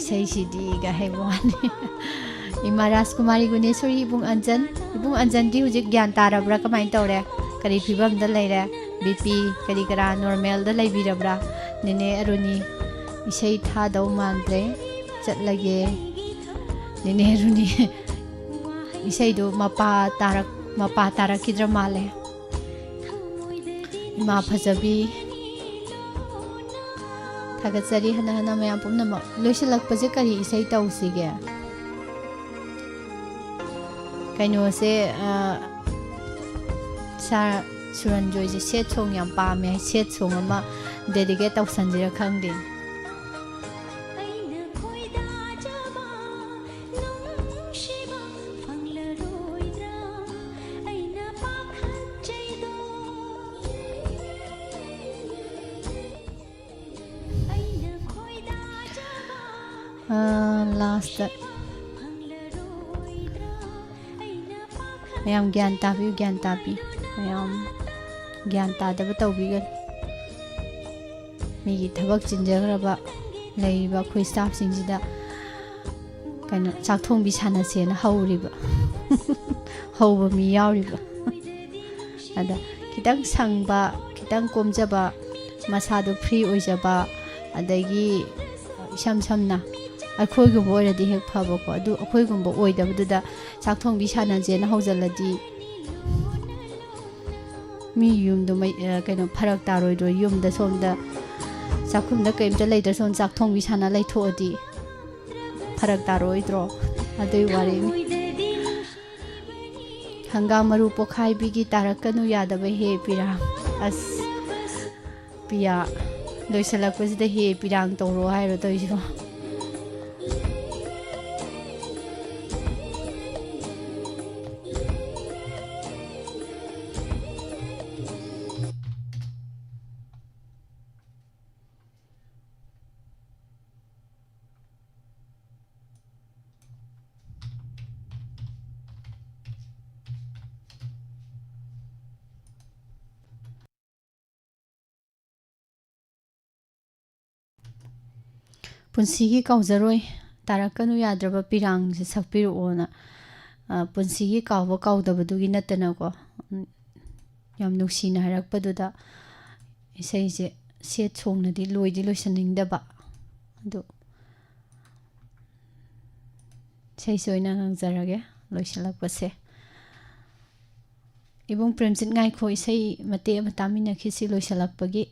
ꯏꯁꯩꯁꯤꯗꯤꯒ ꯍꯥꯏꯕ ꯋꯥꯅꯤ꯫ ꯏꯃꯥ ꯔꯥꯖꯀꯨꯃꯥꯔꯤ ꯒꯨꯅꯦꯁꯣꯔꯤ, ꯏꯕꯨꯡ ꯑꯟꯖꯟ, ꯏꯕꯨꯡ ꯑꯟꯖꯟꯗꯤ ꯍꯧꯖꯤꯛ ꯒ꯭ꯌꯥꯟ ꯇꯥꯔꯕ꯭ꯔꯥ? ꯀꯃꯥꯏꯅ ꯇꯧꯔꯦ? ꯀꯔꯤ ꯐꯤꯕꯝꯗ ꯂꯩꯔꯦ? ꯕꯤ ꯄꯤ ꯀꯔꯤ ꯀꯔꯥ ꯅꯣꯔꯃꯦꯜꯗ ꯂꯩꯕꯤꯔꯕ꯭ꯔꯥ? ꯅꯦꯅꯦ ꯑꯔꯨꯅꯤ, ꯏꯁꯩ ꯊꯥꯗꯧ ꯃꯥꯟꯗ꯭ꯔꯦ, ꯆꯠꯂꯒꯦ꯫ ꯅꯦꯅꯦ ꯑꯔꯨꯅꯤ, ꯏꯁꯩꯗꯣ ꯃꯄꯥ ꯇꯥꯔꯛ-, ꯃꯄꯥ ꯇꯥꯔꯛꯈꯤꯗ꯭ꯔ ꯃꯥꯜꯂꯦ꯫ ꯏꯃꯥ ꯐꯖꯕꯤ, ꯊꯥꯒꯠꯆꯔꯤ ꯍꯟꯅ ꯍꯟꯅ ꯃꯌꯥꯝ ꯄꯨꯝꯅꯃꯛ꯫ ꯂꯣꯏꯁꯤꯜꯂꯛꯄꯁꯦ ꯀꯔꯤ ꯏꯁꯩ ꯇꯧꯁꯤꯒꯦ? ꯀꯩꯅꯣꯁꯦ, ꯑ, ꯁꯥꯔ ꯁꯨꯔꯟꯖꯣꯏꯁꯦ sad song ꯌꯥꯝ ꯄꯥꯝꯃꯦ꯫ Sad song ꯑꯃ dedicate ꯇꯧꯁꯟꯁꯤꯔ ꯈꯪꯗꯦ꯫ ꯑꯩꯅ ꯈꯣꯏꯗꯥꯖꯕ ꯅꯨꯡꯁꯤꯕ ꯐꯪꯂꯔꯣꯏꯗ꯭ꯔꯥ? ꯑꯩꯅ ꯄꯥꯈꯠꯆꯩꯗꯣ꯫ ꯂꯥꯁꯇ ꯃꯌꯥꯝ ꯒ꯭ꯌꯥꯟ ꯇꯥꯕꯤꯌꯨ, ꯒ꯭ꯌꯥꯟ ꯇꯥꯕꯤꯌꯨ꯫ ꯃꯌꯥꯝ ꯒ꯭ꯌꯥꯟ ꯇꯥꯗꯕ ꯇꯧꯕꯤꯒꯅꯨ꯫ ꯃꯤꯒꯤ ꯊꯕꯛ ꯆꯤꯟꯖꯈ꯭ꯔꯕ ꯂꯩꯔꯤꯕ ꯑꯩꯈꯣꯏ ꯁ꯭ꯇꯥꯐꯁꯤꯡꯁꯤꯗ ꯀꯩꯅꯣ, ꯆꯥꯛ ꯊꯣꯡꯕꯤ ꯁꯥꯟꯅꯁꯦꯅ ꯍꯧꯔꯤꯕ꯫ ꯍꯧꯕ ꯃꯤ ꯌꯥꯎꯔꯤꯕ꯫ ꯑꯗ ꯈꯤꯇꯪ ꯁꯪꯕ, ꯈꯤꯇꯪ ꯀꯣꯝꯖꯕ, ꯃꯁꯥꯗꯣ ꯐ꯭ꯔꯤ ꯑꯣꯏꯖꯕ, ꯑꯗꯒꯤ ꯏꯁꯝ ꯁꯝꯅ ꯑꯩꯈꯣꯏꯒꯨꯝꯕ ꯑꯣꯏꯔꯗꯤ ꯍꯦꯛ ꯐꯕꯀꯣ꯫ ꯑꯗꯨ ꯑꯩꯈꯣꯏꯒꯨꯝꯕ ꯑꯣꯏꯗꯕꯗꯨꯗ ꯆꯥꯛ ꯊꯣꯡꯕꯤ ꯁꯥꯟꯅꯁꯦꯅ ꯍꯧꯖꯤꯜꯂꯗꯤ ꯃꯤ ꯌꯨꯝꯗꯣ ꯃꯩ-, ꯑ, ꯀꯩꯅꯣ, ꯐꯔꯛ ꯇꯥꯔꯣꯏꯗ꯭ꯔꯣ? ꯌꯨꯝꯗ ꯁꯣꯝꯗ ꯆꯥꯛꯈꯨꯝꯗ ꯀꯩꯝꯇ ꯂꯩꯇ꯭ꯔ ꯁꯣꯝ ꯆꯥꯛ ꯊꯣꯡꯕꯤ ꯁꯥꯟꯅ ꯂꯩꯊꯣꯛꯑꯗꯤ ꯐꯔꯛ ꯇꯥꯔꯣꯏꯗ꯭ꯔꯣ? ꯑꯗꯨꯏ ꯋꯥꯔꯤꯅꯤ꯫ ꯍꯪꯒꯥꯝ ꯃꯔꯨ ꯄꯣꯛꯈꯥꯏꯕꯤꯒꯤ ꯇꯥꯔꯛꯀꯅꯨ ꯌꯥꯗꯕ ꯍꯦ ꯄꯤꯔꯥꯡ꯫ ꯑꯁ, ꯄꯤꯌꯥ, ꯂꯣꯏꯁꯤꯜꯂꯛꯄꯁꯤꯗ ꯍꯦ ꯄꯤꯔꯥꯡ ꯇꯧꯔꯣ ꯍꯥꯏꯔꯣ ꯇꯧꯔꯤꯁꯤꯕꯣ? ꯄꯨꯟꯁꯤꯒꯤ ꯀꯥꯎꯖꯔꯣꯏ, ꯇꯥꯔꯛꯀꯅꯨ ꯌꯥꯗ꯭ꯔꯕ ꯄꯤꯔꯥꯡꯁꯦ ꯁꯛꯄꯤꯔꯛꯑꯣꯅ, ꯑ, ꯄꯨꯟꯁꯤꯒꯤ ꯀꯥꯎꯕ ꯀꯥꯎꯗꯕꯗꯨꯒꯤ ꯅꯠꯇꯅꯀꯣ, ꯎꯝ, ꯌꯥꯝ ꯅꯨꯡꯁꯤꯅ ꯍꯥꯏꯔꯛꯄꯗꯨꯗ ꯏꯁꯩꯁꯦ ꯁꯦꯠ ꯁꯣꯡꯅꯗꯤ ꯂꯣꯏꯗꯤ ꯂꯣꯏꯁꯟꯅꯤꯡꯗꯕ, ꯑꯗꯨ ꯏꯁꯩꯁꯦ ꯑꯣꯏꯅ ꯉꯪꯖꯔꯒꯦ ꯂꯣꯏꯁꯤꯜꯂꯛꯄꯁꯦ꯫ ꯏꯕꯨꯡ ꯄ꯭ꯔꯦꯝꯖꯤꯠ ꯉꯥꯏꯈꯣ, ꯏꯁꯩ ꯃꯇꯦꯛ ꯑꯃ ꯇꯥꯃꯤꯟꯅꯈꯤꯁꯤ ꯂꯣꯏꯁꯤꯜꯂꯛꯄꯒꯤ꯫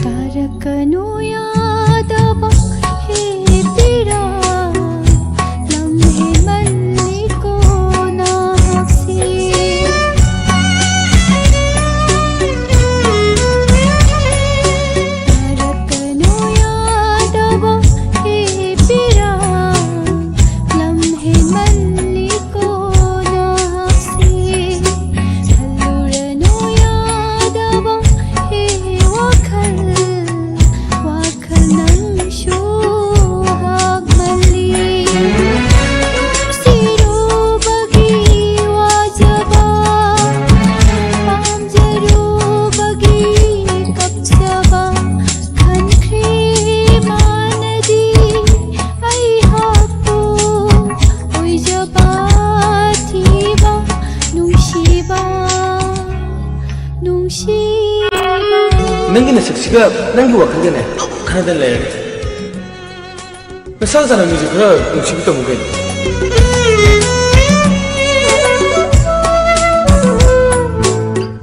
ꯇꯥꯔꯛꯀꯅꯨ ꯌꯥꯗꯕ ꯍꯦ ꯄꯤꯔꯥꯡ, ꯂꯝ ꯁꯤꯒ ꯅꯪꯒꯤ ꯋꯥꯈꯜꯒꯅꯦ ꯈꯟꯅꯗꯅ ꯂꯩꯔꯒꯦ꯫ ꯅꯁꯥꯅ ꯆꯥꯟꯅꯕ ꯃꯤꯁꯦ ꯈꯔ ꯅꯨꯡꯁꯤꯕ ꯇꯝꯃꯨ ꯀꯩꯅꯣ꯫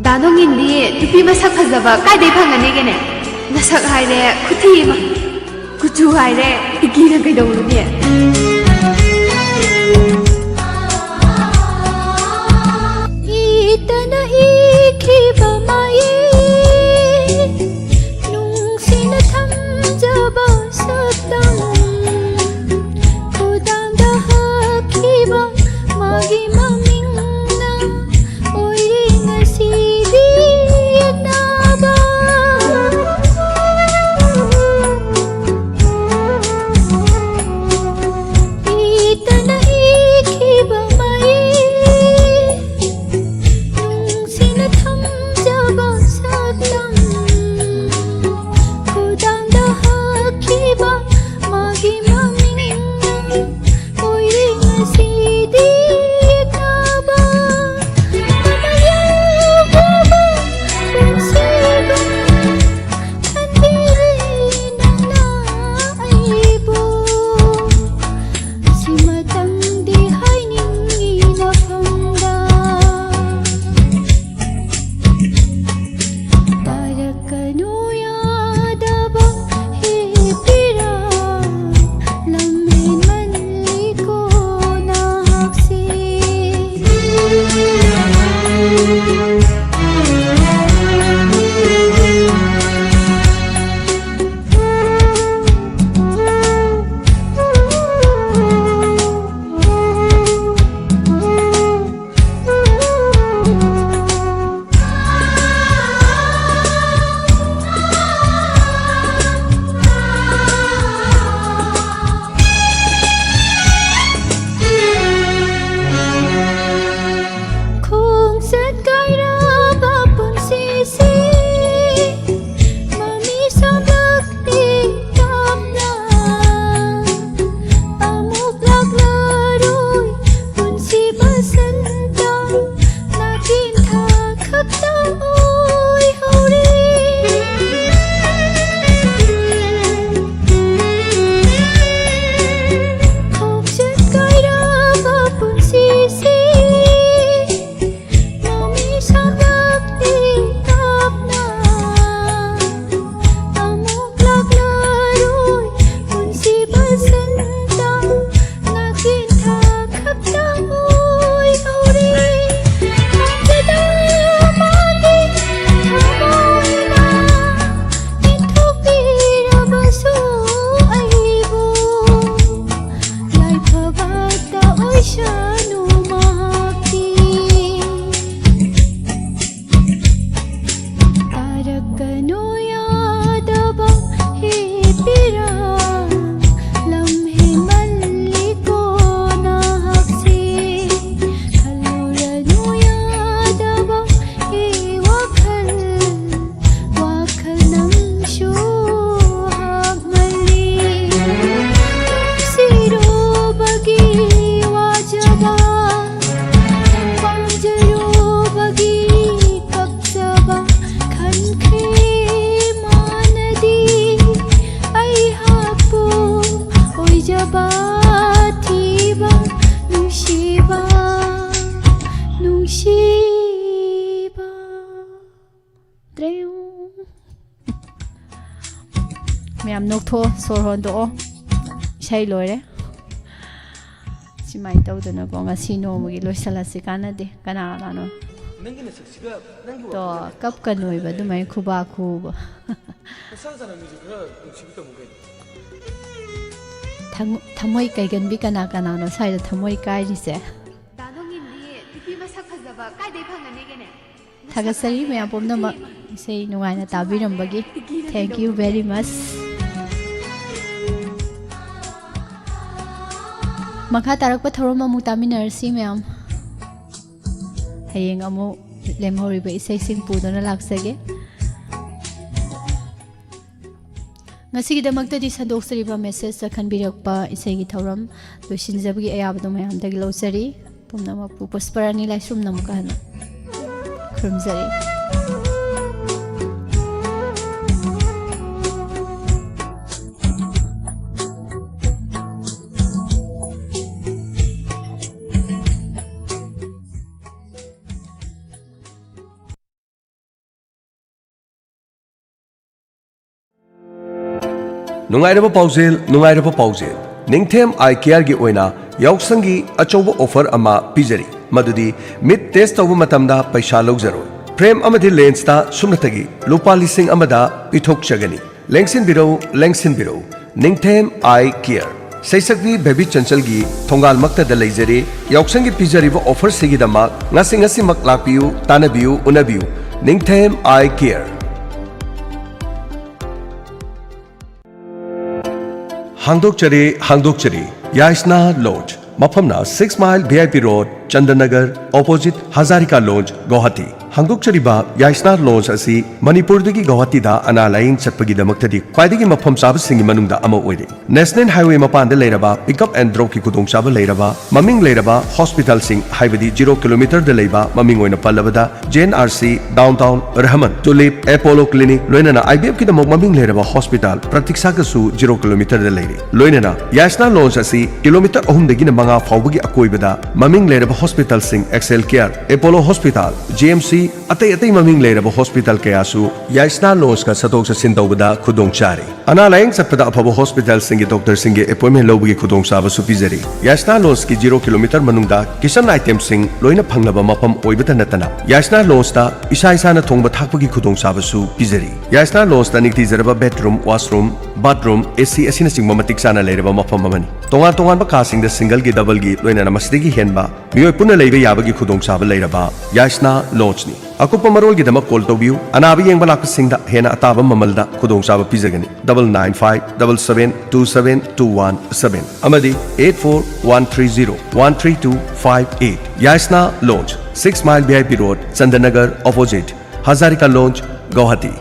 ꯗꯥ ꯅꯣꯡꯏꯟꯗꯤ ꯅꯨꯄꯤ ꯃꯁꯛ ꯐꯖꯕ ꯀꯥꯏꯗꯩ ꯐꯪꯒꯅꯤꯒꯦꯅꯦ? ꯅꯁꯛ ꯍꯥꯏꯔꯦ ꯈꯨꯊꯤ ꯑꯃ, ꯀꯨꯆꯨ ꯍꯥꯏꯔꯦ ꯏꯒꯤꯅ ꯀꯩꯗꯧꯔꯨꯅꯤ? ꯏꯇꯅ ꯏꯈꯤꯕ ꯃꯌꯦꯛ ꯅꯨꯡꯁꯤꯅ ꯊꯝꯖꯕ ꯁꯛꯇꯝ ꯈꯨꯗꯥꯡꯗ ꯍꯛꯈꯤꯕ ꯃꯥꯒꯤ ꯃꯃꯤꯡꯅ ꯑꯣꯏꯔꯤ ꯉꯁꯤꯗꯤ ꯌꯦꯛꯅꯕ꯫ ꯊꯤꯕ ꯅꯨꯡꯁꯤꯕ, ꯅꯨꯡꯁꯤꯕ꯫ ꯃꯌꯥꯝ ꯅꯣꯛꯊꯣꯛꯑꯣ, ꯁꯣꯔ ꯍꯣꯟꯗꯣꯛꯑꯣ꯫ ꯏꯁꯩ ꯂꯣꯏꯔꯦ꯫ ꯁꯨꯃꯥꯏꯅ ꯇꯧꯗꯅꯀꯣ, ꯉꯁꯤ ꯅꯣꯡꯃꯒꯤ ꯂꯣꯏꯁꯤꯜꯂꯁꯤ, ꯀꯥꯟꯅꯗꯦ꯫ ꯀꯅꯥ ꯀꯅꯥꯅꯣ? ꯅꯪꯒꯤ ꯅꯁꯛꯁꯤꯒ ꯅꯪꯒꯤ ꯇꯣ, ꯋꯥꯈꯜꯒ ꯀꯞꯀꯅꯣꯏꯕ, ꯑꯗꯨꯃꯥꯏꯅ ꯈꯨꯕꯥꯛ ꯈꯨꯕ꯫ ꯅꯁꯥ ꯅꯁꯥꯅ ꯃꯤꯁꯨ ꯈꯔ ꯅꯨꯡꯁꯤꯕ ꯇꯝꯃꯨ ꯀꯩꯅꯣ꯫ ꯊꯃꯣ-, ꯊꯃꯣꯏ ꯀꯥꯏꯒꯟꯕꯤ ꯀꯅꯥ ꯀꯅꯥꯅꯣ ꯁ꯭ꯋꯥꯏꯗ ꯊꯃꯣꯏ ꯀꯥꯏꯔꯤꯁꯦ? ꯗꯥ ꯅꯣꯡꯉꯤꯟꯗꯤ ꯅꯨꯄꯤ ꯃꯁꯛ ꯐꯖꯕ ꯀꯥꯏꯗꯩ ꯐꯪꯒꯅꯤꯒꯦꯅꯦ? ꯊꯥꯒꯠꯆꯔꯤ ꯃꯌꯥꯝ ꯄꯨꯝꯅꯃꯛ꯫ ꯏꯁꯩ ꯅꯨꯡꯉꯥꯏꯅ ꯇꯥꯕꯤꯔꯝꯕꯒꯤ꯫ Thank you very much꯫ ꯃꯈꯥ ꯇꯥꯔꯛꯄ ꯊꯧꯔꯝ ꯑꯃꯨꯛ ꯇꯥꯃꯤꯟꯅꯔꯁꯤ ꯃꯌꯥꯝ꯫ ꯍꯌꯦꯡ ꯑꯃꯨꯛ ꯂꯦꯝꯍꯧꯔꯤꯕ ꯏꯁꯩꯁꯤꯡ ꯄꯨꯗꯨꯅ ꯂꯥꯛꯆꯒꯦ꯫ ꯉꯁꯤꯒꯤꯗꯃꯛꯇꯗꯤ ꯁꯟꯗꯣꯛꯆꯔꯤꯕ message ꯈꯟꯕꯤꯔꯛꯄ ꯏꯁꯩꯒꯤ ꯊꯧꯔꯝ ꯂꯣꯏꯁꯤꯟꯖꯕꯒꯤ ꯑꯌꯥꯕꯗꯨ ꯃꯌꯥꯝꯗꯒꯤ ꯂꯧꯖꯔꯤ꯫ ꯄꯨꯝꯅꯃꯛꯄꯨ ꯄꯨꯁꯄꯔꯥꯅꯤ ꯂꯥꯏꯁ꯭ꯔꯝꯅ ꯑꯃꯨꯛꯀ ꯍꯟꯅ ꯈꯨꯔꯨꯝꯖꯔꯤ꯫ ꯅꯨꯡꯉꯥꯏꯔꯕ ꯄꯥꯎꯖꯦꯜ, ꯅꯨꯡꯉꯥꯏꯔꯕ ꯄꯥꯎꯖꯦꯜ꯫ ꯅꯤꯡꯊꯦꯝ ꯑꯥꯏ ꯀꯤꯌꯔꯒꯤ ꯑꯣꯏꯅ ꯌꯥꯎꯁꯪꯒꯤ ꯑꯆꯧꯕ offer ꯑꯃ ꯄꯤꯖꯔꯤ, ꯃꯗꯨꯗꯤ ꯃꯤꯠ test ꯇꯧꯕ ꯃꯇꯝꯗ ꯄꯩꯁꯥ ꯂꯧꯖꯔꯣꯏ꯫ Frame ꯑꯃꯗꯤ lensꯇ ꯁꯨꯞꯅꯇꯒꯤ ꯂꯨꯄꯥ ꯂꯤꯁꯤꯡ ꯑꯃꯗ ꯄꯤꯊꯣꯛꯆꯒꯅꯤ꯫ ꯂꯦꯡꯁꯤꯟꯕꯤꯔꯧ, ꯂꯦꯡꯁꯤꯟꯕꯤꯔꯧ꯫ ꯅꯤꯡꯊꯦꯝ ꯑꯥꯏ ꯀꯤꯌꯔ꯫ ꯁꯩꯁꯛꯄꯤ ꯕꯦꯕꯤ ꯆꯟꯆꯜꯒꯤ ꯊꯣꯡꯒꯥꯜꯃꯛꯇꯗ ꯂꯩꯖꯔꯤ꯫ ꯌꯥꯎꯁꯪꯒꯤ ꯄꯤꯖꯔꯤꯕ offerꯁꯤꯒꯤꯗꯃꯛ ꯉꯁꯤ ꯉꯁꯤꯃꯛ ꯂꯥꯛꯄꯤꯌꯨ, ꯇꯥꯟꯅꯕꯤꯌꯨ, ꯎꯅꯕꯤꯌꯨ꯫ ꯅꯤꯡꯊꯦꯝ ꯑꯥꯏ ꯀꯤꯌꯔ꯫ ꯍꯥꯡꯗꯣꯛꯆꯔꯦ, ꯍꯥꯡꯗꯣꯛꯆꯔꯦ꯫ ꯌꯥꯏꯁꯅꯥ ꯂꯣꯖ꯫ ꯃꯐꯝꯅ Six Mile V I P Road, Chandranagar, opposite Hazarika lodge, Guwahati. ꯍꯥꯡꯗꯣꯛꯆꯔꯤꯕ ꯌꯥꯏꯁꯅꯥ ꯂꯣꯟꯁ ꯑꯁꯤ ꯃꯅꯤꯄꯨꯔꯗꯒꯤ ꯒꯧꯍꯥꯇꯤꯗ ꯑꯅꯥ ꯂꯥꯌꯦꯡ ꯆꯠꯄꯒꯤꯗꯃꯛꯇꯗꯤ ꯈ꯭ꯋꯥꯏꯗꯒꯤ ꯃꯐꯝ ꯆꯥꯕꯁꯤꯡꯒꯤ ꯃꯅꯨꯡꯗ ꯑꯃ ꯑꯣꯏꯔꯤ꯫ ꯅꯦꯁꯅꯦꯜ ꯍꯥꯏꯋꯦ ꯃꯄꯥꯟꯗ ꯂꯩꯔꯕ ꯄꯤꯛ ꯑꯞ ꯑꯦꯟ ꯗ꯭ꯔꯣꯞꯀꯤ ꯈꯨꯗꯣꯡꯆꯥꯕ ꯂꯩꯔꯕ ꯃꯃꯤꯡ ꯂꯩꯔꯕ ꯍꯣꯁꯄꯤꯇꯥꯜꯁꯤꯡ, ꯍꯥꯏꯕꯗꯤ ꯖꯤꯔꯣ ꯀꯤꯂꯣꯃꯤꯇꯔꯗ ꯂꯩꯕ, ꯃꯃꯤꯡ ꯑꯣꯏꯅ ꯄꯜꯂꯕꯗ J and R C, down town, Rahman, tulip, Apollo clinic, ꯂꯣꯏꯅꯅ ꯑꯥꯏ ꯕꯤ ꯑꯦꯐꯀꯤꯗꯃꯛ ꯃꯃꯤꯡ ꯂꯩꯔꯕ ꯍꯣꯁꯄꯤꯇꯥꯜ ꯄ꯭ꯔꯇꯤꯛꯁꯥꯒꯁꯨ ꯖꯤꯔꯣ ꯀꯤꯂꯣꯃꯤꯇꯔꯗ ꯂꯩꯔꯤ꯫ ꯂꯣꯏꯅꯅ ꯌꯥꯏꯁꯅꯥ ꯂꯣꯟꯁ ꯑꯁꯤ ꯀꯤꯂꯣꯃꯤꯇꯔ ꯑꯍꯨꯝꯗꯒꯤꯅ ꯃꯉꯥ ꯐꯥꯎꯕꯒꯤ ꯑꯀꯣꯏꯕꯗ ꯃꯃꯤꯡ ꯂꯩꯔꯕ ꯍꯣꯁꯄꯤꯇꯥꯜꯁꯤꯡ Excel care, Apollo hospital, G M C, ꯑꯇꯩ ꯑꯇꯩ ꯃꯃꯤꯡ ꯂꯩꯔꯕ ꯍꯣꯁꯄꯤꯇꯥꯜ ꯀꯌꯥꯁꯨ ꯌꯥꯏꯁꯅꯥ ꯂꯣꯟꯁꯀ ꯆꯠꯊꯣꯛ ꯆꯠꯁꯤꯟ ꯇꯧꯕꯗ ꯈꯨꯗꯣꯡ ꯆꯥꯔꯤ꯫ ꯑꯅꯥ ꯂꯥꯌꯦꯡ ꯆꯠꯄꯗ ꯑꯐꯕ ꯍꯣꯁꯄꯤꯇꯥꯜꯁꯤꯡꯒꯤ ꯗꯣꯛꯇꯔꯁꯤꯡꯒꯤ ꯑꯦꯄꯣꯏꯟꯃꯦꯟ ꯂꯧꯕꯒꯤ ꯈꯨꯗꯣꯡꯆꯥꯕꯁꯨ ꯄꯤꯖꯔꯤ꯫ ꯌꯥꯏꯁꯅꯥ ꯂꯣꯟꯁꯀꯤ ꯖꯤꯔꯣ ꯀꯤꯂꯣꯃꯤꯇꯔ ꯃꯅꯨꯡꯗ ꯀꯤꯆꯟ ꯑꯥꯏꯇꯦꯝꯁꯤꯡ ꯂꯣꯏꯅ ꯐꯪꯂꯕ ꯃꯐꯝ ꯑꯣꯏꯕꯇ ꯅꯠꯇꯅ, ꯌꯥꯏꯁꯅꯥ ꯂꯣꯟꯁꯇ ꯏꯁꯥ ꯏꯁꯥꯅ ꯊꯣꯡꯕ ꯊꯥꯛꯄꯒꯤ ꯈꯨꯗꯣꯡꯆꯥꯕꯁꯨ ꯄꯤꯖꯔꯤ꯫ ꯌꯥꯏꯁꯅꯥ ꯂꯣꯟꯁꯇ ꯅꯤꯡꯊꯤꯖꯔꯕ ꯕꯦꯗꯔꯨꯝ, ꯋꯥꯁꯔꯨꯝ, ꯕꯥꯊꯔꯨꯝ, ꯑꯦ ꯁꯤ ꯑꯁꯤꯅꯆꯤꯡꯕ ꯃꯇꯤꯛ ꯆꯥꯅ ꯂꯩꯔꯕ ꯃꯐꯝ ꯑꯃꯅꯤ꯫ ꯇꯣꯉꯥꯟ ꯇꯣꯉꯥꯟꯕ ꯀꯥꯁꯤꯡꯗ ꯁꯤꯡꯒꯜꯒꯤ, ꯗꯕꯜꯒꯤ, ꯂꯣꯏꯅꯅ ꯃꯁꯤꯗꯒꯤ ꯍꯦꯟꯕ ꯃꯤꯑꯣꯏ ꯄꯨꯟꯅ ꯂꯩꯕ ꯌꯥꯕꯒꯤ ꯈꯨꯗꯣꯡꯆꯥꯕ ꯂꯩꯔꯕ ꯌꯥꯏꯁꯅꯥ ꯂꯣꯟꯁꯅꯤ꯫ ꯑꯀꯨꯞꯄ ꯃꯔꯣꯜꯒꯤꯗꯃꯛ ꯀꯣꯜ ꯇꯧꯕꯤꯌꯨ꯫ ꯑꯅꯥꯕ ꯌꯦꯡꯕ ꯂꯥꯛꯄꯁꯤꯡꯗ ꯍꯦꯟꯅ ꯑꯇꯥꯕ ꯃꯃꯜꯗ ꯈꯨꯗꯣꯡꯆꯥꯕ ꯄꯤꯖꯒꯅꯤ꯫ Double nine five double seven two seven two one seven ꯑꯃꯗꯤ eight four one three zero one three two five eight꯫ Yaisana lodge, six mile V I P road, Chandanagar, opposite Hazarika lodge, Guwahati.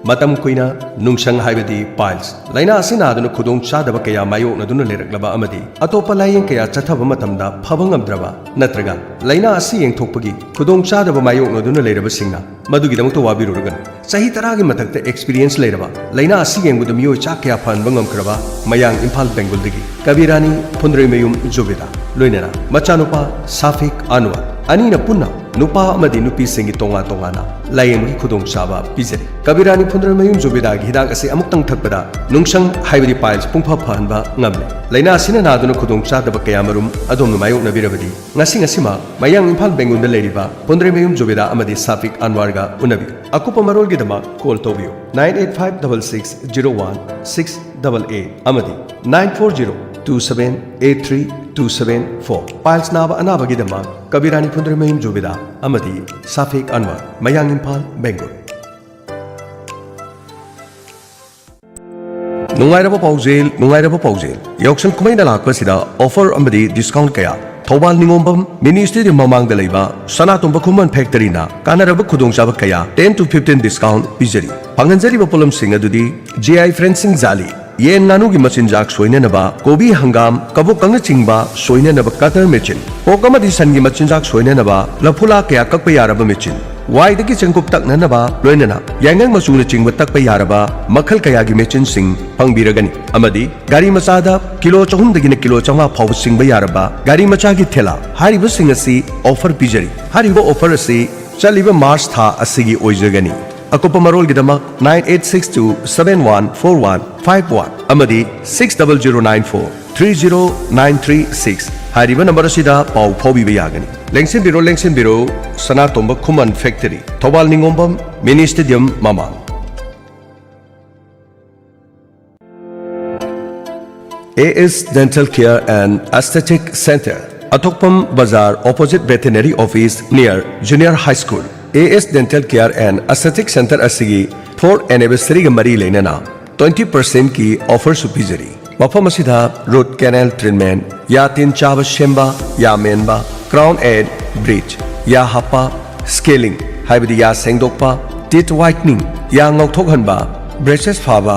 ꯃꯇꯝ ꯀꯨꯏꯅ ꯅꯨꯡꯁꯪ, ꯍꯥꯏꯕꯗꯤ ꯄꯥꯏꯜꯁ ꯂꯥꯏꯅꯥ ꯑꯁꯤ ꯅꯥꯗꯨꯅ ꯈꯨꯗꯣꯡ ꯆꯥꯗꯕ ꯀꯌꯥ ꯃꯥꯌꯣꯛꯅꯗꯨꯅ ꯂꯩꯔꯛꯂꯕ ꯑꯃꯗꯤ ꯑꯇꯣꯞꯄ ꯂꯥꯏꯌꯦꯡ ꯀꯌꯥ ꯆꯠꯊꯕ ꯃꯇꯝꯗ ꯐꯕ ꯉꯝꯗ꯭ꯔꯕ, ꯅꯠꯇ꯭ꯔꯒ ꯂꯥꯏꯅꯥ ꯑꯁꯤ ꯌꯦꯡꯊꯣꯛꯄꯒꯤ ꯈꯨꯗꯣꯡ ꯆꯥꯗꯕ ꯃꯥꯌꯣꯛꯅꯗꯨꯅ ꯂꯩꯔꯕꯁꯤꯡꯅ ꯃꯗꯨꯒꯤꯗꯃꯛꯇ ꯋꯥꯕꯤꯔꯨꯔꯒꯅꯨ꯫ ꯆꯍꯤ ꯇꯔꯥꯒꯤ ꯃꯊꯛꯇ ꯑꯦꯛꯁꯄꯤꯔꯤꯌꯦꯟꯁ ꯂꯩꯔꯕ, ꯂꯥꯏꯅꯥ ꯑꯁꯤ ꯌꯦꯡꯕꯗ ꯃꯤꯑꯣꯏ ꯆꯥ ꯀꯌꯥ ꯐꯍꯟꯕ ꯉꯝꯈ꯭ꯔꯕ ꯃꯌꯥꯡ ꯏꯝꯐꯥꯜ ꯕꯦꯡꯒꯨꯜꯗꯒꯤ ꯀꯕꯤꯔꯥꯅꯤ ꯐꯨꯟꯗ꯭ꯔꯩꯃꯌꯨꯝ ꯖꯨꯕꯦꯗꯥ, ꯂꯣꯏꯅꯅ ꯃꯆꯥꯅꯨꯄꯥ ꯁꯥꯐꯤꯛ ꯑꯟꯋꯔ, ꯑꯅꯤꯅ ꯄꯨꯟꯅ ꯅꯨꯄꯥ ꯑꯃꯗꯤ ꯅꯨꯄꯤꯁꯤꯡꯒꯤ ꯇꯣꯉꯥꯟ ꯇꯣꯉꯥꯟꯅ ꯂꯥꯌꯦꯡꯕꯒꯤ ꯈꯨꯗꯣꯡꯆꯥꯕ ꯄꯤꯖꯔꯤ꯫ ꯀꯕꯤꯔꯥꯅꯤ ꯐꯨꯟꯗ꯭ꯔꯩꯃꯌꯨꯝ ꯖꯨꯕꯦꯗꯥꯒꯤ ꯍꯤꯗꯥꯛ ꯑꯁꯤ ꯑꯃꯨꯛꯇꯪ ꯊꯛꯄꯗ ꯅꯨꯡꯁꯪ, ꯍꯥꯏꯕꯗꯤ ꯄꯥꯏꯜꯁ, ꯄꯨꯡꯐ ꯐꯍꯟꯕ ꯉꯝꯂꯦ꯫ ꯂꯥꯏꯅꯥ ꯑꯁꯤꯅ ꯅꯥꯗꯨꯅ ꯈꯨꯗꯣꯡ ꯆꯥꯗꯕ ꯀꯌꯥꯃꯔꯨꯝ ꯑꯗꯣꯝꯅ ꯃꯥꯌꯣꯛꯅꯕꯤꯔꯕꯗꯤ, ꯉꯁꯤ ꯉꯁꯤꯃꯛ ꯃꯌꯥꯡ ꯏꯝꯐꯥꯜ ꯕꯦꯡꯒꯨꯜꯗ ꯂꯩꯔꯤꯕ ꯐꯨꯟꯗ꯭ꯔꯩꯃꯌꯨꯝ ꯖꯨꯕꯦꯗꯥ ꯑꯃꯗꯤ ꯁꯥꯐꯤꯛ ꯑꯟꯋꯥꯔꯒ ꯎꯅꯕꯤꯌꯨ꯫ ꯑꯀꯨꯞꯄ ꯃꯔꯣꯜꯒꯤꯗꯃꯛ ꯀꯣꯜ ꯇꯧꯕꯤꯌꯨ, nine eight five double six zero one six double eight ꯑꯃꯗꯤ nine four zero two seven eight three two seven four꯫ Piles ꯅꯥꯕ ꯑꯅꯥꯕꯒꯤꯗꯃꯛ ꯀꯕꯤꯔꯥꯅꯤ ꯐꯨꯟꯗ꯭ꯔꯩꯃꯌꯨꯝ ꯖꯨꯕꯦꯗꯥ ꯑꯃꯗꯤ ꯁꯥꯐꯤꯛ ꯑꯟꯋꯔ, ꯃꯌꯥꯡ ꯏꯝꯐꯥꯜ, ꯕꯦꯡꯒꯨꯜ꯫ ꯅꯨꯡꯉꯥꯏꯔꯕ ꯄꯥꯎꯖꯦꯜ, ꯅꯨꯡꯉꯥꯏꯔꯕ ꯄꯥꯎꯖꯦꯜ꯫ ꯌꯥꯎꯁꯪ ꯀꯨꯝꯍꯩꯅ ꯂꯥꯛꯄꯁꯤꯗ ꯑꯣꯐꯔ ꯑꯃꯗꯤ ꯗꯤꯁꯀꯥꯎꯟ ꯀꯌꯥ ꯊꯧꯕꯥꯜ ꯅꯤꯉꯣꯝꯕꯝ ꯃꯤꯅꯤ ꯁ꯭ꯇꯦꯗꯤꯌꯝ ꯃꯃꯥꯡꯗ ꯂꯩꯕ ꯁꯅꯥꯇꯣꯝꯕ ꯈꯨꯃꯟ ꯐꯦꯛꯇꯔꯤꯅ ꯀꯥꯟꯅꯔꯕ ꯈꯨꯗꯣꯡꯆꯥꯕ ꯀꯌꯥ ten to fifteen discount ꯄꯤꯖꯔꯤ꯫ ꯐꯪꯍꯟꯖꯔꯤꯕ ꯄꯣꯠꯂꯝꯁꯤꯡ ꯑꯗꯨꯗꯤ J I fencing ꯖꯥꯂꯤ, ꯌꯦꯟ ꯉꯥꯅꯨꯒꯤ ꯃꯆꯤꯟꯖꯥꯛ ꯁꯣꯏꯅꯅꯕ ꯀꯣꯕꯤ, ꯍꯪꯒꯥꯝ, ꯀꯕꯣꯛꯀꯪꯅꯆꯤꯡꯕ ꯁꯣꯏꯅꯅꯕ cutter machine, pork ꯑꯃꯗꯤ ꯁꯟꯒꯤ ꯃꯆꯤꯟꯖꯥꯛ ꯁꯣꯏꯅꯅꯕ ꯂꯐꯨꯂꯥ ꯀꯌꯥ ꯀꯛꯄ ꯌꯥꯔꯕ machine, ꯋꯥꯏꯗꯒꯤ ꯆꯦꯡꯀꯨꯞ ꯇꯛꯅꯅꯕ, ꯂꯣꯏꯅꯅ ꯌꯥꯏꯉꯪ ꯃꯆꯨꯅꯆꯤꯡꯕ ꯇꯛꯄ ꯌꯥꯔꯕ ꯃꯈꯜ ꯀꯌꯥꯒꯤ machineꯁꯤꯡ ꯐꯪꯕꯤꯔꯒꯅꯤ꯫ ꯑꯃꯗꯤ ꯒꯥꯔꯤ ꯃꯆꯥꯗ ꯀꯤꯂꯣ ꯆꯍꯨꯝꯗꯒꯤꯅ ꯀꯤꯂꯣ ꯆꯥꯝꯃꯉꯥ ꯐꯥꯎꯕ ꯆꯤꯡꯕ ꯌꯥꯔꯕ ꯒꯥꯔꯤ ꯃꯆꯥꯒꯤ ꯊꯦꯂꯥ, ꯍꯥꯏꯔꯤꯕꯁꯤꯡ ꯑꯁꯤ offer ꯄꯤꯖꯔꯤ꯫ ꯍꯥꯏꯔꯤꯕ offer ꯑꯁꯤ ꯆꯠꯂꯤꯕ ꯃꯥꯔꯆ ꯊꯥ ꯑꯁꯤꯒꯤ ꯑꯣꯏꯖꯒꯅꯤ꯫ ꯑꯀꯨꯞꯄ ꯃꯔꯣꯜꯒꯤꯗꯃꯛ nine eight six two seven one four one five one ꯑꯃꯗꯤ six double zero nine four three zero nine three six ꯍꯥꯏꯔꯤꯕ ꯅꯝꯕꯔ ꯑꯁꯤꯗ ꯄꯥꯎ ꯐꯥꯎꯕꯤꯕ ꯌꯥꯒꯅꯤ꯫ ꯂꯦꯡꯁꯤꯟꯕꯤꯔꯣ, ꯂꯦꯡꯁꯤꯟꯕꯤꯔꯣ, ꯁꯅꯥꯇꯣꯝꯕ ꯈꯨꯃꯟ ꯐꯦꯛꯇꯔꯤ, ꯊꯧꯕꯥꯜ ꯅꯤꯉꯣꯝꯕꯝ ꯃꯤꯅꯤ ꯁ꯭ꯇꯦꯗꯤꯌꯝ ꯃꯃꯥꯡ꯫ A S Dental Care and Aesthetic Center, ꯑꯊꯣꯛꯄꯝ ꯕꯖꯥꯔ, opposite veterinary office, near Junior High School꯫ A S Dental Care and Aesthetic Center ꯑꯁꯤꯒꯤ fourth anniversary ꯒ ꯃꯔꯤ ꯂꯩꯅꯅ twenty percent ꯀꯤ offer ꯁꯨ ꯄꯤꯖꯔꯤ꯫ ꯃꯐꯝ ꯑꯁꯤꯗ root canal treatment, ꯌꯥ ꯇꯤꯟ ꯆꯥꯕ ꯁꯦꯝꯕ, ꯌꯥ ꯃꯦꯟꯕ, crown and bridge, ꯌꯥ ꯍꯥꯞꯄ, scaling ꯍꯥꯏꯕꯗꯤ ꯌꯥ ꯁꯦꯡꯗꯣꯛꯄ, teeth whitening, ꯌꯥ ꯉꯧꯊꯣꯛꯍꯟꯕ, braces ꯐꯥꯕ,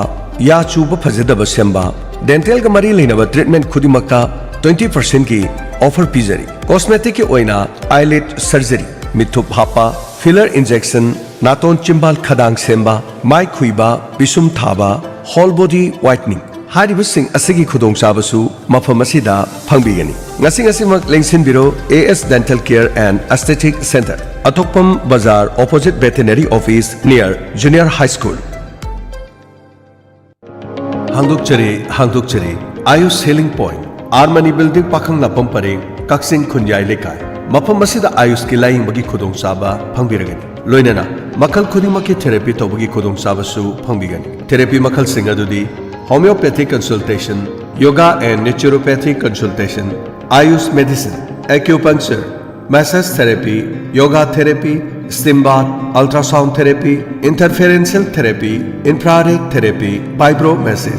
ꯌꯥ ꯆꯨꯕ ꯐꯖꯗꯕ ꯁꯦꯝꯕ, dental ꯒ ꯃꯔꯤ ꯂꯩꯅꯕ treatment ꯈꯨꯗꯤꯡꯃꯛꯇ twenty percent ꯀꯤ offer ꯄꯤꯖꯔꯤ꯫ Cosmetic ꯀꯤ ꯑꯣꯏꯅ eyelid surgery, ꯃꯤꯠꯊꯨꯞ ꯍꯥꯞꯄ, filler injection, ꯅꯥꯇꯣꯟ ꯆꯤꯝꯕꯥꯜ ꯈꯗꯥꯡ ꯁꯦꯝꯕ, ꯃꯥꯏ ꯈꯨꯏꯕ, ꯄꯤꯁꯨꯝ ꯊꯥꯕ, whole body whitening ꯍꯥꯏꯔꯤꯕꯁꯤꯡ ꯑꯁꯤꯒꯤ ꯈꯨꯗꯣꯡꯆꯥꯕꯁꯨ ꯃꯐꯝ ꯑꯁꯤꯗ ꯐꯪꯕꯤꯒꯅꯤ꯫ ꯉꯁꯤ ꯉꯁꯤꯃꯛ ꯂꯦꯡꯁꯤꯟꯕꯤꯔꯣ, A S Dental Care and Aesthetic Center, ꯑꯊꯣꯛꯄꯝ ꯕꯖꯥꯔ, opposite veterinary office, near Junior High School꯫ ꯍꯥꯡꯗꯣꯛꯆꯔꯤ, ꯍꯥꯡꯗꯣꯛꯆꯔꯤ, Ayush Healing Point, R Mani Building, ꯄꯥꯈꯪ ꯂꯥꯛꯄꯝ ꯄꯔꯦꯡ, ꯀꯛꯆꯤꯡ ꯈꯨꯟꯌꯥꯏ ꯂꯩꯀꯥꯏ꯫ ꯃꯐꯝ ꯑꯁꯤꯗ ꯑꯥꯌꯨꯁꯀꯤ ꯂꯥꯌꯦꯡꯕꯒꯤ ꯈꯨꯗꯣꯡꯆꯥꯕ ꯐꯪꯕꯤꯔꯒꯅꯤ꯫ ꯂꯣꯏꯅꯅ ꯃꯈꯜ ꯈꯨꯗꯤꯡꯃꯛꯀꯤ therapy ꯇꯧꯕꯒꯤ ꯈꯨꯗꯣꯡꯆꯥꯕꯁꯨ ꯐꯪꯕꯤꯒꯅꯤ꯫ Therapy ꯃꯈꯜꯁꯤꯡ ꯑꯗꯨꯗꯤ homeopathic consultation, yoga and naturopathic consultation, Ayush medicine, acupuncture, massage therapy, yoga therapy, steam bath, ultrasound therapy, interferential therapy, infrared therapy, vibromassage,